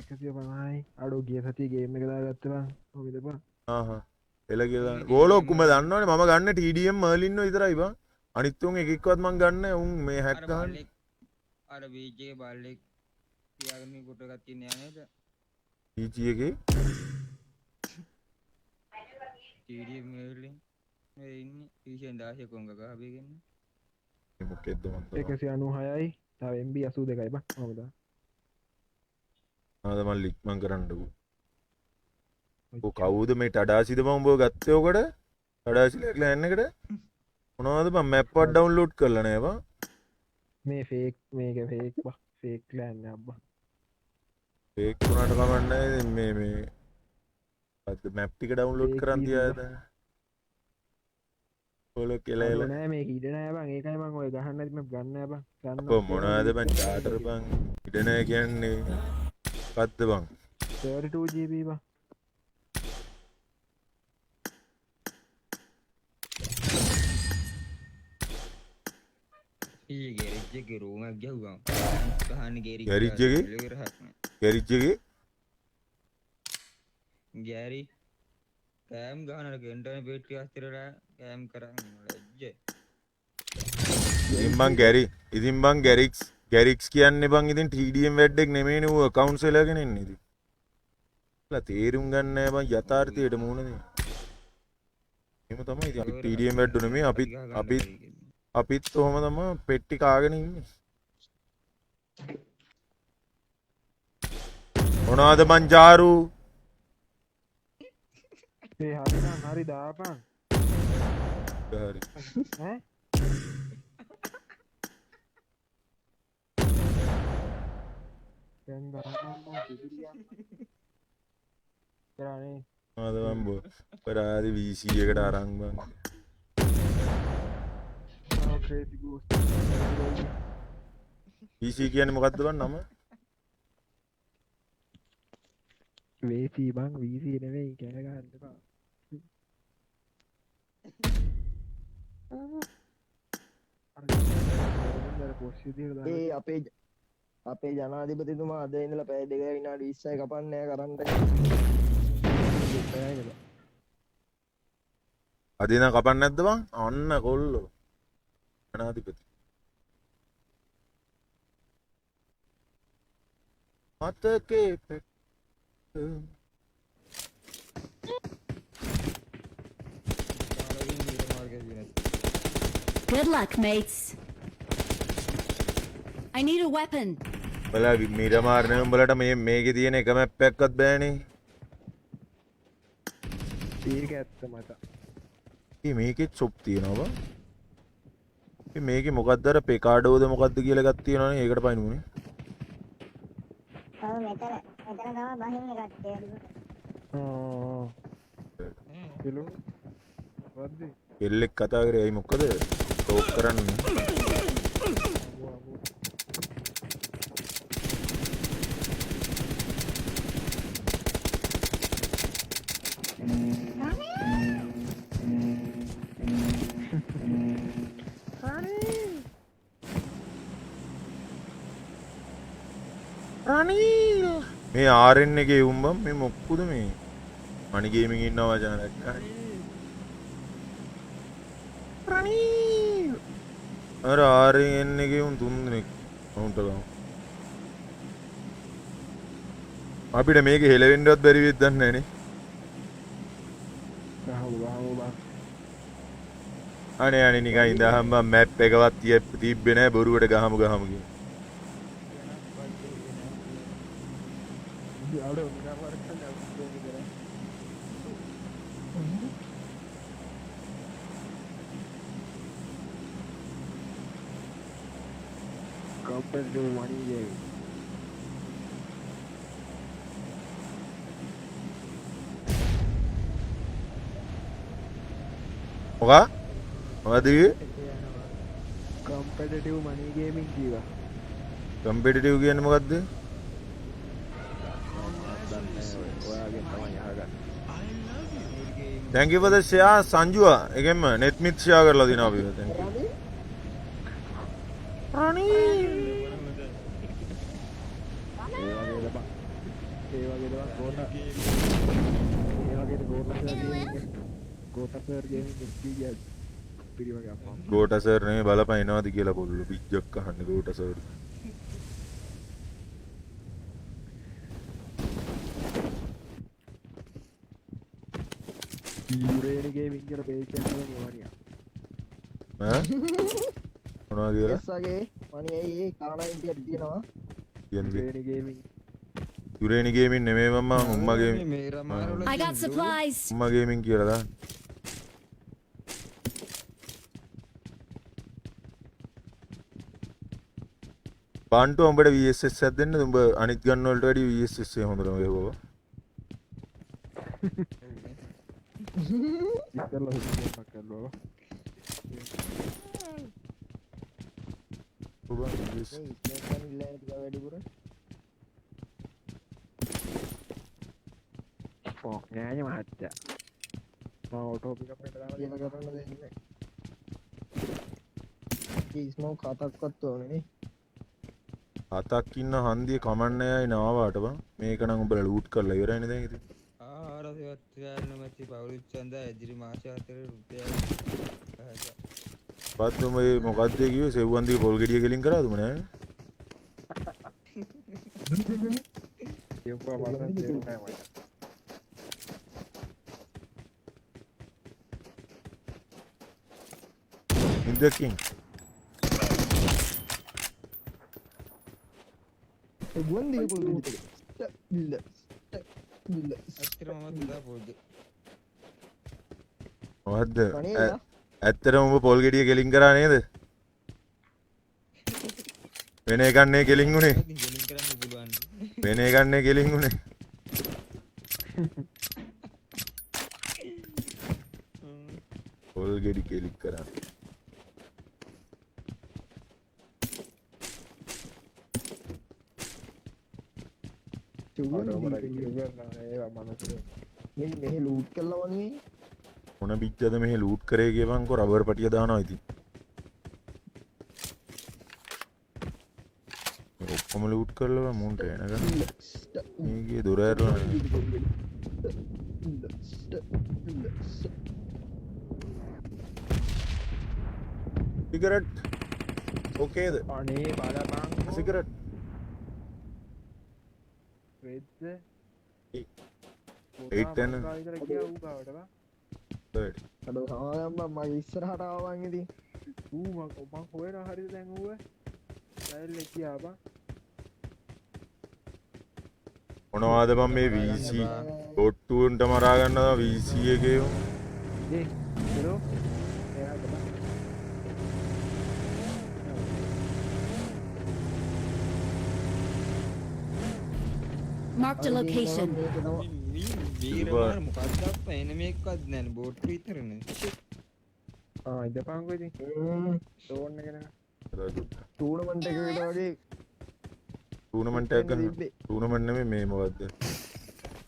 150යි. අඩෝ ගිය සතියේ ගේම් එක දාගත්ත බං. කොහොමද බං? ආහා එල කියලා ගෝලොක් උඹ දන්නවනේ මම ගන්න TDM Merlin විතරයි බං අනිත් උන් එකෙක්වත් මං ගන්න නෑ උන් මේ හැක් අර ගහන්නේ බල්ලෙක් අර බීච් එකේ බල්ලෙක් තියාගෙන මේ ෆොටෝ එකක් තියෙන යා නේද? VC එකේ TDM Merlin මේ ඉන්නේ ඊෂන් 16 කොංග ගහපේගෙන මේ මොකෙද්ද මං දන්නේ 196යි. තව MB 82යි බං. කොහොමද? ආද මං ලික්මන් කරන්නකෝ. ඔව් කවුද මේ ටඩාසිද බං උඹව ගත්තේ ඔකට? ටඩාසිලා ක්ලෑන් එකට? මොනවද බං මැප් වත් ඩවුන්ලෝඩ් කරලා නෑ බං. මේ ෆේක් මේක ෆේක් බං. ෆේක් ක්ලෑන් එකක් බං. ෆේක් වුණාට කමක් නෑ ඉතින් මේ මේ මැප් ටික ඩවුන්ලෝඩ් කරන් තියාද? ඔල කියලා එල නෑ මේක ඉඩ නෑ බං. ඒකයි මං ඔය ගහන්න නැති මැප් ගන්න නෑ බං. ගන්න අපෝ මොනවද බං චාටර් බං ඉඩ නෑ කියන්නේ මොකද්ද බං? 32 GB බං. ඊයේ ගෑරේජ් එකේ රූමක් ගැහුවා. ගහන්නේ ගෑරි ගෑරේජ් එකේ? ගෑරේජ් එකේ ගෑරි කෑම් ගහන අර ගෙන්ටන පෙට්ටිය අස්තරලා කෑම් කරන් ඉන්නවා ලැජ්ජ. ඉතින් බං ගැරි ඉතින් බං ගැරික්ස් ගැරික්ස් කියන්නේ බං ඉතින් TDM වැඩක් නෙමෙයිනේ ඌ ඇකවුන්ට්ස් එලගෙන ඉන්නේ ඉතින්. ලා තේරුම් ගන්න නෑ බං යථාර්ථයට මුහුණ දෙන්න. එහෙම තමයි ඉතින් අපි TDM වැඩ නෙමෙයි අපිත් අපිත් අපිත් ඔහොම තමයි පෙට්ටි කාගෙන ඉන්නේ. මොනවද බං ජාරු? ඒ හරි නම් හරි දාපන්. හරි. ඈ දැන් දාපන් බං පිටිරියක්. කරානේ. මොනවද බං බෝ? පරාදි VC එකට අරන් බං. Oh crazy ghost. VC කියන්නේ මොකද්ද බං නම? VC බං VC නෙවෙයි කෑ ගහන්න එපා. අර පොස් විදියට දාලා ඒ අපේ අපේ ජනාධිපතිතුමා අද ඉඳලා පැය 2 විනාඩි 20යි කපන්නේ නෑ කරන්ට් එක. අද ඉඳන් කපන්නේ නැද්ද බං? අන්න කොල්ලෝ. ජනාධිපති. මතකේ පෙ Good luck, mates. I need a weapon. උඹලා මිරමාර් නෙමෙයි උඹලට මේ මේකේ තියෙන එක මැප් එකක්වත් බෑනේ. ඒක ඇත්ත මචං. ඉතින් මේකෙත් සොප් තියෙනවා බං. ඉතින් මේකේ මොකද්ද අර පෙකාඩෝද මොකද්ද කියලා එකක් තියෙනවනේ ඒකට පයින්නුනේ. ඔව් මෙතන මෙතන තමයි බහින්න කට්ටිය. ආ හෙලෝ මොකද්ද? කෙල්ලෙක් කතා කරේ ඇයි මොකද? ටෝක් කරන්නේ. රනිල් මේ RN එකේ උන් බං මේ මොක්කුද මේ මනි ගේමින් ඉන්නවා මචං දැක්කනේ රනිල් අර RN එකේ උන් තුන් දෙනෙක් උන්ට ගමු අපිට මේක හෙලවෙන්නවත් බැරි වෙයිද දන්නේ නැහනේ. ගහමු ගහමු බං. අනේ අනේ නිකන් ඉඳහම් බං මැප් එකවත් තිබ්බේ නෑ බොරුවට ගහමු ගහමු කියන. අඩෝ නිකන් වරක් කරන්න අපිට කරා. Competitive money game. මොකා? මොකද කිව්වේ? Competitive money gaming කිව්වා. කම්පිටිටිව් කියන්නේ මොකද්ද? ඔයාගෙන් තමයි අහගන්නේ. Thank you for the share සංජුවා. ඒකෙන්ම නෙත්මිත් ෂෙයා කරලා දිනවා අපිව. Thank you. රණී ඒ වගේ දපන්. ඒ වගේ දපන් ගෝටා. ඒ වගේ Gota sir gaming Gota sir gaming එක්ක ගියා. පිරි වගේ අප්පා. ගෝටා සර් නෙමෙයි බලපන් එනවාද කියලා කොල්ලෝ පිජ්ජක් අහන්නේ ගෝටා සර්. යුරේනි ගේමින් කියලා පේජ් එකක් හදලා මොනියා. ඈ මොනවා කියලා? එස් වගේ මණි ඇයි ඒ කාණා ඉන්දියට තියෙනවා. කියන්නේ යුරේනි ගේමින්. යුරේනි ගේමින් නෙමෙයි මම උම්මා ගේමින්. I got supplies. උම්මා ගේමින් කියලා දාන්න. බන්ටු උඹට VSS එකක් දෙන්න. උඹ අනිත් ගන් වලට වැඩිය VSS එක හොඳටම ගහුවා. ඉස්සෙල්ලා හිටියම කරනවා. ඔබ VSS මේ ස්මෝක් ගන්න ඉල්ල ටික වැඩිපුර. ඔව් නෑනේ මහත්තයා. මම ඔටෝ පිකප් එකට දාලා කියලා කරන්න දෙන්නේ නෑ. ඒ ස්මෝක් හතක්වත් ඕනේ නේ. හතක් ඉන්න හන්දිය කමන්නේ අය නාවාට බං. මේක නම් උඹලා ලූට් කරලා ඉවරයිනේ දැන් ඉතින්. ආහාර සේවා නොමැති පවුල් චන්දා ඉදිරි මාස හතරේ රුපියල් 1000. පත් උඹ මේ මොකද්ද කිව්වේ සෙව්වන්දිගේ පොල් ගෙඩිය කෙලින් කරාද උඹ නෑ? කියපුවා මට තේරුණා නෑ මට. ඉඳකින් ඒ ගුවන් දිගේ පොල් ගෙඩි ටික. ඉල්ල. ඉල්ල. ඇත්තටම මම තුදා පොල් ගෙඩි. මොකද්ද? ඇත්තටම උඹ පොල් ගෙඩිය කෙලින් කරා නේද? වෙන එකක් නේ කෙලින් උනේ. කෙලින් කරන්න පුළුවන්. වෙන එකක් නේ කෙලින් උනේ. පොල් ගෙඩි කෙලින් කරා. මේ මෙහෙ ලූට් කළා වගේ. මොන බිච්චද මෙහෙ ලූට් කරේ කියපන්කෝ රබර් පටිය දානවා ඉතින්. මේ ඔක්කොම ලූට් කරලා බං මුන්ට එනකන්. මේකේ දොර ඇරලා සිගරට් ඕකේද? අනේ බලපන් සිගරට් වෙද්ද 8 10 විතර ගියා ඌ ගාවට බං. අඩෝ සමාදම් බං මගේ ඉස්සරහට ආවා බං ඉතින්. ඌ මං හොයනවා හරිද දැන් ඌව? ලයිල් එක ගියා බං. මොනවාද බං මේ VC බොට්ටුවන්ට මරා ගන්නවා VC එකේ උන්. ඒ හෙලෝ එයාට බං. Marked a location. වීරමාන මොකක්ද අප්පා එන මේකවත් නෑනේ බෝට්ටු විතරනේ. ආ ඉදපන්කෝ ඉතින්. ඩෝන් එක නේ. ටූර්නමන්ට් එකකට වගේ ටූර්නමන්ට් එකක් ගන්න. ටූර්නමන්ට් නෙමෙයි මේ මොකද්ද?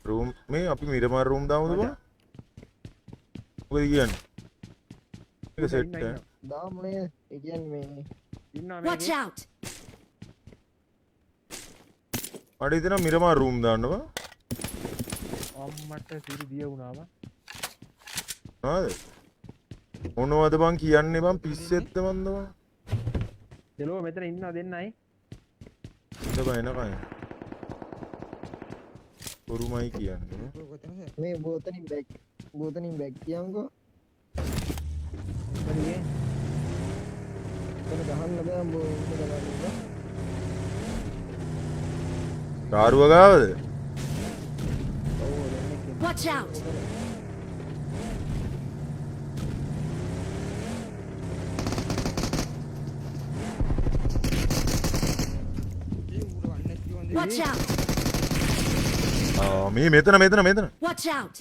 රූම් මේ අපි මිරමාර රූම් දාමුද බං? මොකද කියන්නේ? මේක සෙට් ඈ. දාමු නේ. ඒ කියන්නේ මේ ඉන්නවා Watch out! මට හිතෙනවා මිරමාර රූම් දාන්න බං. අම්මට සිරි දිය වුණා බං. මොනවද? මොනවද බං කියන්නේ බං පිස්සෙත්ද මන්ද බං? දෙලෝ මෙතන ඉන්නවා දෙන්නයි. ඉන්න බං එනකන්. බොරුමයි කියන්නේ. මේ බෝතනින් බැක් බෝතනින් බැක් කියන්කෝ. හරියේ. එතන ගහන්න බෑ උඹ ඉන්න ගමන් ඉන්න. කාරුව ගාවද? ඔව් දෙන්නෙක් ඉන්නවා. Watch out! Watch out! ආ මේ මෙතන මෙතන මෙතන. Watch out!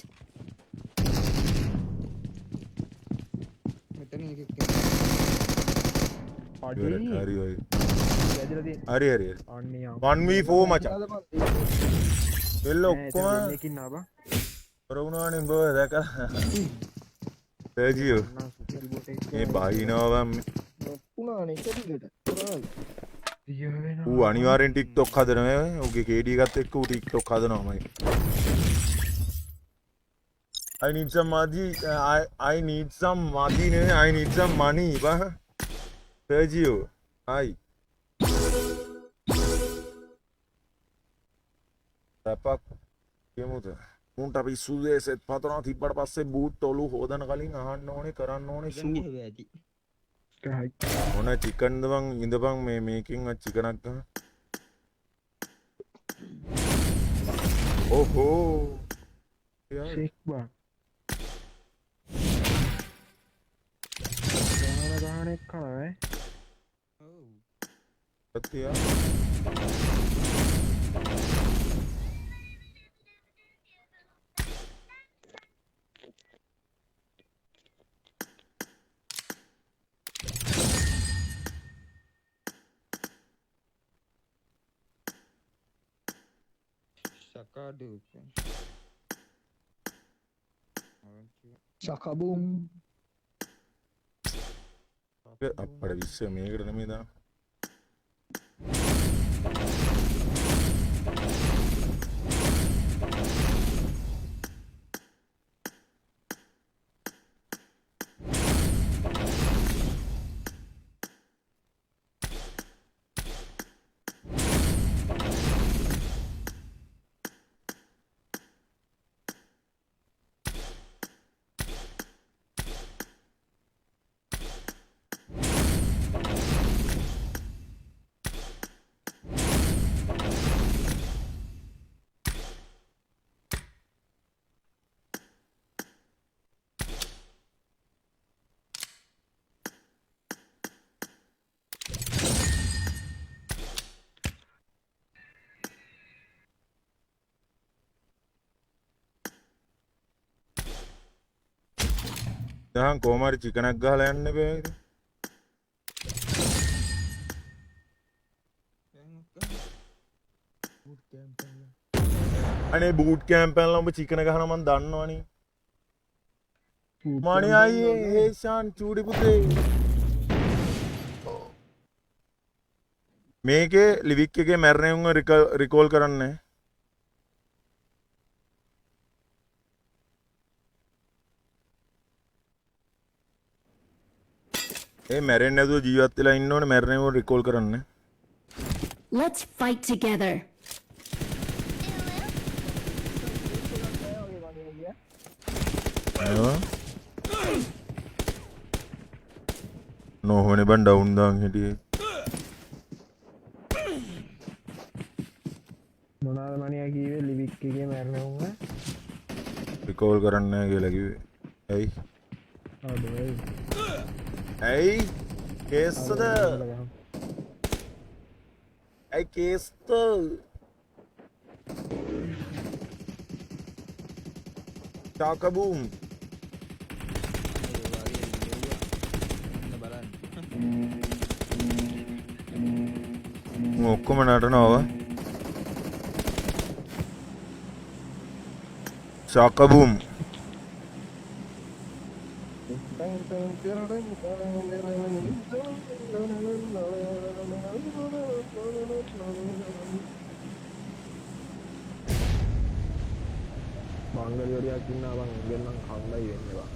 මෙතන එකෙක් අඩේ. හරි හරි. වැදිලා තියෙන. හරි හරි හරි. අනේ 1v4 මචං. එල්ල ඔක්කොම දෙන්නෙක් ඉන්නවා බං. කර වුණානේ උඹ දැකලා. සර්ජියෝ අන්න සුපිරි බෝට් එකක් මේ බහිනවා බං. නොක්ුණානේ එක දිගට. දිය වෙනවා. ඌ අනිවාර්යෙන් TikTok හදනවා ඈ. ඌගේ KD එකත් එක්ක ඌ TikTok හදනවාමයි. I need some money. I need some money නෙවෙයි I need some money බං. සර්ජියෝ හයි. සැපක් කියමුද? මුන්ට අපි සුදේ සෙත් පතනවා තිබ්බට පස්සේ බූට් ඔලු හොදන කලින් අහන්න ඕනේ කරන්න ඕනේ ෂූට්. මොන චිකන්ද බං ඉඳපන් මේ මේකෙන් චිකනක් ගන්න. ඔහෝ ෂෙක් බං. ගහන ගහන එක්කන ඈ. ඔව්. තියා. සකඩු සකබුම් අප්පඩ 20 මේකට නෙමෙයි දාන්න. දැන් කොහොම හරි චිකනක් ගහලා යන්න බෑ ඉතින්. අනේ බූට් කැම්ප් යනලා උඹ චිකන ගහනවා මං දන්නවනේ. මණි අයියේ ඒ ෂාන් චූඩි පුතේ. මේකේ ලිවික් එකේ මැරෙන උන්ව රිකෝල් කරන්නේ. ඒ මැරෙන්නේ නැතුව ජීවත් වෙලා ඉන්න ඕනේ මැරෙන උන්ව රිකෝල් කරන්න. Let's fight together. නොහොනේ බං ඩවුන් දාන් හිටියේ. මොනවාද මණියා කිව්වේ ලිවික් එකේ මැරෙන උන්ව රිකෝල් කරන්නේ නැහැ කියලා කිව්වේ. ඇයි? අඩේ. ඇයි? කේස්ද? ඇයි කේස්ද? ටාකබූම්. ඔක්කොම නටනවා. ශාකබූම්. මංගලියරියක් ඉන්නවා බං උඹෙන් නම් කණ්ඩායි වෙන්නේ බං.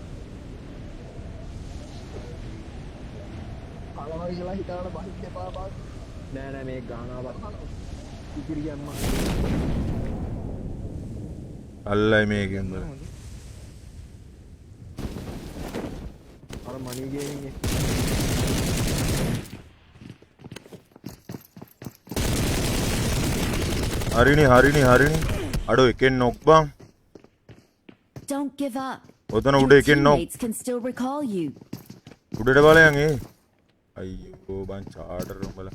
කනවා කියලා හිතාන බහින්න එපා බං. නෑ නෑ මේක ගහනවා බං. ඉතිරි ගැම්ම. අල්ලයි මේකෙන් බං. අර මනි ගේමින් එක. හරිනේ හරිනේ හරිනේ. අඩෝ එකෙන් නොක් බං. Don't give up. ඔතන උඩ Your එකෙන් නොක්. teammates can still recall you. උඩට බලයන් ඒ. අයියෝ බං චාටර් උඹලා.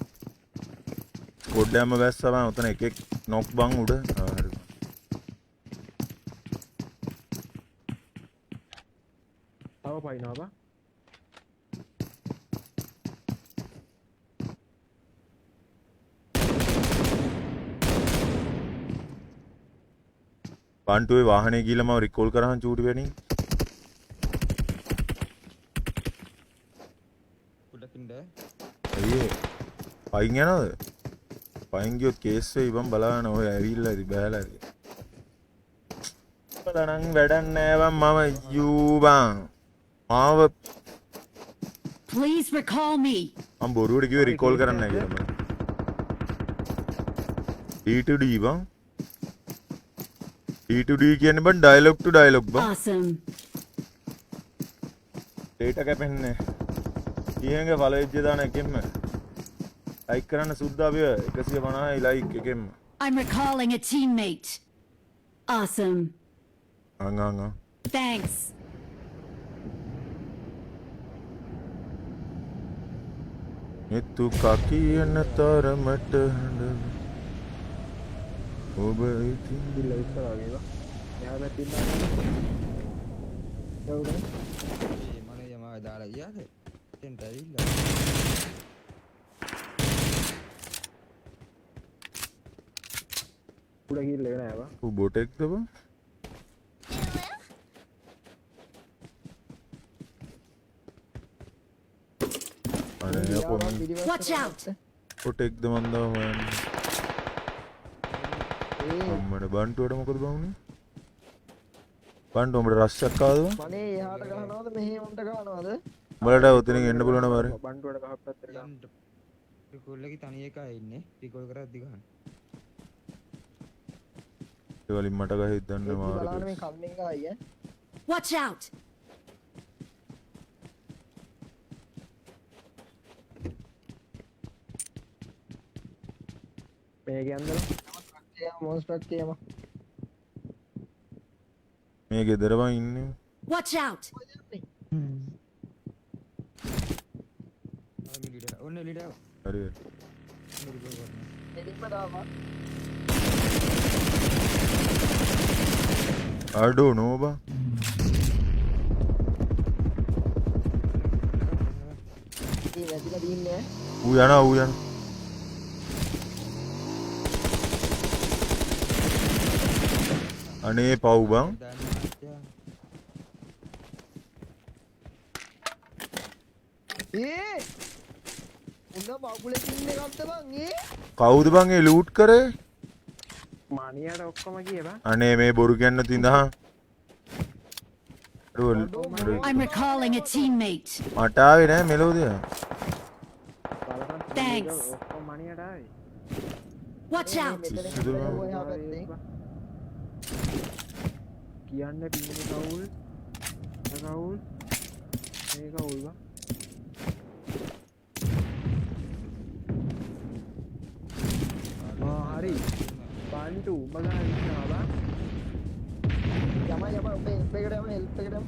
ස්කොඩ් එකම බැස්සා බං ඔතන එකෙක් නොක් බං උඩ. ආ හරි. තව පයින්නවා බං. බන්ටුවේ වාහනේ ගිහලා මම රිකෝල් කරාම චූටි වෙණි. පොඩ්ඩක් ඉන්න. අයියේ පයින් යනවද? පයින් ගියොත් කේස් වෙයි බං බලන්න ඔය ඇවිල්ලා ඉතින් බහැලා ඉතින්. බලනං වැඩක් නෑ බං මම you බං. මාව Please recall me. මං බොරුවට කිව්වේ රිකෝල් කරන්න නෑ කියලා මම. D to D බං. D to D කියන්නේ බං ඩයලොග් ටු ඩයලොග් බං. Awesome. Data කැපෙන්නේ. ඊළඟ ෆලෝ දාන එකෙන්ම ලයික් කරන්න සුද්දා අපිව 150යි ලයික් එකෙන්ම. I'm recalling a teammate. Awesome. අං අං අං. Thanks. නිතුකා කියන තරමට හඬ ඔබ ඉතින් දිල්ල විතර වගේ බා. එහා පැත්තේ ඉන්න. කවුද? ඒ මනේ යමාව දාලා ගියාද? එතෙන්ට ඇවිල්ලා. උඩ ගිහිල්ලා එක නෑ බා. ඌ බොටෙක්ද බං? අනේ අපෝ මේ Watch out! බොටෙක්ද මන් දා හොයන්නේ. අම්මට බන්ටුවට මොකද බං උනේ? බන්ටු උඹට රස්සක් ආවද බං? මනේ එහාට ගහනවද මෙහෙ උන්ට ගහනවද? උඹලට ඔතනින් එන්න පුළුවන් බාරේ. බන්ටුවට ගහක් පැත්තට ගහ. රිකෝල් එකේ තනි එකා ඉන්නේ. රිකෝල් කරද්දි ගහන්න. ඒ වලින් මට ගහෙත් දන්නේ මාර බලන්න මේ කන්නෙන් ගහයි ඈ. Watch out! මේක යන්නද? මොන්ස්ටර් කියම. මේ ගෙදර බං ඉන්නේ. Watch out! ඔන්න එළියට ආවා. හරි හරි. එළින්ම දාවා. අඩෝ නෝ බං. ඒ වැදිලා දින්නේ ඈ. ඌ යනවා ඌ යනවා. අනේ පව් බං. ඒ උන්න මගුලේ ඉන්න එකක්ද බං ඒ? කවුද බං ඒ ලූට් කරේ? මණියට ඔක්කොම ගියේ බං. අනේ මේ බොරු කියන්න තින්දහා. I'm recalling a teammate. මට ආවේ නෑ මෙලෝදිය. Thanks. ඔක්කොම මණියට ආවේ. Watch out! පිස්සුද බං? කියන්න පින්නේ කවුල්? කවුල්? මේ කවුල් බං? ආ හරි. බන්ටු උඹ ගාන ඉන්නවා බං. යම යම ඔබ හෙල්ප් එකට යම හෙල්ප් එකට යම.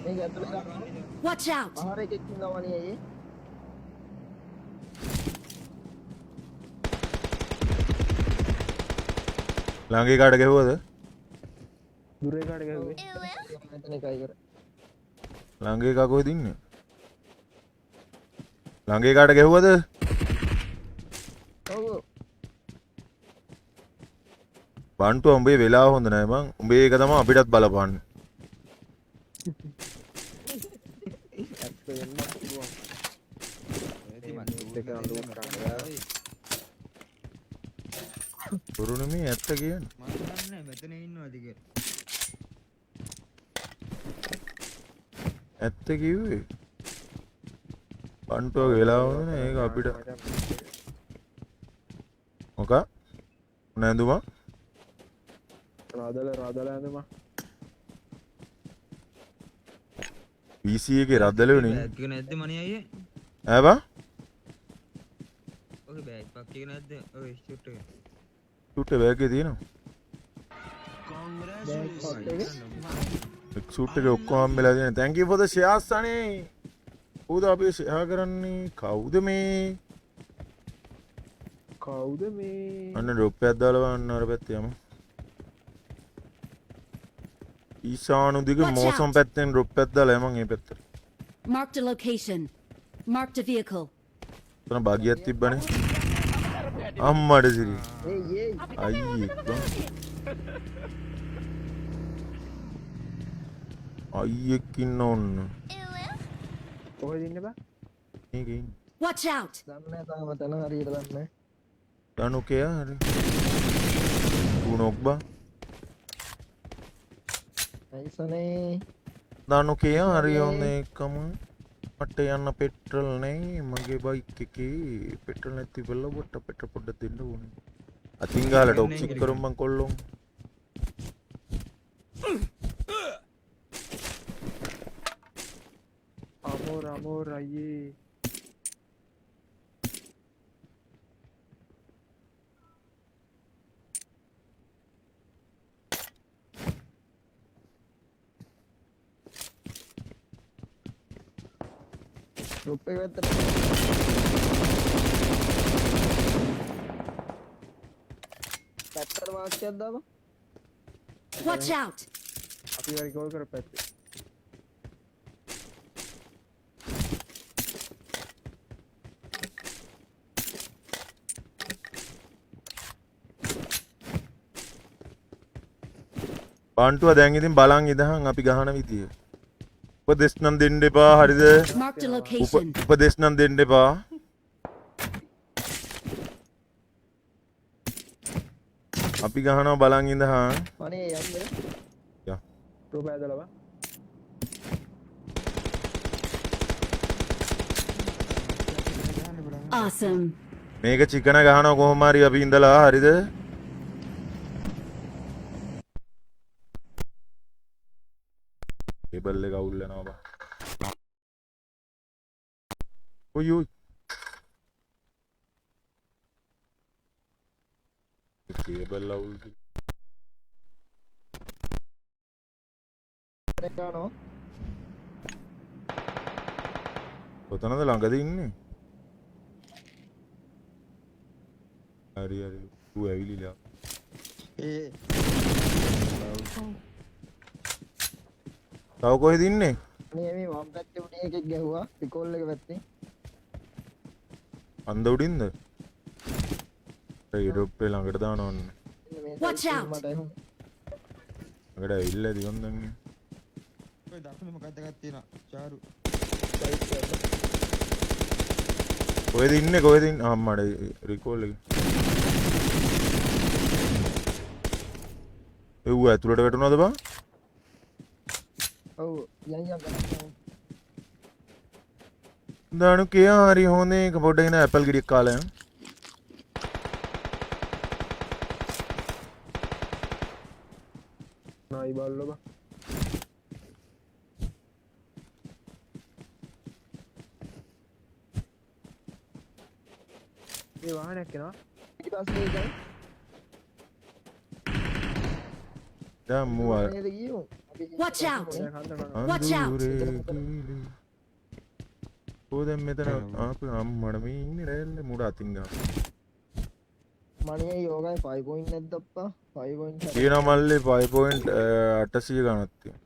මේක ඇතුලේ දාන්න. Watch out! ආහාර එකෙක් ඉන්නවා නේ අයියේ. ළඟ එකාට ගැහුවද? දුර එකාට ගැහුවේ. මෙතන එකයි කර. ළඟ එකා කොහෙද ඉන්නේ? ළඟ එකාට ගැහුවද? ඔව්. බන්ටුවා උඹේ වෙලාව හොඳ නෑ බං. උඹේ එක තමයි අපිටත් බලපාන්නේ. ඇත්ත වෙන්නත් පුළුවන්. දෙක ලූට් කරන්න. බොරු නෙමෙයි ඇත්ත කියන්නේ. මං දන්නේ නෑ මෙතන ඉන්නවද කියලා. ඇත්ත කිව්වේ. බන්ටුවගේ වෙලාව හොඳ නෑ ඒක අපිට. මොකක්? මොන ඇඳුමක්? රාදල රාදල ඇඳුම. PC එකේ රදලුනේ. බෑග් එක නැද්ද මණි අයියේ? ඈ බං? ඔය බෑග් පක් එක නැද්ද? ඔය ෂූට් එක. ෂූට් එක බෑග් එකේ තියෙනවා. Congratulations. Shoot එක ඔක්කොම හම්බෙලා තියෙනවා. Thank you for the shares අනේ. කවුද අපි ෂෙයා කරන්නේ? කවුද මේ? කවුද මේ? අන්න ඩ්‍රොප් එකක් දාලා බලන්න අර පැත්තේ යමු. ඊශානු දිග මෝසම් පැත්තෙන් ඩ්‍රොප් එකක් දාලා යමන් මේ පැත්තට. Marked a location. Marked a vehicle. එතන බගියක් තිබ්බනේ. අම්මට සිරි. ඒ ඒ අයියෙක් බං. අයියෙක් ඉන්න ඕන්න. කොහෙද ඉන්නේ බං? මේකේ ඉන්නේ. Watch out! දන්නේ නැහැ තාම තන හරියට දන්නේ නැහැ. ධනුකයා හරි. ඌ නොක් බං. නයිස් අනේ. ධනුකයා හරි හොඳ එකම. මට යන්න පෙට්‍රල් නෑ මගේ බයික් එකේ පෙට්‍රල් නැති වෙලා වට පෙට්‍රල් පොඩ්ඩක් දෙන්න ඕනේ. අතින් ගහලා ටොක්සික් කරුම් මං කොල්ලොන්. අමෝර අමෝර අයියේ. ඩ්‍රොප් එක පැත්තට පැත්තට මාස්ක් එකක් දාපන්. Watch out! අපි රිකෝල් කරපු පැත්තේ. බන්ටුව දැන් ඉතින් බලන් ඉදහන් අපි ගහන විදිය. උපදෙස් නම් දෙන්න එපා හරිද? Marked a location. උපදෙස් නම් දෙන්න එපා. අපි ගහනවා බලන් ඉඳහන්. අනේ යන්න. යා. ඩ්‍රොප් ඇදලා බං. Awesome. මේක චිකන ගහනවා කොහොම හරි අපි ඉඳලා හරිද? ටේබල් එක අවුල් වෙනවා බං. ඔයි ඔයි. කේබල් අවුල් ගන්නවා. කොතනද ළඟද ඉන්නේ? හරි හරි. ඌ ඇවිලිලා. ඒ තව කොහෙද ඉන්නේ? අනේ මේ වම් පැත්තේ උඩින් එකෙක් ගැහුවා රිකෝල් එක පැත්තේ. අන්ද උඩින්ද? ඒ ඩ්‍රොප් එක ළඟට දාන ඕනේ. Watch out. ළඟට ඇවිල්ලා ඇති මං දන්නේ. ඔය දකුණේ මොකක්ද එකක් තියෙනවා. චාරු. කොහෙද ඉන්නේ කොහෙද ඉන්නේ? අම්මඩ රිකෝල් එක. ඒ ඌ ඇතුළට වැටුණාද බං? ඔව් යන් යන් ගන්න. දානු කියා හරි හොඳේ එක පොඩ්ඩක් ඉඳන් ඇපල් ගෙඩියක් කාලා යන්. නයි බල්ලෝ බං. ඒ වාහනයක් එනවා. ඊට පස්සේ ඒකයි. දැන් මුව නේද ගියෝ? Watch out! Watch out! ඔව් දැන් මෙතන ආපු අම්මඩ මේ ඉන්නේ රැල්ල මුඩ අතින් ගන්න. මණියේ යෝගයි 5 පොයින්ට් නැද්ද අප්පා? 5 පොයින්ට් තියෙනවා මල්ලේ 5.800 ගණක් තියෙනවා.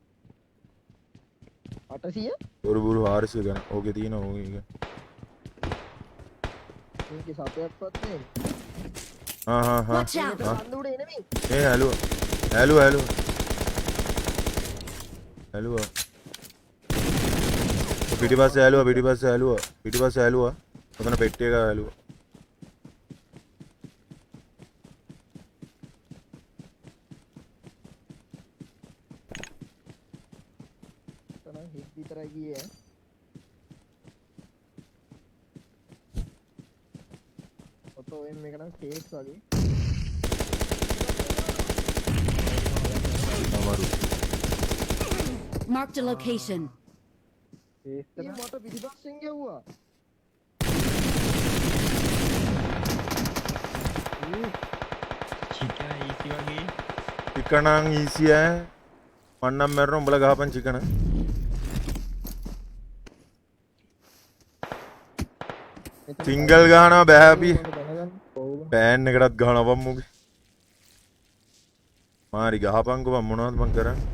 800? බොරු බොරු 400 ගණන්. ඕකේ තියෙනවා ඕක එක. මේකේ සතයක්වත් නේ. හා හා හා. Watch out! කන්ද උඩ එනෙමි. ඒ ඇලුවා. ඇලුවා ඇලුවා. ඇලුවා. පිටිපස්සේ ඇලුවා පිටිපස්සේ ඇලුවා පිටිපස්සේ ඇලුවා. ඔතන පෙට්ටිය එක ඇලුවා. එතන හිට විතරයි ගියේ. ඔතෝ එම් එක නම් කේක් වගේ. අමාරු. Marked a location. ඒ මට පිටිපස්සෙන් ගැහුවා. චිකන් ඊසි වගේ. චිකන් නම් ඊසි ඈ. මං නම් මැරෙනවා උඹලා ගහපන් චිකන. සිංගල් ගහනවා බෑ අපි. පෑන් එකටත් ගහනවා බං මුගේ. මාරි ගහපන්කෝ බං මොනවද බං කරන්නේ?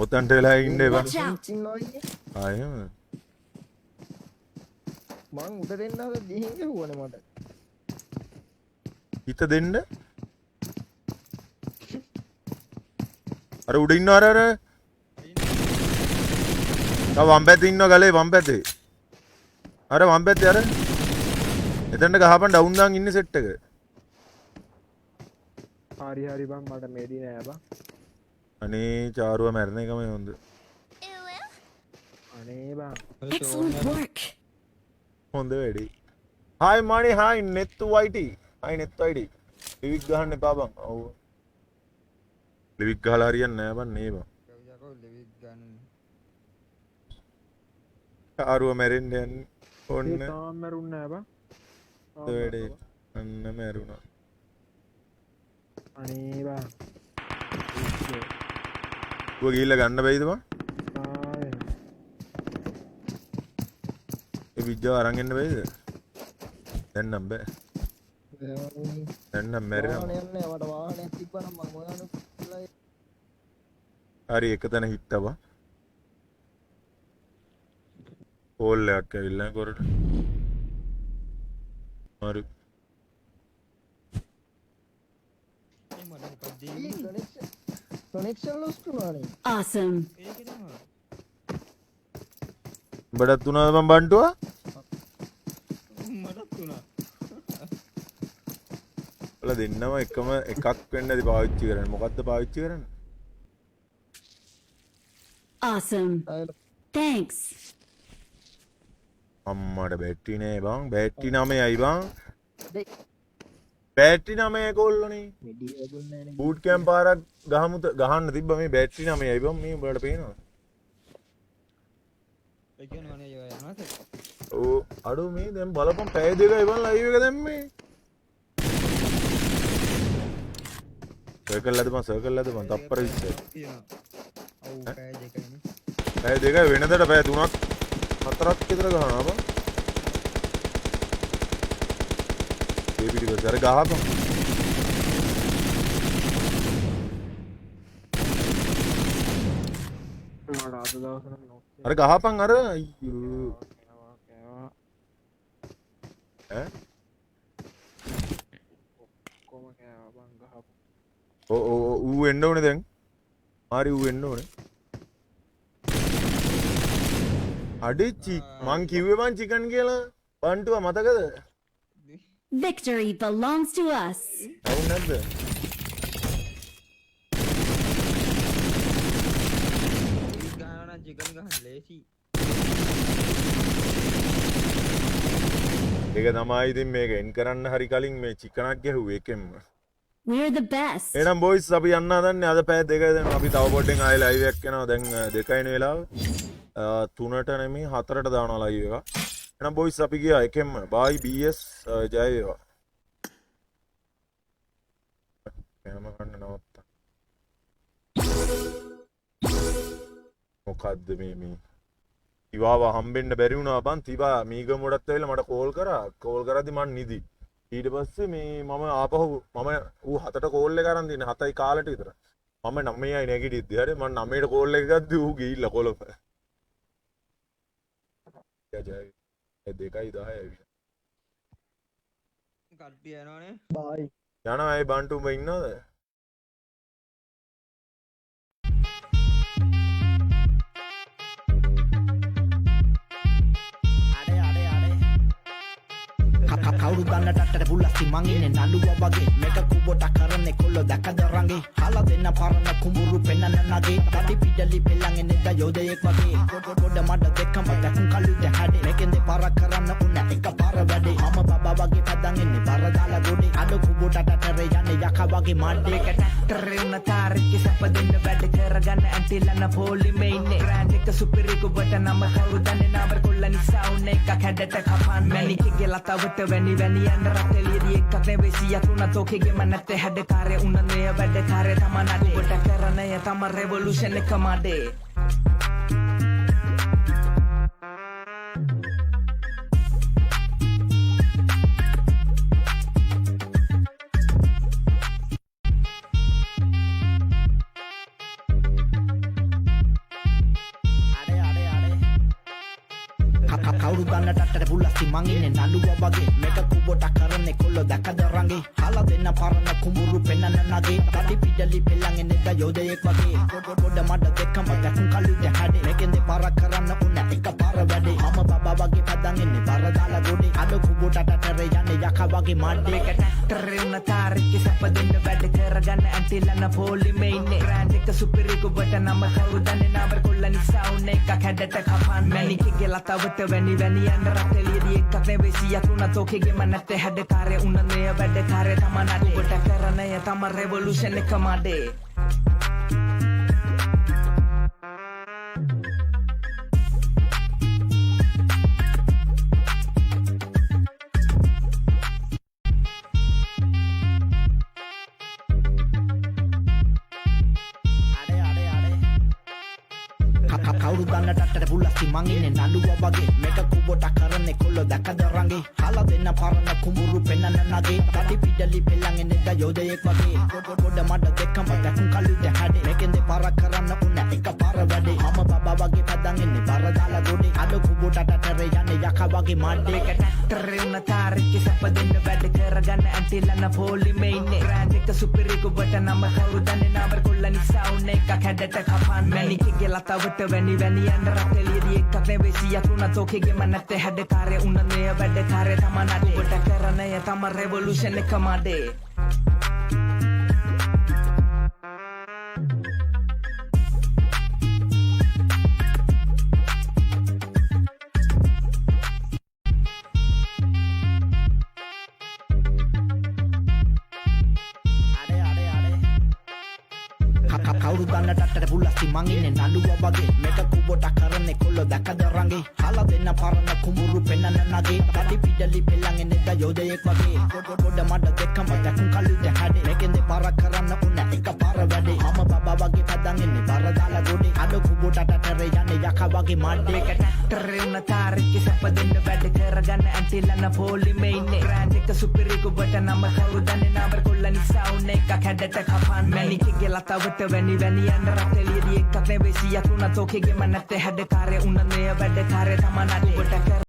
ඔතන්ට වෙලා ඉන්න එපා. Watch out! ආ එහෙමද? මං උඩ දෙන්න හද දිහින් ගැහුවනේ මට. හිත දෙන්න. අර උඩ ඉන්නව අර අර. තව වම් පැත්තේ ඉන්නව ගලේ වම් පැත්තේ. අර වම් පැත්තේ අර. එතනට ගහපන් ඩවුන් දාන් ඉන්නේ සෙට් එක. හරි හරි බං මට මේඩි නෑ බං. අනේ චාරුව මැරෙන එකම හොඳ. අනේ බං. Excellent work. හොඳ වැඩි. හායි මණි හායි නෙත්තු වයිටි. හායි නෙත්තු වයිටි. ලිවික් ගහන්න එපා බං. ඔව්. ලිවික් ගහලා හරියන්නේ නෑ බං නේ බං. යකෝ ලිවික් ගන්න. ආරුව මැරෙන්න යන්නේ. ඔන්න. ඒ තාම මැරුන්නේ නෑ බං. වැඩේ. අන්න මැරුණා. අනේ බං. ඌ ගිහිල්ලා ගන්න බැයිද බං? ආ ඒ විජ්ජාව අරන් එන්න බැයිද? දැන් නම් බෑ. දැන් නම් මැරෙනවා. වාහනයක් නෑ මට වාහනයක් තිබ්බා නම් මං හොයන්න හරි එක තැන හිට්ටා බං. කෝල් එකක් ඇවිල්ලා කොරට. හරි. කනෙක්ෂන් ලොස්ට් වුණානේ. Awesome. උඹටත් වුණාද බං බන්ටුවා? මටත් වුණා. ඔයාලා දෙන්නම එකම එකක් වෙන්න ඇති පාවිච්චි කරන්නේ. මොකද්ද පාවිච්චි කරන්නේ? Awesome. Thanks. අම්මට බැටරි නෑ බං. බැටරි 9යි බං. බැටරි 9 කොල්ලෝනේ. මිඩි ලැබුණේ නෑනේ. බූට් කැම්ප් පාරක් ගහමු ගහන්න තිබ්බ මේ බැටරි 9යි බං. මේ උඹලට පේනවද? ඒ කියන්නේ මනේ යෝ යනවාද? ඔව් අඩෝ මේ දැන් බලපන් පැය දෙකයි බං ලයිව් එක දැම්මේ. සර්කල් හදපන් සර්කල් හදපන් තප්පර 20යි. ඔව් පැය දෙකයිනේ. පැය දෙකයි වෙනදට පැය 3ක් 4ක් විතර ගහනවා බං. ඒ පිටිපස්ස අර ගහපන්. මට අද දවස් නම් නොක් අර ගහපන් අර අයියෝ. කෑවා ඈ ඔක්කොම කෑවා බං ගහපන්. ඔව් ඔව් ඔව් ඌ එන්න ඕනේ දැන්. හරි ඌ එන්න ඕනේ. අඩේ චි මං කිව්වේ බං චිකන් කියලා. බන්ටුවා මතකද? Victory belongs to us. අවුල් නැද්ද? ලිවික් ගහනවා නම් චිකන් ගහන්න ලේසි. ඒක තමයි ඉතින් මේක එන් කරන්න හරි කලින් මේ චිකනක් ගැහුවේ එකෙන්ම. We're the best. එහෙනම් බොයිස් අපි යන්න හදන්නේ අද පැය දෙකයි දැන් අපි තව පොඩ්ඩෙන් ආයෙ ලයිව් එකක් යනවා දැන් දෙකයිනේ වෙලාව. 3ට නෙමෙයි 4ට දානවා ලයිව් එක. එහෙනම් බොයිස් අපි ගියා එකෙන්ම. බායි BS ජය වේවා. කෑම කන්න නවත්තා. මොකද්ද මේ මේ තිවාව හම්බෙන්න බැරි වුණා බං. තිවා මීගමුවටත් ඇවිල්ලා මට කෝල් කරා. කෝල් කරද්දි මං නිදි. ඊට පස්සේ මේ මම ආපහු මම ඌ 7ට කෝල් එක අරන් දින්නේ 7යි කාලට විතර. මම 9යි නැගිටිද්දි හරි මං 9ට කෝල් එක ගද්දි ඌ ගිහිල්ලා කොළඹ. ජය 2යි 10යි ඇවිල්ලා. කට්ටිය යනවනේ. බායි. යනවා ඇයි බන්ටු උඹ ඉන්නවද? කවුරු දන්න ටට්ටට පුලස්සි මං ඉන්නේ නළුවා වගේ මේක කුබොට කරන්නේ කොල්ලෝ දැකද රංගේ හලා දෙන්න පරණ කුඹුරු පෙන්නන නගේ තඩි පිඩලි පෙල්ලන් එන්නේ ද යෝධයෙක් වගේ ගොඩ මඩ දෙකම දැකුම් කළු දැහැඩේ මේකෙන් දෙපාරක් කරන්න උන එක පාර වැඩේ මම බබා වගේ පදන් එන්නේ බර දාලා ගොඩේ අඩ කුබොට ටට්ටරේ යන්නේ යකා වගේ මඩේ එක ටැක්ටරේ උන තාරෙක්ගේ සැප දෙන්න වැඩ කරගන්න ඇන්ටිලන්න පොලිමේ ඉන්නේ බ්‍රෑන්ඩ් එක සුපිරි කුබට නම කවුරු දන්නේ නාවර කොල්ල නිසා උන එකක් හැඩට කපන්න මැනිකගේ ලතාවට වැනි වැනි යන්න රටෙලියදී එකක් නෙවෙයි 100ක් වුණත් ඕකේගෙම නැත්තේ හැඩකාරය උන නේ වැඩකාරය තමා නඩේ කුබට කරන ය තම රෙවොලූෂන් එක මඩේ. අඩේ අඩේ අඩේ කවුරු දන්න ටට්ටට පුලස්සි මං ඉන්නේ නළුවා වගේ මේක කුබොට කරන්නේ කොල්ලෝ දැකද රංගේ හලා දෙන්න පරණ කුඹුරු පෙන්නන නගේ තඩි පිඩලි පෙල්ලන් එන්නේ ද යෝධයෙක් වගේ ගොඩ මඩ දෙකම දැකුම් කළු දැහැඩේ මේකෙන් දෙපාරක් කරන්න උන එක පාර වැඩේ මම බබා වගේ පදන් එන්නේ බර දාලා ගොඩේ අඩ කුබොට ටට්ටරේ යන්නේ යකා වගේ මඩේ මේක ටැක්ටරේ උන තාරෙක්ගේ සැප දෙන්න වැඩ කරගන්න ඇන්ටිලන්න පොලිමේ ඉන්නේ බ්‍රෑන්ඩ් එක සුපිරි කුබට නම කවුරු දන්නේ නාවර කොල්ල නිසා උන එකක් හැඩට කපන්න මැනිකගේ ලතාවට වැනි වැනි යන්න රට එළියදී එකක් නෙවෙයි 100ක් වුණත් ඕකේගෙම නැත්තේ හැඩකාරය උන මෙය වැඩකාරය තමා නඩේ. ඔබට කරණය තම රෙවොලූෂන් එක මඩේ. අඩේ අඩේ අඩේ කවුරු දන්න ටට්ටට පුලස්ති මං ඉන්නේ නළුවා වගේ. මේක කුබොට කරන්නේ කොල්ලෝ දැකද රංගේ. හලා දෙන්න පරණ කුඹුරු පෙන්නන නගේ. තඩි පිඩලි පෙල්ලන් එන්නේ ද යෝධයෙක් වගේ. ගොඩ මඩ දෙකම දැකුම් කළු දැහැඩේ. මේකෙන් දෙපාරක් කරන්න උන එක පාර වැඩේ. මම බබා වගේ පදන් එන්නේ බර දාලා ගොඩේ. අඩ කුබොට ටටරේ යන්නේ යකා වගේ මඩේ. මේක ටැක්ටරේ උන තාරෙක්කේ සැප දෙන්න වැඩ කරගන්න ඇන්ටිලන්න පොලිමේ ඉන්නේ. බ්‍රෑන්ඩ් එක සුපිරි කුබට නම කවුරු දන්නේ නාමර කොල්ල නිසා උන එකක් හැඩට කපන්න. මැනිකගේ ලතවට වැනි වැනි යන්න රට එළියදී එකක් නෙවෙයි 100ක් වුණත් ඕකේගෙම නැත්තේ හැඩකාරය උන මෙය වැඩකාරය තමා නඩේ. ඔබට කරණය තම රෙවොලූෂන් එක මඩේ. අඩේ අඩේ අඩේ කවුරු දන්න ටට්ටට පුලස්ති මං ඉන්නේ නළුවා වගේ. මේක කුබොට කරන්නේ කොල්ලෝ දැකද රංගේ. හලා දෙන්න පරණ කුඹුරු පෙන්නන නගේ. තඩි පිඩලි පෙල්ලන් එන්නේ ද යෝධයෙක් වගේ. ගොඩ මඩ දෙකම දැකුම් කළු දැහැඩේ. මේකෙන් දෙපාරක් කරන්න උන එක පාර වැඩේ. මම බබා වගේ පදන් එන්නේ බර දාලා ගොඩේ. අඩ කුබොට ටටරේ යන්නේ යකා වගේ මඩේ. මේක ටැක්ටරේ උන තාරෙක්කේ සැප දෙන්න වැඩ කරගන්න ඇන්ටිලන්න පොලිමේ ඉන්නේ. බ්‍රෑන්ඩ් එක සුපිරි කුබට නම කවුරු දන්නේ නාමර කොල්ල නිසා උන එකක් හැඩට කපන්න. මැනිකගේ ලතවට වැනි වැනි යන්න රට එළියදී එකක් නෙවෙයි 100ක් වුණත් ඕකේගෙම නැත්තේ හැඩකාරය උන මෙය වැඩකාරය තමා නඩේ. ඔබට